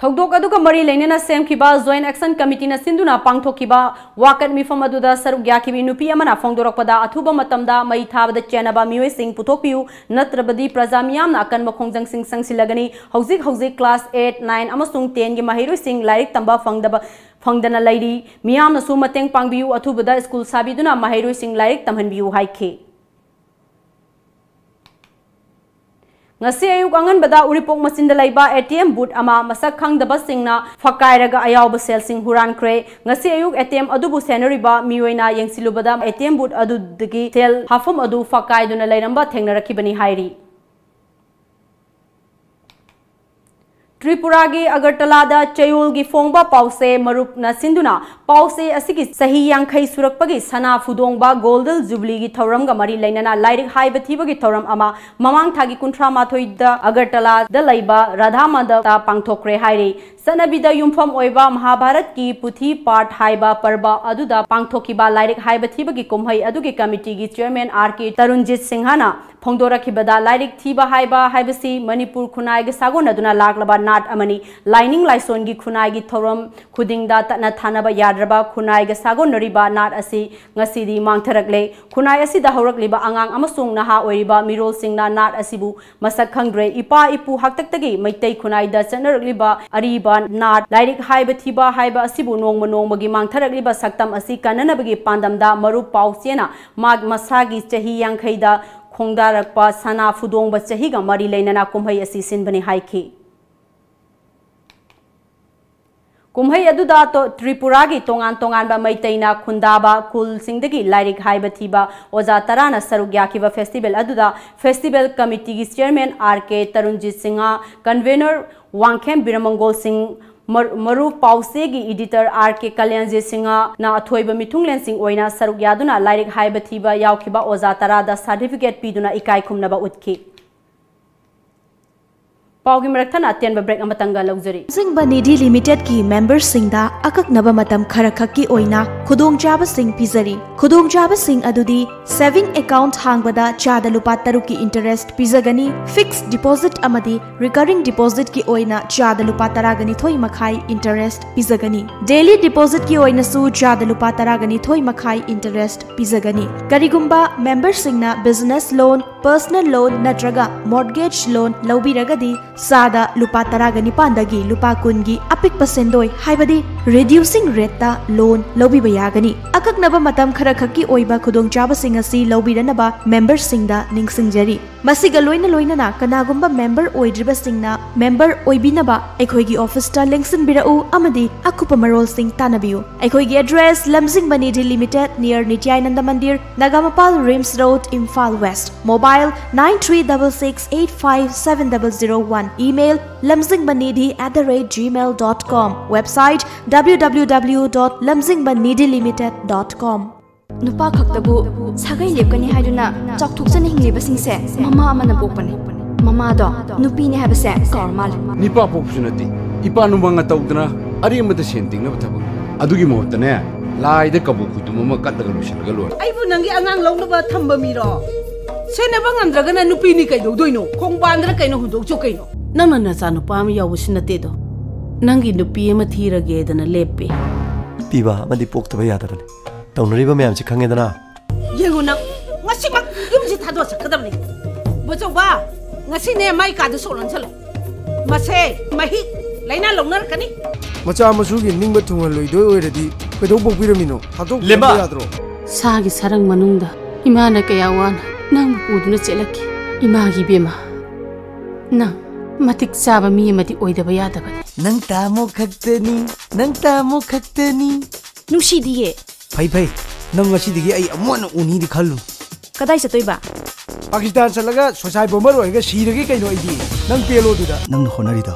ꯊꯧꯗꯣꯛ ꯑꯗꯨꯒ ꯃꯔꯤ ꯂꯩꯅꯅ ꯁꯦꯝꯈꯤꯕ Joint Action Committeeꯅ ꯁꯤꯟꯗꯨꯅ ꯄꯥꯡꯊꯣꯛꯈꯤꯕ ꯋꯥꯀꯠ ꯃꯤꯐꯝ ꯑꯗꯨꯗ ꯁꯔꯨꯛ ꯌꯥꯈꯤꯕꯤ ꯅꯨꯄꯤ ꯑꯃꯅ ꯐꯣꯡꯗꯣꯔꯛꯄꯗ, ꯑꯊꯨꯕ ꯃꯇꯝꯗ ꯃꯩ ꯊꯥꯕꯗ ꯆꯦꯟꯅꯕ ꯃꯤꯑꯣꯏꯁꯤꯡ ꯄꯨꯊꯣꯛꯄꯤꯌꯨ, ꯅꯠꯇ꯭ꯔꯕꯗꯤ ꯄ꯭ꯔꯖꯥ ꯃꯤꯌꯥꯝꯅ ꯑꯀꯟꯕ ꯈꯣꯡꯖꯪꯁꯤꯡ ꯆꯪꯁꯤꯜꯂꯒꯅꯤ꯫ ꯍꯧꯖꯤꯛ ꯍꯧꯖꯤꯛ class eight, nine ꯑꯃꯁꯨꯡ tenꯒꯤ ꯃꯍꯩꯔꯣꯏꯁꯤꯡ ꯂꯥꯏꯔꯤꯛ ꯇꯝꯕ ꯐꯪꯗꯕ, ꯐꯪꯗꯅ ꯂꯩꯔꯤ꯫ ꯃꯤꯌꯥꯝꯅꯁꯨ ꯃꯇꯦꯡ ꯄꯥꯡꯕꯤꯌꯨ, ꯑꯊꯨꯕꯗ ꯁ꯭ꯀꯨꯜ ꯁꯥꯕꯤꯗꯨꯅ ꯃꯍꯩꯔꯣꯏꯁꯤꯡ ꯂꯥꯏꯔꯤꯛ ꯇꯝꯍꯟꯕꯤꯌꯨ ꯍꯥꯏꯈꯤ꯫ ꯉꯁꯤ ꯑꯌꯨꯛ ꯑꯉꯟꯕꯗ ꯎꯔꯤꯄꯣꯛ ꯃꯆꯤꯟꯗ ꯂꯩꯕ ATM booth ꯑꯃ ꯃꯁꯛ ꯈꯪꯗꯕꯁꯤꯡꯅ ꯐꯛꯀꯥꯏꯔꯒ ꯑꯌꯥꯎꯕ ꯁꯦꯜꯁꯤꯡ ꯍꯨꯔꯥꯟꯈ꯭ꯔꯦ꯫ ꯉꯁꯤ ꯑꯌꯨꯛ ATM ꯑꯗꯨꯕꯨ ꯁꯦꯟꯅꯔꯤꯕ ꯃꯤꯑꯣꯏꯅ ꯌꯦꯡꯁꯤꯜꯂꯨꯕꯗ ATM booth ꯑꯗꯨꯗꯒꯤ ꯁꯦꯜ ꯍꯥꯞꯐꯝ ꯑꯗꯨ ꯐꯛꯀꯥꯏꯗꯨꯅ ꯂꯩꯔꯝꯕ ꯊꯦꯡꯅꯔꯛꯈꯤꯕꯅꯤ ꯍꯥꯏꯔꯤ꯫ ꯇ꯭ꯔꯤꯄꯨꯔꯥꯒꯤ ꯑꯒꯔꯇꯂꯥꯗ ꯆꯌꯣꯜꯒꯤ ꯐꯣꯡꯕ ꯄꯥꯎꯆꯦ ꯃꯔꯨꯞꯅ ꯁꯤꯟꯗꯨꯅ, ꯄꯥꯎꯆꯦ ꯑꯁꯤꯒꯤ ꯆꯍꯤ ꯌꯥꯡꯈꯩ ꯁꯨꯔꯛꯄꯒꯤ ꯁꯅꯥ ꯐꯨꯗꯣꯡꯕ Golden Jubileeꯒꯤ ꯊꯧꯔꯝꯒ ꯃꯔꯤ ꯂꯩꯅꯅ ꯂꯥꯏꯔꯤꯛ ꯍꯥꯏꯕ ꯊꯤꯕꯒꯤ ꯊꯧꯔꯝ ꯑꯃ ꯃꯃꯥꯡ ꯊꯥꯒꯤ ꯀꯨꯟꯊ꯭ꯔꯥ ꯃꯥꯊꯣꯏꯗ ꯑꯒꯔꯇꯂꯥꯗ ꯂꯩꯕ ꯔꯥꯙꯥ ꯃꯟꯗꯞꯇ ꯄꯥꯡꯊꯣꯛꯈ꯭ꯔꯦ ꯍꯥꯏꯔꯤ꯫ ꯆꯠꯅꯕꯤꯗ ꯌꯨꯝꯐꯝ ꯑꯣꯏꯕ ꯃꯍꯥꯚꯥꯔꯠꯀꯤ ꯄꯨꯊꯤ ꯄꯥꯊ ꯍꯥꯏꯕ ꯄꯔꯕ ꯑꯗꯨꯗ ꯄꯥꯡꯊꯣꯛꯈꯤꯕ ꯂꯥꯏꯔꯤꯛ ꯍꯥꯏꯕ ꯊꯤꯕꯒꯤ ꯀꯨꯝꯍꯩ ꯑꯗꯨꯒꯤ committeeꯒꯤ chairman R K ꯇꯔꯨꯟꯖꯤꯠ ꯁꯤꯡꯍꯅ ꯐꯣꯡꯗꯣꯔꯛꯈꯤꯕꯗ, ꯂꯥꯏꯔꯤꯛ ꯊꯤꯕ ꯍꯥꯏꯕ ꯍꯥꯏꯕꯁꯤ ꯃꯅꯤꯄꯨꯔ ꯈꯨꯟꯅꯥꯏꯒ ꯁꯥꯒꯣꯟꯅꯗꯨꯅ ꯂꯥꯛꯂꯕ ꯅꯥꯠ ꯑꯃꯅꯤ꯫ ꯂꯥꯏꯅꯤꯡ ꯂꯥꯏꯁꯣꯟꯒꯤ ꯈꯨꯟꯅꯥꯏꯒꯤ ꯊꯧꯔꯝ ꯈꯨꯗꯤꯡꯗ ꯇꯠꯅ ꯊꯥꯅꯕ ꯌꯥꯗ꯭ꯔꯕ ꯈꯨꯟꯅꯥꯏꯒ ꯁꯥꯒꯣꯟꯅꯔꯤꯕ ꯅꯥꯠ ꯑꯁꯤ ꯉꯁꯤꯗꯤ ꯃꯥꯡꯊꯔꯛꯂꯦ꯫ ꯈꯨꯟꯅꯥꯏ ꯑꯁꯤꯗ ꯍꯧꯔꯛꯂꯤꯕ ꯑꯉꯥꯡ ꯑꯃꯁꯨꯡ ꯅꯍꯥ ꯑꯣꯏꯔꯤꯕ ꯃꯤꯔꯣꯜꯁꯤꯡꯅ ꯅꯥꯠ ꯑꯁꯤꯕꯨ ꯃꯁꯛ ꯈꯪꯗ꯭ꯔꯦ꯫ ꯏꯄꯥ ꯏꯄꯨ ꯍꯥꯛꯇꯛꯇꯒꯤ ꯃꯩꯇꯩ ꯈꯨꯟꯅꯥꯏꯗ ꯆꯠꯅꯔꯛꯂꯤꯕ ꯑꯔꯤꯕ ꯅꯥꯠ, ꯂꯥꯏꯔꯤꯛ ꯍꯥꯏꯕ ꯊꯤꯕ ꯍꯥꯏꯕ ꯑꯁꯤꯕꯨ ꯅꯣꯡꯃ ꯅꯣꯡꯃꯒꯤ ꯃꯥꯡꯊꯔꯛꯂꯤꯕ ꯁꯛꯇꯝ ꯑꯁꯤ ꯀꯟꯅꯅꯕꯒꯤ ꯄꯥꯟꯗꯝꯗ ꯃꯔꯨꯞ ꯄꯥꯎꯆꯦꯅ ꯃꯍꯥꯛ ꯃꯁꯥꯒꯤ ꯆꯍꯤ ꯌꯥꯡꯈꯩꯗ ꯈꯣꯡꯗꯥꯔꯛꯄ ꯁꯅꯥ ꯐꯨꯗꯣꯡꯕ ꯆꯍꯤꯒ ꯃꯔꯤ ꯂꯩꯅꯅ ꯀꯨꯝꯍꯩ ꯑꯁꯤ ꯁꯤꯟꯕꯅꯤ ꯍꯥꯏꯈꯤ꯫ ꯀꯨꯝꯍꯩ ꯑꯗꯨꯗ ꯇꯣ-, ꯇ꯭ꯔꯤꯄꯨꯔꯥꯒꯤ ꯇꯣꯉꯥꯟ ꯇꯣꯉꯥꯟꯕ ꯃꯩꯇꯩꯅ ꯈꯨꯟꯗꯥꯕ ꯈꯨꯜꯁꯤꯡꯗꯒꯤ ꯂꯥꯏꯔꯤꯛ ꯍꯥꯏꯕ ꯊꯤꯕ ꯑꯣꯖꯥ ꯇꯔꯥꯅ ꯁꯔꯨꯛ ꯌꯥꯈꯤꯕ festival ꯑꯗꯨꯗ festival committeeꯒꯤ chairman R K ꯇꯔꯨꯟꯖꯤꯠ Singh, convener Wangkhem ꯕꯤꯔꯃꯪꯒꯣꯜ ꯁꯤꯡ, ꯃꯔ-, ꯃꯔꯨꯞ ꯄꯥꯎꯆꯦꯒꯤ editor R K ꯀꯂ꯭ꯌꯥꯟꯖꯤꯠ ꯁꯤꯡꯍꯅ ꯑꯊꯣꯏꯕ ꯃꯤꯊꯨꯡꯂꯦꯟꯁꯤꯡ ꯑꯣꯏꯅ ꯁꯔꯨꯛ ꯌꯥꯗꯨꯅ ꯂꯥꯏꯔꯤꯛ ꯍꯥꯏꯕ ꯊꯤꯕ ꯌꯥꯎꯈꯤꯕ ꯑꯣꯖꯥ ꯇꯔꯥꯗ certificate ꯄꯤꯗꯨꯅ ꯏꯀꯥꯏ ꯈꯨꯝꯅꯕ ꯎꯠꯈꯤ꯫ ꯄꯥꯎꯒꯤ ꯃꯔꯛ ꯊꯠꯅ ꯑꯇꯦꯟꯕ break ꯑꯃꯇꯪꯒ ꯂꯧꯖꯔꯤ꯫ ꯂꯝꯖꯤꯡꯕ ꯅꯤꯙꯤ ꯂꯤꯃꯤꯇꯦꯗꯀꯤ ꯃꯦꯝꯕꯔꯁꯤꯡꯗ ꯑꯀꯛꯅꯕ ꯃꯇꯝ ꯈꯔꯈꯛꯀꯤ ꯑꯣꯏꯅ ꯈꯨꯗꯣꯡꯆꯥꯕꯁꯤꯡ ꯄꯤꯖꯔꯤ꯫ ꯈꯨꯗꯣꯡꯆꯥꯕꯁꯤꯡ ꯑꯗꯨꯗꯤ saving account ꯍꯥꯡꯕꯗ ꯆꯥꯗ ꯂꯨꯄꯥ ꯇꯔꯨꯛꯀꯤ interest ꯄꯤꯖꯒꯅꯤ, fixed deposit ꯑꯃꯗꯤ recurring depositꯀꯤ ꯑꯣꯏꯅ ꯆꯥꯗ ꯂꯨꯄꯥ ꯇꯔꯥꯒ ꯅꯤꯊꯣꯏ ꯃꯈꯥꯏ interest ꯄꯤꯖꯒꯅꯤ꯫ Daily depositꯀꯤ ꯑꯣꯏꯅꯁꯨ ꯆꯥꯗ ꯂꯨꯄꯥ ꯇꯔꯥꯒ ꯅꯤꯊꯣꯏ ꯃꯈꯥꯏ interest ꯄꯤꯖꯒꯅꯤ꯫ ꯀꯔꯤꯒꯨꯝꯕ ꯃꯦꯝꯕꯔꯁꯤꯡꯅ business loan, personal loan ꯅꯠꯇ꯭ꯔꯒ mortgage loan ꯂꯧꯕꯤꯔꯒꯗꯤ ꯆꯥꯗ ꯂꯨꯄꯥ ꯇꯔꯥꯒ ꯅꯤꯄꯥꯟꯗꯒꯤ ꯂꯨꯄꯥ ꯀꯨꯟꯒꯤ ꯑꯄꯤꯛꯄ ꯁꯦꯟꯗꯣꯏ ꯍꯥꯏꯕꯗꯤ reducing rateꯇ loan ꯂꯧꯕꯤꯕ ꯌꯥꯒꯅꯤ꯫ ꯑꯀꯛꯅꯕ ꯃꯇꯝ ꯈꯔꯈꯛꯀꯤ ꯑꯣꯏꯕ ꯈꯨꯗꯣꯡꯆꯥꯕꯁꯤꯡ ꯑꯁꯤ ꯂꯧꯕꯤꯅꯅꯕ ꯃꯦꯝꯕꯔꯁꯤꯡꯗ ꯅꯤꯡꯁꯤꯡꯖꯔꯤ꯫ ꯃꯁꯤꯒ ꯂꯣꯏꯅ ꯂꯣꯏꯅꯅ ꯀꯅꯥꯒꯨꯝꯕ ꯃꯦꯝꯕꯔ ꯑꯣꯏꯗ꯭ꯔꯤꯕꯁꯤꯡꯅ ꯃꯦꯝꯕꯔ ꯑꯣꯏꯕꯤꯅꯕ ꯑꯩꯈꯣꯏꯒꯤ ꯑꯣꯐꯤꯁꯇ ꯂꯦꯡꯁꯤꯟꯕꯤꯔꯛꯎ ꯑꯃꯗꯤ ꯑꯀꯨꯞꯄ ꯃꯔꯣꯜꯁꯤꯡ ꯇꯥꯟꯅꯕꯤꯌꯨ꯫ ꯑꯩꯈꯣꯏꯒꯤ address, Lamjingba Nidhi limited, near Nityananda Mandir, Nagamapal, RIMS road, Imphal west. Mobile nine three double six eight five seven double zero one. Email, lamjingbanidhi at the rate gmail dot com. Website, W W W dot lamjingbanidhilimited dot com. ꯅꯨꯄꯥ ꯈꯛꯇꯕꯨ ꯁꯥꯒꯩ ꯂꯦꯞꯀꯅꯤ ꯍꯥꯏꯗꯨꯅ ꯆꯥꯎꯊꯣꯛꯆꯅ ꯍꯤꯡꯂꯤꯕꯁꯤꯡꯁꯦ ꯃꯃꯥ ꯑꯃꯅ ꯄꯣꯛꯄꯅꯤ꯫ ꯃꯃꯥꯗꯣ ꯅꯨꯄꯤꯅꯤ ꯍꯥꯏꯕꯁꯦ ꯀꯥꯎꯔ ꯃꯥꯜꯂꯦ꯫ ꯅꯤꯄꯥ ꯄꯣꯛꯄꯁꯨ ꯅꯠꯇꯦ, ꯏꯄꯥ ꯅꯨꯡꯕ ꯉ ꯇꯧꯗꯅ ꯑꯔꯦꯝꯕꯗ ꯁꯦꯟ ꯇꯤꯡꯅꯕ ꯊꯕꯛ꯫ ꯑꯗꯨꯒꯤ ꯃꯍꯨꯠꯇꯅꯦ, ꯂꯥꯏꯗ ꯀꯕꯣꯛ ꯈꯨꯗꯨꯝ ꯑꯃ ꯀꯠꯂꯒ ꯂꯣꯏꯁꯤꯜꯂꯒ ꯂꯣꯏꯔꯦ꯫ ꯑꯩꯕꯨ ꯅꯪꯒꯤ ꯑꯉꯥꯡ ꯂꯧꯅꯕ ꯊꯝꯕ ꯃꯤꯔꯣ? ꯁꯦꯟꯅꯕ ꯉꯝꯗ꯭ꯔꯒꯅ ꯅꯨꯄꯤꯅꯤ ꯀꯩꯗꯧꯗꯣꯏꯅꯣ? ꯈꯣꯡꯕꯥꯟꯗꯔ ꯀꯩꯅꯣ ꯍꯨꯟꯗꯣꯛꯆꯧ ꯀꯩꯅꯣ꯫ ꯅꯪꯅ ꯅꯆꯥ ꯅꯨꯄꯥ ꯑꯃ ꯌꯥꯎꯕꯁꯨ ꯅꯠꯇꯦꯗꯣ꯫ ꯅꯪꯒꯤ ꯅꯨꯄꯤ ꯑꯃ ꯊꯤꯔꯒꯦꯗꯅ ꯂꯦꯞꯄꯦ꯫ ꯄꯤꯕ ꯑꯃꯗꯤ ꯄꯣꯛꯇꯕ ꯌꯥꯗꯕꯅꯤ꯫ ꯇꯧꯅꯔꯤꯕ ꯃꯌꯥꯝꯁꯤ ꯈꯪꯉꯦꯗꯅ꯫ ꯌꯦꯡꯉꯨ ꯅꯪ, ꯉꯁꯤꯃꯛ ꯌꯨꯝꯁꯤ ꯊꯥꯗꯣꯛꯑ ꯆꯠꯀꯗꯕꯅꯤ꯫ ꯕꯣꯆꯧꯕ, ꯉꯁꯤꯅꯦ ꯃꯥꯏ ꯀꯥꯗ ꯁꯣꯛ ꯂꯣꯟꯁꯜꯂꯣ꯫ ꯃꯁꯦ ꯃꯍꯤꯛ ꯂꯥꯏꯅꯥ ꯂꯧꯅꯔꯛꯀꯅꯤ꯫ ꯃꯆꯥ ꯃꯁꯨꯒꯤ ꯅꯤꯡꯕ ꯊꯨꯡꯍꯜꯂꯣꯏꯗꯣꯏ ꯑꯣꯏꯔꯗꯤ ꯀꯩꯗꯧ ꯄꯣꯛꯄꯤꯔꯝꯃꯤꯅꯣ? ꯊꯥꯗꯣꯛꯄꯤꯔꯝꯕ ꯂꯦꯝꯕ! ꯌꯥꯗ꯭ꯔꯣ? ꯁꯥꯒꯤ ꯁꯔꯪ ꯃꯅꯨꯡꯗ ꯏꯃꯥꯅ ꯀꯌꯥ ꯋꯥꯅ ꯅꯪꯕꯨ ꯄꯨꯗꯨꯅ ꯆꯦꯜꯂꯛꯈꯤ꯫ ꯏꯃꯥꯒꯤ ꯏꯕꯦꯝꯃ, ꯅꯪ ꯃꯇꯤꯛ ꯆꯥꯕ ꯃꯤ ꯑꯃꯗꯤ ꯑꯣꯏꯗꯕ ꯌꯥꯗꯕꯅꯤ꯫ ꯅꯪ ꯇꯥꯃꯣ ꯈꯛꯇꯅꯤ, ꯅꯪ ꯇꯥꯃꯣ ꯈꯛꯇꯅꯤ꯫ ꯅꯨꯡꯁꯤꯗꯤꯌꯦ꯫ ꯐꯩ ꯐꯩ, ꯅꯪ ꯉꯁꯤꯗꯒꯤ ꯑꯩ ꯑꯃꯨꯛ ꯍꯟꯅ ꯎꯅꯤꯗꯤ ꯈꯜꯂꯨ꯫ ꯀꯗꯥꯏ ꯆꯠꯇꯣꯏꯕ? ꯄꯥꯀꯤꯁꯇꯥꯟ ꯆꯠꯂꯒ suicide bomber ꯑꯣꯏꯔꯒ ꯁꯤꯔꯒꯦ ꯀꯩꯅꯣ ꯑꯩꯗꯤ꯫ ꯅꯪ ꯄꯦꯜꯂꯣ ꯑꯗꯨꯗ꯫ ꯅꯪꯅ ꯍꯣꯠꯅꯔꯤꯗꯣ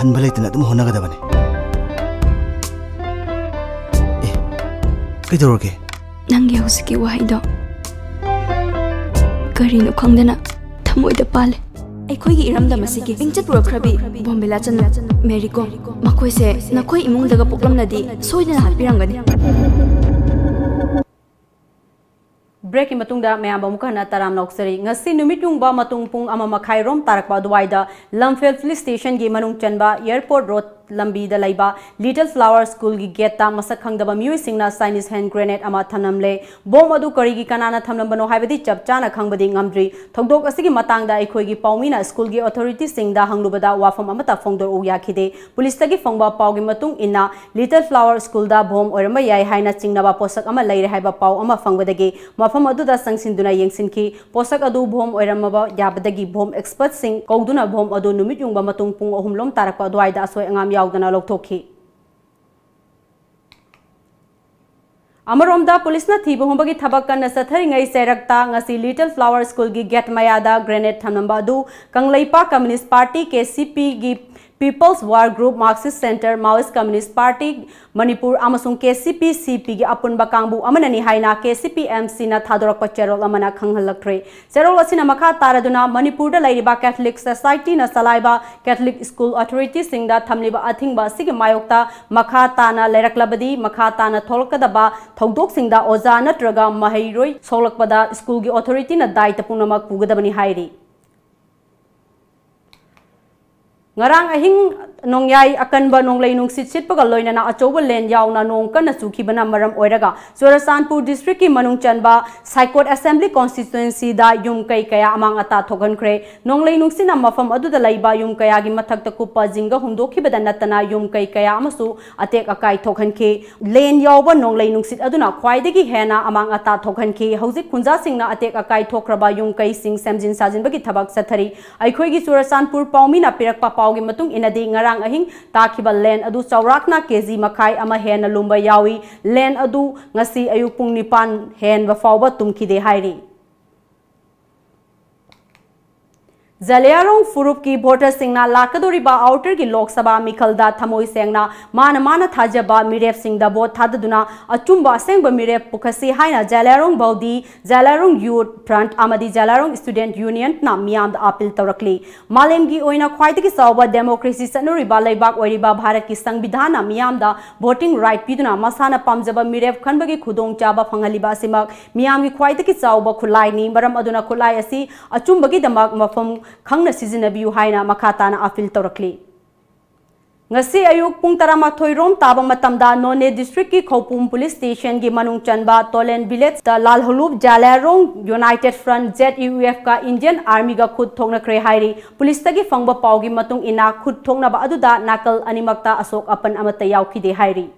ꯍꯟꯕ ꯂꯩꯇꯅ ꯑꯗꯨꯝ ꯍꯣꯠꯅꯒꯗꯕꯅꯤ꯫ ꯑꯦ, ꯀꯩꯗꯧꯔꯒꯦ? ꯅꯪꯒꯤ ꯍꯧꯖꯤꯛꯀꯤ ꯋꯥꯍꯩꯗꯣ ꯀꯔꯤꯅꯣ ꯈꯪꯗꯅ ꯊꯃꯣꯏꯗ ꯄꯥꯜꯂꯦ꯫ ꯑꯩꯈꯣꯏꯒꯤ ꯏꯔꯝꯗꯝ ꯑꯁꯤꯒꯤ ꯃꯤꯡꯆꯠ ꯄꯨꯔꯛꯈ꯭ꯔꯕꯤ ꯕꯣꯝꯕꯤꯂꯥ ꯆꯅꯨ, ꯃꯦꯔꯤ ꯀꯣꯝ, ꯃꯈꯣꯏꯁꯦ ꯅꯈꯣꯏ ꯏꯃꯨꯡꯗꯒ ꯄꯣꯛꯂꯝꯂꯗꯤ ꯁꯣꯏꯗꯅ ꯍꯥꯠꯄꯤꯔꯝꯒꯅꯤ꯫ ꯕ꯭ꯔꯦꯛꯀꯤ ꯃꯇꯨꯡꯗ ꯃꯌꯥꯝꯕꯨ ꯑꯃꯨꯛꯀ ꯍꯟꯅ ꯇꯔꯥꯝꯅ ꯑꯣꯛꯆꯔꯤ꯫ ꯉꯁꯤ ꯅꯨꯃꯤꯠ ꯌꯨꯡꯕ ꯃꯇꯨꯡ ꯄꯨꯡ ꯑꯃ ꯃꯈꯥꯏ ꯔꯣꯝ ꯇꯥꯔꯛꯄ ꯑꯗꯨꯋꯥꯏꯗ ꯂꯝꯐꯦꯜ ꯄꯨꯂꯤꯁ ꯁ꯭ꯇꯦꯁꯟꯒꯤ ꯃꯅꯨꯡ ꯆꯟꯕ ꯑꯦꯌꯔꯄꯣꯔꯠ ꯔꯣꯗ ꯂꯝꯕꯤꯗ ꯂꯩꯕ ꯂꯤꯇꯜ ꯐ꯭ꯂꯥꯋꯔ ꯁ꯭ꯀꯨꯜꯒꯤ ꯒꯦꯠꯇ ꯃꯁꯛ ꯈꯪꯗꯕ ꯃꯤꯑꯣꯏꯁꯤꯡꯅ ꯆꯥꯏꯅꯤꯁ ꯍꯦꯟ ꯒ꯭ꯔꯦꯅꯦꯗ ꯑꯃ ꯊꯝꯂꯝꯂꯦ꯫ ꯕꯣꯝ ꯑꯗꯨ ꯀꯔꯤꯒꯤ, ꯀꯅꯥꯅ ꯊꯝꯂꯝꯕꯅꯣ ꯍꯥꯏꯕꯗꯤ ꯆꯞ ꯆꯥꯅ ꯈꯪꯕꯗꯤ ꯉꯝꯗ꯭ꯔꯤ꯫ ꯊꯧꯗꯣꯛ ꯑꯁꯤꯒꯤ ꯃꯇꯥꯡꯗ ꯑꯩꯈꯣꯏꯒꯤ ꯄꯥꯎꯃꯤꯅ ꯁ꯭ꯀꯨꯜꯒꯤ ꯑꯣꯊꯣꯔꯤꯇꯤꯁꯤꯡꯗ ꯍꯪꯂꯨꯕꯗ ꯋꯥꯐꯝ ꯑꯃꯠꯇ ꯐꯣꯡꯗꯣꯔꯛꯎ ꯌꯥꯈꯤꯗꯦ꯫ ꯄꯨꯂꯤꯁꯇꯒꯤ ꯐꯪꯕ ꯄꯥꯎꯒꯤ ꯃꯇꯨꯡ ꯏꯟꯅ, ꯂꯤꯇꯜ ꯐ꯭ꯂꯥꯋꯔ ꯁ꯭ꯀꯨꯜꯗ ꯕꯣꯝ ꯑꯣꯏꯔꯝꯕ ꯌꯥꯏ ꯍꯥꯏꯅ ꯆꯤꯡꯅꯕ ꯄꯣꯠꯁꯛ ꯑꯃ ꯂꯩꯔꯦ ꯍꯥꯏꯕ ꯄꯥꯎ ꯑꯃ ꯐꯪꯕꯗꯒꯤ ꯃꯐꯝ ꯑꯗꯨꯗ ꯆꯪꯁꯤꯟꯗꯨꯅ ꯌꯦꯡꯁꯤꯟꯈꯤ꯫ ꯄꯣꯠꯁꯛ ꯑꯗꯨ ꯕꯣꯝ ꯑꯣꯏꯔꯝꯃꯕ ꯌꯥꯕꯗꯒꯤ ꯕꯣꯝ ꯑꯦꯛꯁꯄꯔꯠꯁꯤꯡ ꯀꯧꯗꯨꯅ ꯕꯣꯝ ꯑꯗꯨ ꯅꯨꯃꯤꯠ ꯌꯨꯡꯕ ꯃꯇꯨꯡ ꯄꯨꯡ ꯑꯍꯨꯝ ꯂꯣꯝ ꯇꯥꯔꯛꯄ ꯑꯗꯨꯋꯥꯏꯗ ꯑꯁꯣꯏ ꯑꯉꯥꯝ ꯌꯥꯎꯗꯅ ꯂꯧꯊꯣꯛꯈꯤ꯫ ꯑꯃꯔꯣꯝꯗ, ꯄꯨꯂꯤꯁꯅ ꯊꯤꯕ ꯍꯨꯝꯕꯒꯤ ꯊꯕꯛ ꯀꯟꯅ ꯆꯠꯊꯔꯤꯉꯩ ꯆꯩꯔꯛꯇ ꯉꯁꯤ ꯂꯤꯇꯜ ꯐ꯭ꯂꯥꯋꯔ ꯁ꯭ꯀꯨꯜꯒꯤ ꯒꯦꯠ ꯃꯌꯥꯗ ꯒ꯭ꯔꯦꯅꯦꯗ ꯊꯝꯂꯝꯕ ꯑꯗꯨ Kangleipak communist party, K C ꯄꯤꯒꯤ people's war group, Marxist centre, Maoist communist party Manipur ꯑꯃꯁꯨꯡ ꯀꯦ ꯁꯤ ꯄꯤ ꯁꯤ ꯄꯤꯒꯤ ꯑꯄꯨꯟꯕ ꯀꯥꯡꯕꯨ ꯑꯃꯅꯅꯤ ꯍꯥꯏꯅ ꯀꯦ ꯁꯤ ꯄꯤ ꯑꯦꯝ ꯁꯤꯅ ꯊꯥꯗꯣꯔꯛꯄ ꯆꯦꯔꯣꯜ ꯑꯃꯅ ꯈꯪꯍꯜꯂꯛꯈ꯭ꯔꯦ꯫ ꯆꯦꯔꯣꯜ ꯑꯁꯤꯅ ꯃꯈꯥ ꯇꯥꯔꯗꯨꯅ ꯃꯅꯤꯄꯨꯔꯗ ꯂꯩꯔꯤꯕ ꯀꯦꯊꯂꯤꯛ ꯁꯣꯁꯥꯏꯇꯤꯅ ꯆꯂꯥꯏꯕ ꯀꯦꯊꯂꯤꯛ ꯁ꯭ꯀꯨꯜ ꯑꯣꯊꯣꯔꯤꯇꯤꯁꯤꯡꯗ ꯊꯝꯂꯤꯕ ꯑꯊꯤꯡꯕ ꯑꯁꯤꯒꯤ ꯃꯥꯌꯣꯛꯇ ꯃꯈꯥ ꯇꯥꯅ ꯂꯩꯔꯛꯂꯕꯗꯤ ꯃꯈꯥ ꯇꯥꯅ ꯊꯣꯛꯂꯛꯀꯗꯕ ꯊꯧꯗꯣꯛꯁꯤꯡꯗ ꯑꯣꯖꯥ ꯅꯠꯇ꯭ꯔꯒ ꯃꯍꯩꯔꯣꯏ ꯁꯣꯛꯂꯛꯄꯗ ꯁ꯭ꯀꯨꯜꯒꯤ ꯑꯣꯊꯣꯔꯤꯇꯤꯅ ꯗꯥꯏꯇ ꯄꯨꯝꯅꯃꯛ ꯄꯨꯒꯗꯕꯅꯤ ꯍꯥꯏꯔꯤ꯫ ꯉꯔꯥꯡ ꯑꯍꯤꯡ ꯅꯣꯡꯌꯥꯏ ꯑꯀꯟꯕ ꯅꯣꯡꯂꯩ ꯅꯨꯡꯁꯤꯠ ꯁꯤꯠꯄꯒ ꯂꯣꯏꯅꯅ ꯑꯆꯧꯕ ꯂꯦꯟ ꯌꯥꯎꯅ ꯅꯣꯡ ꯀꯟꯅ ꯆꯨꯈꯤꯕꯅ ꯃꯔꯝ ꯑꯣꯏꯔꯒ ꯆꯨꯔꯆꯥꯟꯄꯨꯔ ꯗꯤꯁꯇ꯭ꯔꯤꯛꯀꯤ ꯃꯅꯨꯡ ꯆꯟꯕ ꯁꯥꯏꯀꯣꯠ ꯑꯦꯁꯦꯝꯕ꯭ꯂꯤ ꯀꯣꯟꯁꯇꯤꯇ꯭ꯋꯦꯟꯁꯤꯗ ꯌꯨꯝ ꯀꯩ ꯀꯌꯥ ꯑꯃꯥꯡ ꯑꯇꯥ ꯊꯣꯛꯍꯟꯈ꯭ꯔꯦ꯫ ꯅꯣꯡꯂꯩ ꯅꯨꯡꯁꯤꯠꯅ ꯃꯐꯝ ꯑꯗꯨꯗ ꯂꯩꯕ ꯌꯨꯝ ꯀꯌꯥꯒꯤ ꯃꯊꯛꯇ ꯀꯨꯞꯄ ꯖꯤꯡꯒ ꯍꯨꯝꯗꯣꯛꯈꯤꯕꯗ ꯅꯠꯇꯅ ꯌꯨꯝ ꯀꯩ ꯀꯌꯥ ꯑꯃꯁꯨ ꯑꯇꯦꯛ ꯑꯀꯥꯏ ꯊꯣꯛꯍꯟꯈꯤ꯫ ꯂꯦꯟ ꯌꯥꯎꯕ ꯅꯣꯡꯂꯩ ꯅꯨꯡꯁꯤꯠ ꯑꯗꯨꯅ ꯈ꯭ꯋꯥꯏꯗꯒꯤ ꯍꯦꯟꯅ ꯑꯃꯥꯡ ꯑꯇꯥ ꯊꯣꯛꯍꯟꯈꯤ꯫ ꯍꯧꯖꯤꯛ ꯈꯨꯟꯖꯥꯁꯤꯡꯅ ꯑꯇꯦꯛ ꯑꯀꯥꯏ ꯊꯣꯛꯈ꯭ꯔꯕ ꯌꯨꯝ ꯀꯩꯁꯤꯡ ꯁꯦꯝꯖꯤꯟ ꯁꯥꯖꯤꯟꯕꯒꯤ ꯊꯕꯛ ꯆꯠꯊꯔꯤ꯫ ꯑꯩꯈꯣꯏꯒꯤ ꯆꯨꯔꯆꯥꯟꯄꯨꯔ ꯄꯥꯎꯃꯤꯅ ꯄꯤꯔꯛꯄ ꯄꯥꯎꯒꯤ ꯃꯇꯨꯡ ꯏꯟꯅꯗꯤ, ꯉꯔꯥꯡ ꯑꯍꯤꯡ ꯇꯥꯈꯤꯕ ꯂꯦꯟ ꯑꯗꯨ ꯆꯥꯎꯔꯥꯛꯅ ꯀꯦ ꯖꯤ ꯃꯈꯥꯏ ꯑꯃ ꯍꯦꯟꯅ ꯂꯨꯝꯕ ꯌꯥꯎꯏ꯫ ꯂꯦꯟ ꯑꯗꯨ ꯉꯁꯤ ꯑꯌꯨꯛ ꯄꯨꯡ ꯅꯤꯄꯥꯟ ꯍꯦꯟꯕ ꯐꯥꯎꯕ ꯇꯨꯝꯈꯤꯗꯦ ꯍꯥꯏꯔꯤ꯫ ꯖꯂꯤꯌꯥꯔꯣꯡ ꯐꯨꯔꯨꯞꯀꯤ ꯚꯣꯇꯔꯁꯤꯡꯅ ꯂꯥꯛꯀꯗꯧꯔꯤꯕ ꯑꯥꯎꯇꯔꯒꯤ ꯂꯣꯛ ꯁꯚꯥ ꯃꯤꯈꯜꯗ ꯊꯃꯣꯏ ꯁꯦꯡꯅ ꯃꯥꯅ ꯃꯥꯅ ꯊꯥꯖꯕ ꯃꯤꯔꯦꯞꯁꯤꯡꯗ ꯚꯣꯠ ꯊꯥꯗꯗꯨꯅ ꯑꯆꯨꯝꯕ ꯑꯁꯦꯡꯕ ꯃꯤꯔꯦꯞ ꯄꯨꯈꯠꯁꯤ ꯍꯥꯏꯅ ꯖꯂꯤꯌꯥꯔꯣꯡ ꯕꯧꯗꯤ, ꯖꯂꯤꯌꯥꯔꯣꯡ ꯌꯨꯠ ꯐ꯭ꯔꯟꯠ ꯑꯃꯗꯤ ꯖꯂꯤꯌꯥꯔꯣꯡ ꯁ꯭ꯇꯨꯗꯦꯟꯠ ꯌꯨꯅꯤꯌꯟꯅ ꯃꯤꯌꯥꯝꯗ ꯑꯥꯄꯤꯜ ꯇꯧꯔꯛꯂꯤ꯫ ꯃꯥꯂꯦꯝꯒꯤ ꯑꯣꯏꯅ ꯈ꯭ꯋꯥꯏꯗꯒꯤ ꯆꯥꯎꯕ ꯗꯦꯃꯣꯀ꯭ꯔꯦꯁꯤ ꯆꯠꯅꯔꯤꯕ ꯂꯩꯕꯥꯛ ꯑꯣꯏꯔꯤꯕ ꯚꯥꯔꯠꯀꯤ ꯁꯪꯕꯤꯙꯥꯟꯅ ꯃꯤꯌꯥꯝꯗ ꯚꯣꯇꯤꯡ ꯔꯥꯏꯠ ꯄꯤꯗꯨꯅ ꯃꯁꯥꯅ ꯄꯥꯝꯖꯕ ꯃꯤꯔꯦꯞ ꯈꯟꯕꯒꯤ ꯈꯨꯗꯣꯡꯆꯥꯕ ꯐꯪꯍꯜꯂꯤꯕ ꯑꯁꯤꯃꯛ ꯃꯤꯌꯥꯝꯒꯤ ꯈ꯭ꯋꯥꯏꯗꯒꯤ ꯆꯥꯎꯕ ꯈꯨꯠꯂꯥꯏꯅꯤ꯫ ꯃꯔꯝ ꯑꯗꯨꯅ ꯈꯨꯠꯂꯥꯏ ꯑꯁꯤ ꯑꯆꯨꯝꯕꯒꯤꯗꯃꯛ ꯃꯐꯝ ꯈꯪꯅ ꯁꯤꯖꯤꯟꯅꯕꯤꯌꯨ ꯍꯥꯏꯅ ꯃꯈꯥ ꯇꯥꯅ ꯑꯥꯄꯤꯜ ꯇꯧꯔꯛꯂꯤ꯫ ꯉꯁꯤ ꯑꯌꯨꯛ ꯄꯨꯡ ꯇꯔꯥꯃꯥꯊꯣꯏ ꯔꯣꯝ ꯇꯥꯕ ꯃꯇꯝꯗ ꯅꯣꯅꯦ ꯗꯤꯁꯇ꯭ꯔꯤꯛꯀꯤ ꯈꯧꯄꯨꯝ ꯄꯨꯂꯤꯁ ꯁ꯭ꯇꯦꯁꯟꯒꯤ ꯃꯅꯨꯡ ꯆꯟꯕ ꯇꯣꯂꯦꯟ ꯚꯤꯂꯦꯖꯇ ꯂꯥꯜꯍꯧꯂꯨꯞ ꯖꯂꯤꯌꯥꯔꯣꯡ ꯌꯨꯅꯥꯏꯇꯦꯗ ꯐ꯭ꯔꯟꯠ, ꯖꯦꯠ ꯌꯨ ꯑꯦꯐꯀ ꯏꯟꯗꯤꯌꯟ ꯑꯥꯔꯃꯤꯒ ꯈꯨꯠ ꯊꯣꯛꯅꯈ꯭ꯔꯦ ꯍꯥꯏꯔꯤ꯫ ꯄꯨꯂꯤꯁꯇꯒꯤ ꯐꯪꯕ ꯄꯥꯎꯒꯤ ꯃꯇꯨꯡ ꯏꯟꯅ, ꯈꯨꯠ ꯊꯣꯛꯅꯕ ꯑꯗꯨꯗ ꯅꯥꯀꯜ ꯑꯅꯤꯃꯛꯇ ꯑꯁꯣꯛ ꯑꯄꯟ ꯑꯃꯠꯇ ꯌꯥꯎꯈꯤꯗꯦ ꯍꯥꯏꯔꯤ꯫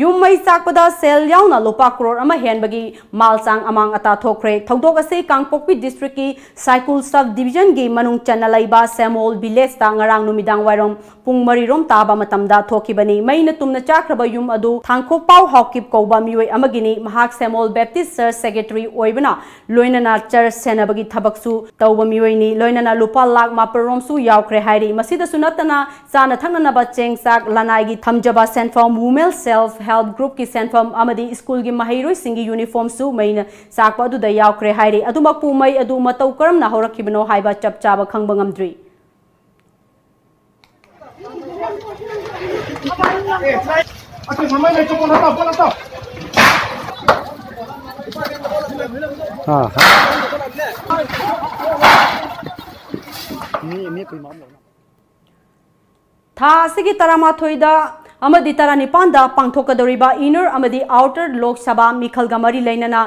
ꯌꯨꯝ ꯃꯩ ꯆꯥꯛꯄꯗ ꯁꯦꯜ ꯌꯥꯎꯅ ꯂꯨꯄꯥ ꯀ꯭ꯔꯣꯔ ꯑꯃ ꯍꯦꯟꯕꯒꯤ ꯃꯥꯜ ꯆꯥꯡ ꯑꯃꯥꯡ ꯑꯇꯥ ꯊꯣꯛꯈ꯭ꯔꯦ꯫ ꯊꯧꯗꯣꯛ ꯑꯁꯤ ꯀꯥꯡꯄꯣꯛꯄꯤ ꯗꯤꯁꯇ꯭ꯔꯤꯛꯀꯤ ꯁꯥꯏꯀꯨꯜ ꯁꯕ ꯗꯤꯕꯤꯖꯟꯒꯤ ꯃꯅꯨꯡ ꯆꯟꯅ ꯂꯩꯕ ꯁꯦꯃꯣꯜ ꯚꯤꯂꯦꯖꯇ ꯉꯔꯥꯡ ꯅꯨꯃꯤꯗꯥꯡ ꯋꯥꯏꯔꯝ ꯄꯨꯡ ꯃꯔꯤ ꯔꯣꯝ ꯇꯥꯕ ꯃꯇꯝꯗ ꯊꯣꯛꯈꯤꯕꯅꯤ꯫ ꯃꯩꯅ ꯇꯨꯝꯅ ꯆꯥꯛꯈ꯭ꯔꯕ ꯌꯨꯝ ꯑꯗꯨ ꯊꯥꯡꯈꯣꯛꯄꯥꯎ ꯍꯥꯎꯀꯤꯞ ꯀꯧꯕ ꯃꯤꯑꯣꯏ ꯑꯃꯒꯤꯅꯤ꯫ ꯃꯍꯥꯛ ꯁꯦꯃꯣꯜ ꯕꯦꯞꯇꯤꯁ ꯆꯔꯆ ꯁꯦꯀ꯭ꯔꯦꯇꯔꯤ ꯑꯣꯏꯕꯅ ꯂꯣꯏꯅꯅ ꯆꯔꯆ ꯁꯦꯟꯅꯕꯒꯤ ꯊꯕꯛꯁꯨ ꯇꯧꯕ ꯃꯤꯑꯣꯏꯅꯤ꯫ ꯂꯣꯏꯅꯅ ꯂꯨꯄꯥ ꯂꯥꯈ ꯃꯥꯄꯜ ꯔꯣꯝꯁꯨ ꯌꯥꯎꯈ꯭ꯔꯦ ꯍꯥꯏꯔꯤ꯫ ꯃꯁꯤꯗꯁꯨ ꯅꯠꯇꯅ ꯆꯥꯅ ꯊꯛꯅꯅꯕ ꯆꯦꯡ ꯆꯥꯛ, ꯂꯅꯥꯏꯒꯤ ꯊꯝꯖꯕ ꯁꯦꯟꯐꯝ, ꯋꯨꯃꯦꯟ ꯁꯦꯜꯐ ꯍꯦꯜꯞ ꯒ꯭ꯔꯨꯞꯀꯤ ꯁꯦꯟꯐꯝ ꯑꯃꯗꯤ ꯁ꯭ꯀꯨꯜꯒꯤ ꯃꯍꯩꯔꯣꯏꯁꯤꯡꯒꯤ ꯌꯨꯅꯤꯐꯣꯔꯝꯁꯨ ꯃꯩꯅ ꯆꯥꯛꯄ ꯑꯗꯨꯗ ꯌꯥꯎꯈ꯭ꯔꯦ ꯍꯥꯏꯔꯤ꯫ ꯑꯗꯨꯃꯛꯄꯨ ꯃꯩ ꯑꯗꯨ ꯃꯇꯧ ꯀꯔꯝꯅ ꯍꯧꯔꯛꯈꯤꯕꯅꯣ ꯍꯥꯏꯕ ꯆꯞ ꯆꯥꯕ ꯈꯪꯕ ꯉꯝꯗ꯭ꯔꯤ꯫ हाँ, हाँ। ꯊꯥ ꯑꯁꯤꯒꯤ ꯇꯔꯥꯃꯥꯊꯣꯏꯗ ꯑꯃꯗꯤ ꯇꯔꯥꯅꯤꯄꯥꯟꯗ ꯄꯥꯡꯊꯣꯛꯀꯗꯧꯔꯤꯕ ꯏꯅꯔ ꯑꯃꯗꯤ ꯑꯥꯎꯇꯔ ꯂꯣꯛ ꯁꯚꯥ ꯃꯤꯈꯜꯒ ꯃꯔꯤ ꯂꯩꯅꯅ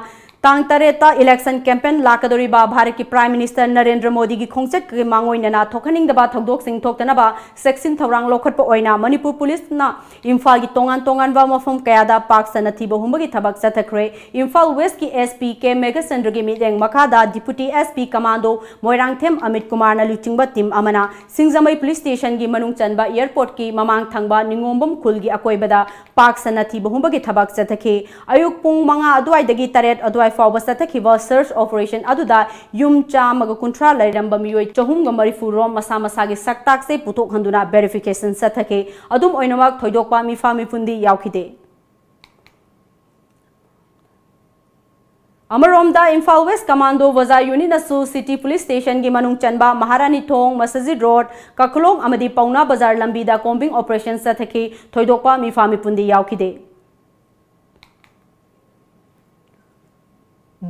ꯇꯥꯡ ꯇꯔꯦꯠꯇ ꯏꯂꯦꯛꯁꯟ ꯀꯦꯝꯄꯦꯟ ꯂꯥꯛꯀꯗꯧꯔꯤꯕ ꯚꯥꯔꯠꯀꯤ ꯄ꯭ꯔꯥꯏꯝ ꯃꯤꯅꯤꯁꯇꯔ ꯅꯔꯦꯟꯗ꯭ꯔ ꯃꯣꯗꯤꯒꯤ ꯈꯣꯡꯆꯠꯀꯤ ꯃꯥꯡꯑꯣꯏꯅꯅ ꯊꯣꯛꯍꯟꯅꯤꯡꯗꯕ ꯊꯧꯗꯣꯛꯁꯤꯡ ꯊꯣꯛꯇꯅꯕ ꯆꯦꯛꯁꯤꯟ ꯊꯧꯔꯥꯡ ꯂꯧꯈꯠꯄ ꯑꯣꯏꯅ ꯃꯅꯤꯄꯨꯔ ꯄꯨꯂꯤꯁꯅ ꯏꯝꯐꯥꯜꯒꯤ ꯇꯣꯉꯥꯟ ꯇꯣꯉꯥꯟꯕ ꯃꯐꯝ ꯀꯌꯥꯗ ꯄꯥꯛ ꯁꯟꯅ ꯊꯤꯕ ꯍꯨꯝꯕꯒꯤ ꯊꯕꯛ ꯆꯠꯊꯈ꯭ꯔꯦ꯫ ꯏꯝꯐꯥꯜ ꯋꯦꯁꯀꯤ ꯑꯦꯁ ꯄꯤ ꯀꯦ ꯃꯦꯘꯆꯟꯗ꯭ꯔꯒꯤ ꯃꯤꯠꯌꯦꯡ ꯃꯈꯥꯗ deputy S P commando Moirangthem Amit ꯀꯨꯃꯥꯔꯅ ꯂꯨꯆꯤꯡꯕ ꯇꯤꯝ ꯑꯃꯅ ꯁꯤꯡꯖꯃꯩ ꯄꯨꯂꯤꯁ ꯁ꯭ꯇꯦꯁꯟꯒꯤ ꯃꯅꯨꯡ ꯆꯟꯕ ꯑꯦꯌꯔꯄꯣꯔꯠꯀꯤ ꯃꯃꯥꯡ ꯊꯪꯕ ꯅꯤꯉꯣꯝꯕꯝ ꯈꯨꯜꯒꯤ ꯑꯀꯣꯏꯕꯗ ꯄꯥꯛ ꯁꯟꯅ ꯊꯤꯕ ꯍꯨꯝꯕꯒꯤ ꯊꯕꯛ ꯆꯠꯊꯈꯤ꯫ ꯑꯌꯨꯛ ꯄꯨꯡ ꯃꯉꯥ ꯑꯗꯨꯋꯥꯏꯗꯒꯤ ꯇꯔꯦꯠ ꯑꯗꯨꯋꯥꯏ ꯐꯥꯎꯕ ꯆꯠꯊꯈꯤꯕ search operation ꯑꯗꯨꯗ ꯌꯨꯝ ꯆꯥꯝꯃꯒ ꯀꯨꯟꯊ꯭ꯔꯥ ꯂꯩꯔꯝꯕ ꯃꯤꯑꯣꯏ ꯆꯍꯨꯝꯒ ꯃꯔꯤꯐꯨ ꯔꯣꯝ ꯃꯁꯥ ꯃꯁꯥꯒꯤ ꯁꯛꯇꯥꯛꯁꯦ ꯄꯨꯊꯣꯛꯍꯟꯗꯨꯅ verification ꯆꯠꯊꯈꯤ꯫ ꯑꯗꯨꯝ ꯑꯣꯏꯅꯃꯛ, ꯊꯣꯏꯗꯣꯛꯄ ꯃꯤꯐꯥ ꯃꯤꯄꯨꯟꯗꯤ ꯌꯥꯎꯈꯤꯗꯦ꯫ ꯑꯃꯔꯣꯝꯗ, Imphal West Commando Bazar Unit ꯅꯁꯨ City Police Station ꯒꯤ ꯃꯅꯨꯡ ꯆꯟꯕ ꯃꯍꯥꯔꯥꯅꯤ ꯊꯣꯡ, ꯃꯁꯖꯤꯗ ꯔꯣꯗ, ꯀꯈꯂꯣꯡ ꯑꯃꯗꯤ ꯄꯥꯎꯅꯥ ꯕꯖꯥꯔ ꯂꯝꯕꯤꯗ combing operation ꯆꯠꯊꯈꯤ꯫ ꯊꯣꯏꯗꯣꯛꯄ ꯃꯤꯐꯥ ꯃꯤꯄꯨꯟꯗꯤ ꯌꯥꯎꯈꯤꯗꯦ꯫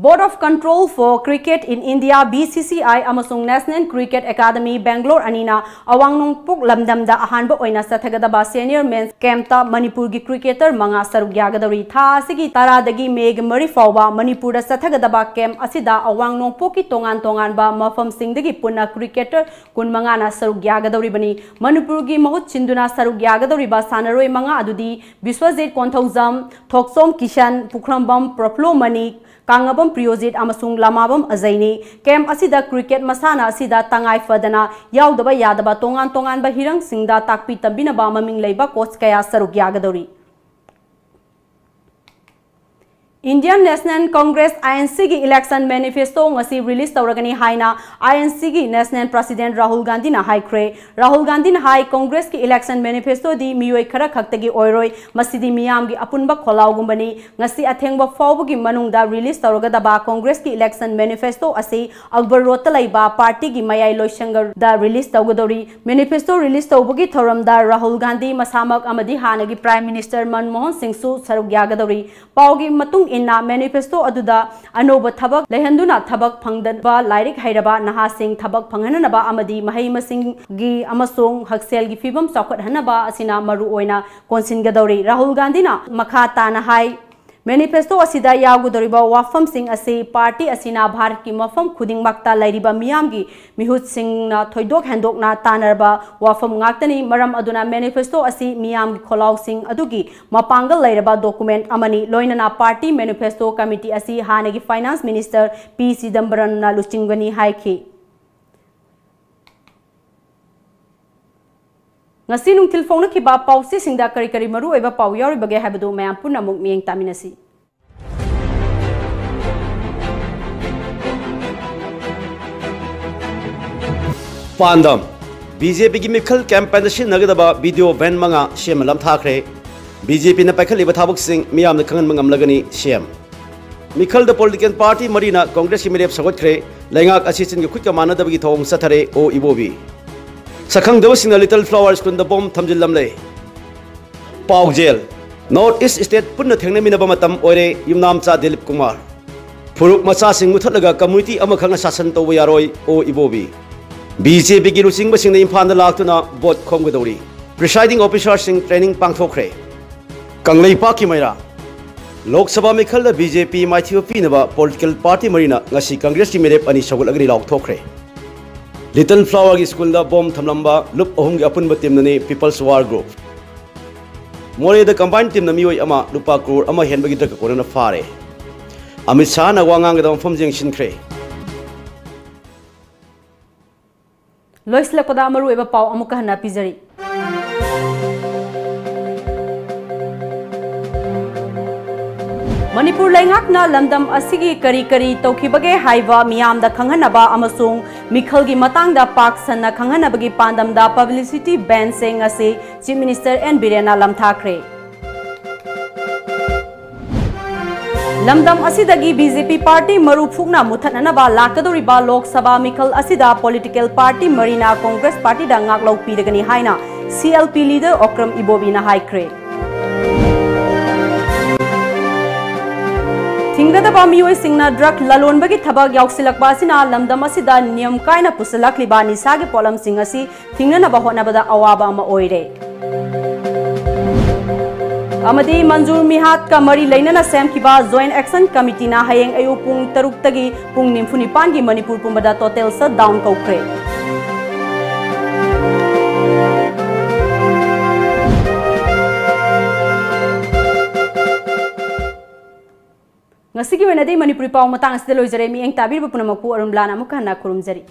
Board of Control for Cricket in India, B C C I, ꯑꯃꯁꯨꯡ National Cricket Academy, Bangalore ꯑꯅꯤꯅ ꯑꯋꯥꯡ ꯅꯣꯡꯄꯣꯛ ꯂꯝꯗꯝꯗ ꯑꯍꯥꯟꯕ ꯑꯣꯏꯅ ꯆꯠꯊꯒꯗꯕ senior men's camp ꯇ ꯃꯅꯤꯄꯨꯔꯒꯤ cricketer ꯃꯉꯥ ꯁꯔꯨꯛ ꯌꯥꯒꯗꯧꯔꯤ꯫ ꯊꯥ ꯑꯁꯤꯒꯤ ꯇꯔꯥꯗꯒꯤ ꯃꯦꯒꯤ ꯃꯔꯤ ꯐꯥꯎꯕ ꯃꯅꯤꯄꯨꯔꯗ ꯆꯠꯊꯒꯗꯕ camp ꯑꯁꯤꯗ ꯑꯋꯥꯡ ꯅꯣꯡꯄꯣꯛꯀꯤ ꯇꯣꯉꯥꯟ ꯇꯣꯉꯥꯟꯕ ꯃꯐꯝꯁꯤꯡꯗꯒꯤ ꯄꯨꯟꯅ cricketer ꯀꯨꯟꯃꯉꯥꯅ ꯁꯔꯨꯛ ꯌꯥꯒꯗꯧꯔꯤꯕꯅꯤ꯫ ꯃꯅꯤꯄꯨꯔꯒꯤ ꯃꯍꯨꯠ ꯁꯤꯟꯗꯨꯅ ꯁꯔꯨꯛ ꯌꯥꯒꯗꯧꯔꯤꯕ ꯁꯥꯟꯅꯔꯣꯏ ꯃꯉꯥ ꯑꯗꯨꯗꯤ ꯕꯤꯁ꯭ꯋꯖꯤꯠ ꯀꯣꯟꯊꯧꯖꯝ, ꯊꯣꯛꯆꯣꯝ ꯀꯤꯁꯟ, ꯄꯨꯈ꯭ꯔꯝꯕꯝ ꯄ꯭ꯔꯐꯨꯜꯂꯣ ꯃꯅꯤꯛ, ꯀꯥꯡꯉꯕꯝ ꯄ꯭ꯔꯤꯌꯣꯖꯤꯠ ꯑꯃꯁꯨꯡ ꯂꯃꯥꯕꯝ ꯑꯖꯩꯅꯤ꯫ Camp ꯑꯁꯤꯗ cricket ꯃꯁꯥꯟꯅ ꯑꯁꯤꯗ ꯇꯉꯥꯏ ꯐꯗꯅ ꯌꯥꯎꯗꯕ ꯌꯥꯗꯕ ꯇꯣꯉꯥꯟ ꯇꯣꯉꯥꯟꯕ ꯍꯤꯔꯝꯁꯤꯡꯗ ꯇꯥꯛꯄꯤ ꯇꯝꯕꯤꯅꯕ ꯃꯃꯤꯡ ꯂꯩꯕ coach ꯀꯌꯥ ꯁꯔꯨꯛ ꯌꯥꯒꯗꯧꯔꯤ꯫ Indian National Congress, I N C, ꯒꯤ election manifesto ꯉꯁꯤ release ꯇꯧꯔꯒꯅꯤ ꯍꯥꯏꯅ I N C ꯒꯤ National President ꯔꯥꯍꯨꯜ ꯒꯥꯟꯙꯤꯅ ꯍꯥꯏꯈ꯭ꯔꯦ꯫ ꯔꯥꯍꯨꯜ ꯒꯥꯟꯙꯤꯅ ꯍꯥꯏ, Congress ꯀꯤ election manifesto ꯗꯤ ꯃꯤꯑꯣꯏ ꯈꯔ ꯈꯛꯇꯒꯤ ꯑꯣꯏꯔꯣꯏ, ꯃꯁꯤꯗꯤ ꯃꯤꯌꯥꯝꯒꯤ ꯑꯄꯨꯟꯕ ꯈꯣꯜꯂꯥꯎꯒꯨꯝꯕꯅꯤ꯫ ꯉꯁꯤ ꯑꯊꯦꯡꯕ ꯐꯥꯎꯕꯒꯤ ꯃꯅꯨꯡꯗ release ꯇꯧꯔꯒꯗꯕ Congress ꯀꯤ election manifesto ꯑꯁꯤ Akbar Road ꯇ ꯂꯩꯕ party ꯒꯤ ꯃꯌꯥꯏ ꯂꯣꯏꯁꯪꯒꯗ release ꯇꯧꯒꯗꯧꯔꯤ꯫ Manifesto release ꯇꯧꯕꯒꯤ ꯊꯧꯔꯝꯗ ꯔꯥꯍꯨꯜ ꯒꯥꯟꯙꯤ ꯃꯁꯥꯃꯛ ꯑꯃꯗꯤ ꯍꯥꯟꯅꯒꯤ Prime Minister ꯃꯟꯃꯣꯍꯟ ꯁꯤꯡꯁꯨ ꯁꯔꯨꯛ ꯌꯥꯒꯗꯧꯔꯤ꯫ ꯄꯥꯎꯒꯤ ꯃꯇꯨꯡ ꯏꯟꯅ, manifesto ꯑꯗꯨꯗ ꯑꯅꯧꯕ ꯊꯕꯛ ꯂꯩꯍꯟꯗꯨꯅ ꯊꯕꯛ ꯐꯪꯗꯕ ꯂꯥꯏꯔꯤꯛ ꯍꯩꯔꯕ ꯅꯍꯥꯁꯤꯡ ꯊꯕꯛ ꯐꯪꯍꯟꯅꯕ ꯑꯃꯗꯤ ꯃꯍꯩ ꯃꯁꯤꯡꯒꯤ ꯑꯃꯁꯨꯡ ꯍꯛꯁꯦꯜꯒꯤ ꯐꯤꯕꯝ ꯆꯥꯎꯈꯠꯍꯟꯅꯕ ꯑꯁꯤꯅ ꯃꯔꯨ ꯑꯣꯏꯅ ꯀꯣꯟꯁꯤꯟꯒꯗꯧꯔꯤ꯫ ꯔꯥꯍꯨꯜ ꯒꯥꯟꯙꯤꯅ ꯃꯈꯥ ꯇꯥꯅ ꯍꯥꯏ, manifesto ꯑꯁꯤꯗ ꯌꯥꯎꯒꯗꯧꯔꯤꯕ ꯋꯥꯐꯝꯁꯤꯡ ꯑꯁꯤ party ꯑꯁꯤꯅ ꯚꯥꯔꯠꯀꯤ ꯃꯐꯝ ꯈꯨꯗꯤꯡꯃꯛꯇ ꯂꯩꯔꯤꯕ ꯃꯤꯌꯥꯝꯒꯤ ꯃꯤꯍꯨꯠꯁꯤꯡꯅ ꯊꯣꯏꯗꯣꯛ ꯍꯦꯟꯗꯣꯛꯅ ꯇꯥꯟꯅꯔꯕ ꯋꯥꯐꯝ ꯉꯥꯛꯇꯅꯤ꯫ ꯃꯔꯝ ꯑꯗꯨꯅ, manifesto ꯑꯁꯤ ꯃꯤꯌꯥꯝꯒꯤ ꯈꯣꯜꯂꯥꯎꯁꯤꯡ ꯑꯗꯨꯒꯤ ꯃꯄꯥꯡꯒꯜ ꯂꯩꯔꯕ document ꯑꯃꯅꯤ꯫ ꯂꯣꯏꯅꯅ party manifesto committee ꯑꯁꯤ ꯍꯥꯟꯅꯒꯤ Finance Minister ꯄꯤ ꯆꯤꯗꯝꯕꯔꯝꯅ ꯂꯨꯆꯤꯡꯒꯅꯤ ꯍꯥꯏꯈꯤ꯫ ꯉꯁꯤ ꯅꯨꯡꯊꯤꯜ ꯐꯣꯡꯅꯈꯤꯕ ꯄꯥꯎꯆꯦꯁꯤꯡꯗ ꯀꯔꯤ ꯀꯔꯤ ꯃꯔꯨꯑꯣꯏꯕ ꯄꯥꯎ ꯌꯥꯎꯔꯤꯕꯒꯦ ꯍꯥꯏꯕꯗꯨ ꯃꯌꯥꯝ ꯄꯨꯟꯅ ꯑꯃꯨꯛ ꯃꯤꯠꯌꯦꯡ ꯇꯥꯃꯤꯟꯅꯁꯤ꯫ ꯄꯥꯟꯗꯝ: ꯕꯤ ꯖꯦ ꯄꯤꯒꯤ ꯃꯤꯈꯜ ꯀꯦꯝꯄꯦꯟꯗ ꯁꯤꯖꯤꯟꯅꯒꯗꯕ ꯚꯤꯗꯤꯑꯣ ꯚꯦꯟ ꯃꯉꯥ ꯁꯦꯝꯅ ꯂꯝꯊꯥꯈ꯭ꯔꯦ꯫ ꯕꯤ ꯖꯦ ꯄꯤꯅ ꯄꯥꯏꯈꯠꯂꯤꯕ ꯊꯕꯛꯁꯤꯡ ꯃꯤꯌꯥꯝꯅ ꯈꯪꯍꯟꯕ ꯉꯝꯂꯒꯅꯤ, ꯁꯤ ꯑꯦꯝ꯫ ꯃꯤꯈꯜꯗ ꯄꯣꯂꯤꯇꯤꯀꯦꯜ ꯄꯥꯔꯇꯤ ꯃꯔꯤꯅ ꯀꯣꯡꯒ꯭ꯔꯦꯁꯀꯤ ꯃꯤꯔꯦꯞ ꯁꯧꯒꯠꯈ꯭ꯔꯦ꯫ ꯂꯩꯉꯥꯛ ꯑꯁꯤ ꯆꯤꯟꯒ ꯈꯨꯠꯀ ꯃꯥꯟꯅꯗꯕꯒꯤ ꯊꯧꯑꯣꯡ ꯆꯠꯊꯔꯦ, ꯑꯣ ꯏꯕꯣꯕꯤ꯫ ꯁꯛꯈꯪꯗꯕꯁꯤꯡꯅ ꯂꯤꯇꯜ ꯐ꯭ꯂꯥꯋꯔ ꯁ꯭ꯀꯨꯜꯗ ꯕꯣꯝ ꯊꯝꯖꯤꯜꯂꯝꯂꯦ꯫ ꯄꯥꯎꯖꯦꯜ: ꯅꯣꯔꯠ ꯏꯁ ꯁ꯭ꯇꯦꯠ ꯄꯨꯟꯅ ꯊꯦꯡꯅꯃꯤꯟꯅꯕ ꯃꯇꯝ ꯑꯣꯏꯔꯦ, ꯌꯨꯝꯅꯥꯝꯆꯥ ꯗꯤꯂꯤꯞ ꯀꯨꯃꯥꯔ꯫ ꯐꯨꯔꯨꯞ ꯃꯆꯥꯁꯤꯡ ꯃꯨꯊꯠꯂꯒ ꯀꯝꯃ꯭ꯌꯨꯅꯤꯇꯤ ꯑꯃꯈꯛꯅ ꯁꯥꯁꯟ ꯇꯧꯕ ꯌꯥꯔꯣꯏ, ꯑꯣ ꯏꯕꯣꯕꯤ꯫ ꯕꯤ ꯖꯦ ꯄꯤꯒꯤ ꯂꯨꯆꯤꯡꯕꯁꯤꯡꯅ ꯏꯝꯐꯥꯜꯗ ꯂꯥꯛꯇꯨꯅ ꯚꯣꯠ ꯈꯣꯝꯒꯗꯧꯔꯤ꯫ ꯄ꯭ꯔꯤꯁꯥꯏꯗꯤꯡ ꯑꯣꯐꯤꯁꯥꯔꯁꯤꯡ ꯇ꯭ꯔꯦꯅꯤꯡ ꯄꯥꯡꯊꯣꯛꯈ꯭ꯔꯦ꯫ ꯀꯪꯂꯩꯄꯥꯛꯀꯤ ꯃꯩꯔꯥ: ꯂꯣꯛ ꯁꯚꯥ ꯃꯤꯈꯜꯗ ꯕꯤ ꯖꯦ ꯄꯤ ꯃꯥꯏꯊꯤꯕ ꯄꯤꯅꯕ ꯄꯣꯂꯤꯇꯤꯀꯦꯜ ꯄꯥꯔꯇꯤ ꯃꯔꯤꯅ ꯉꯁꯤ ꯀꯪꯒ꯭ꯔꯦꯁꯀꯤ ꯃꯤꯔꯦꯞ ꯑꯅꯤ ꯁꯧꯒꯠꯂꯒꯅꯤ ꯂꯥꯎꯊꯣꯛꯈ꯭ꯔꯦ꯫ ꯂꯤꯇꯜ ꯐ꯭ꯂꯥꯋꯔꯒꯤ ꯁ꯭ꯀꯨꯜꯗ ꯕꯣꯝ ꯊꯝꯂꯝꯕ ꯂꯨꯞ ꯑꯍꯨꯝꯒꯤ ꯑꯄꯨꯟꯕ ꯇꯤꯝꯅꯅꯤ ꯄꯤꯄꯜꯁ ꯋꯥꯔ ꯒ꯭ꯔꯨꯞ꯫ ꯃꯣꯔꯦꯗ ꯀꯝꯕꯥꯏꯟ ꯇꯤꯝꯅ ꯃꯤꯑꯣꯏ ꯑꯃ ꯂꯨꯄꯥ ꯀ꯭ꯔꯣꯔ ꯑꯃ ꯍꯦꯟꯕꯒꯤ ꯗ꯭ꯔꯒ ꯀꯣꯅꯅ ꯐꯥꯔꯦ꯫ ꯑꯃꯤꯠ ꯁꯥꯍꯅ ꯋꯥ ꯉꯥꯡꯒꯗꯕ ꯃꯐꯝ ꯌꯦꯡꯁꯤꯟꯈ꯭ꯔꯦ꯫ ꯂꯣꯏꯁꯤꯜꯂꯛꯄꯗ ꯃꯔꯨꯑꯣꯏꯕ ꯄꯥꯎ ꯑꯃꯨꯛꯀ ꯍꯟꯅ ꯄꯤꯖꯔꯤ꯫ ꯃꯅꯤꯄꯨꯔ ꯂꯩꯉꯥꯛꯅ ꯂꯝꯗꯝ ꯑꯁꯤꯒꯤ ꯀꯔꯤ ꯀꯔꯤ ꯇꯧꯈꯤꯕꯒꯦ ꯍꯥꯏꯕ ꯃꯤꯌꯥꯝꯗ ꯈꯪꯍꯟꯅꯕ ꯑꯃꯁꯨꯡ ꯃꯤꯈꯜꯒꯤ ꯃꯇꯥꯡꯗ ꯄꯥꯛ ꯁꯟꯅ ꯈꯪꯍꯟꯅꯕꯒꯤ ꯄꯥꯟꯗꯝꯗ ꯄꯕ꯭ꯂꯤꯁꯤꯇꯤ ꯕꯦꯟꯁꯦ ꯉꯁꯤ ꯆꯤꯐ ꯃꯤꯅꯤꯁꯇꯔ ꯑꯦꯟ ꯕꯤꯔꯦꯟꯅ ꯂꯝꯊꯥꯈ꯭ꯔꯦ꯫ ꯂꯝꯗꯝ ꯑꯁꯤꯗꯒꯤ ꯕꯤ ꯖꯦ ꯄꯤ ꯄꯥꯔꯇꯤ ꯃꯔꯨ ꯐꯨꯛꯅ ꯃꯨꯊꯠꯅꯅꯕ ꯂꯥꯛꯀꯗꯧꯔꯤꯕ ꯂꯣꯛ ꯁꯚꯥ ꯃꯤꯈꯜ ꯑꯁꯤꯗ ꯄꯣꯂꯤꯇꯤꯀꯦꯜ ꯄꯥꯔꯇꯤ ꯃꯔꯤꯅ ꯀꯣꯡꯒ꯭ꯔꯦꯁ ꯄꯥꯔꯇꯤꯗ ꯉꯥꯛꯂꯧ ꯄꯤꯔꯒꯅꯤ ꯍꯥꯏꯅ C L P leader Okram ꯏꯕꯣꯕꯤꯅ ꯍꯥꯏꯈ꯭ꯔꯦ꯫ ꯊꯤꯡꯒꯗꯕ ꯃꯤꯑꯣꯏꯁꯤꯡꯅ ꯗ꯭ꯔꯒ ꯂꯂꯣꯟꯕꯒꯤ ꯊꯕꯛ ꯌꯥꯎꯁꯤꯜꯂꯛꯄ ꯑꯁꯤꯅ ꯂꯝꯗꯝ ꯑꯁꯤꯗ ꯅꯤꯌꯝ ꯀꯥꯏꯅ ꯄꯨꯁꯤꯜꯂꯛꯂꯤꯕ ꯅꯤꯁꯥꯒꯤ ꯄꯣꯠꯂꯝꯁꯤꯡ ꯑꯁꯤ ꯊꯤꯡꯅꯅꯕ ꯍꯣꯠꯅꯕꯗ ꯑꯋꯥꯕ ꯑꯃ ꯑꯣꯏꯔꯦ꯫ ꯑꯃꯗꯤ ꯃꯟꯖꯨꯔ ꯃꯤꯍꯥꯠꯀ ꯃꯔꯤ ꯂꯩꯅꯅ ꯁꯦꯝꯈꯤꯕ ꯖꯣꯏꯟꯠ ꯑꯦꯛꯁꯟ ꯀꯃꯤꯇꯤꯅ ꯍꯌꯦꯡ ꯑꯌꯨꯛ ꯄꯨꯡ ꯇꯔꯨꯛꯇꯒꯤ ꯄꯨꯡ ꯅꯤꯐꯨ ꯅꯤꯄꯥꯟꯒꯤ ꯃꯅꯤꯄꯨꯔ ꯄꯨꯝꯕꯗ ꯇꯣꯇꯦꯜ ꯁꯠꯗꯥꯎꯟ ꯀꯧꯈ꯭ꯔꯦ꯫ ꯉꯁꯤꯒꯤ ꯑꯣꯏꯅꯗꯤ ꯃꯅꯤꯄꯨꯔꯤ ꯄꯥꯎ ꯃꯇꯥꯡ ꯑꯁꯤꯗ ꯂꯣꯏꯖꯔꯦ꯫ ꯃꯤꯠꯌꯦꯡ ꯇꯥꯕꯤꯔꯤꯕ ꯄꯨꯝꯅꯃꯛꯄꯨ ꯑꯔꯨꯟ ꯕ꯭ꯂꯥꯅ ꯑꯃꯨꯛꯀ ꯍꯟꯅ ꯈꯨꯔꯨꯝꯖꯔꯤ꯫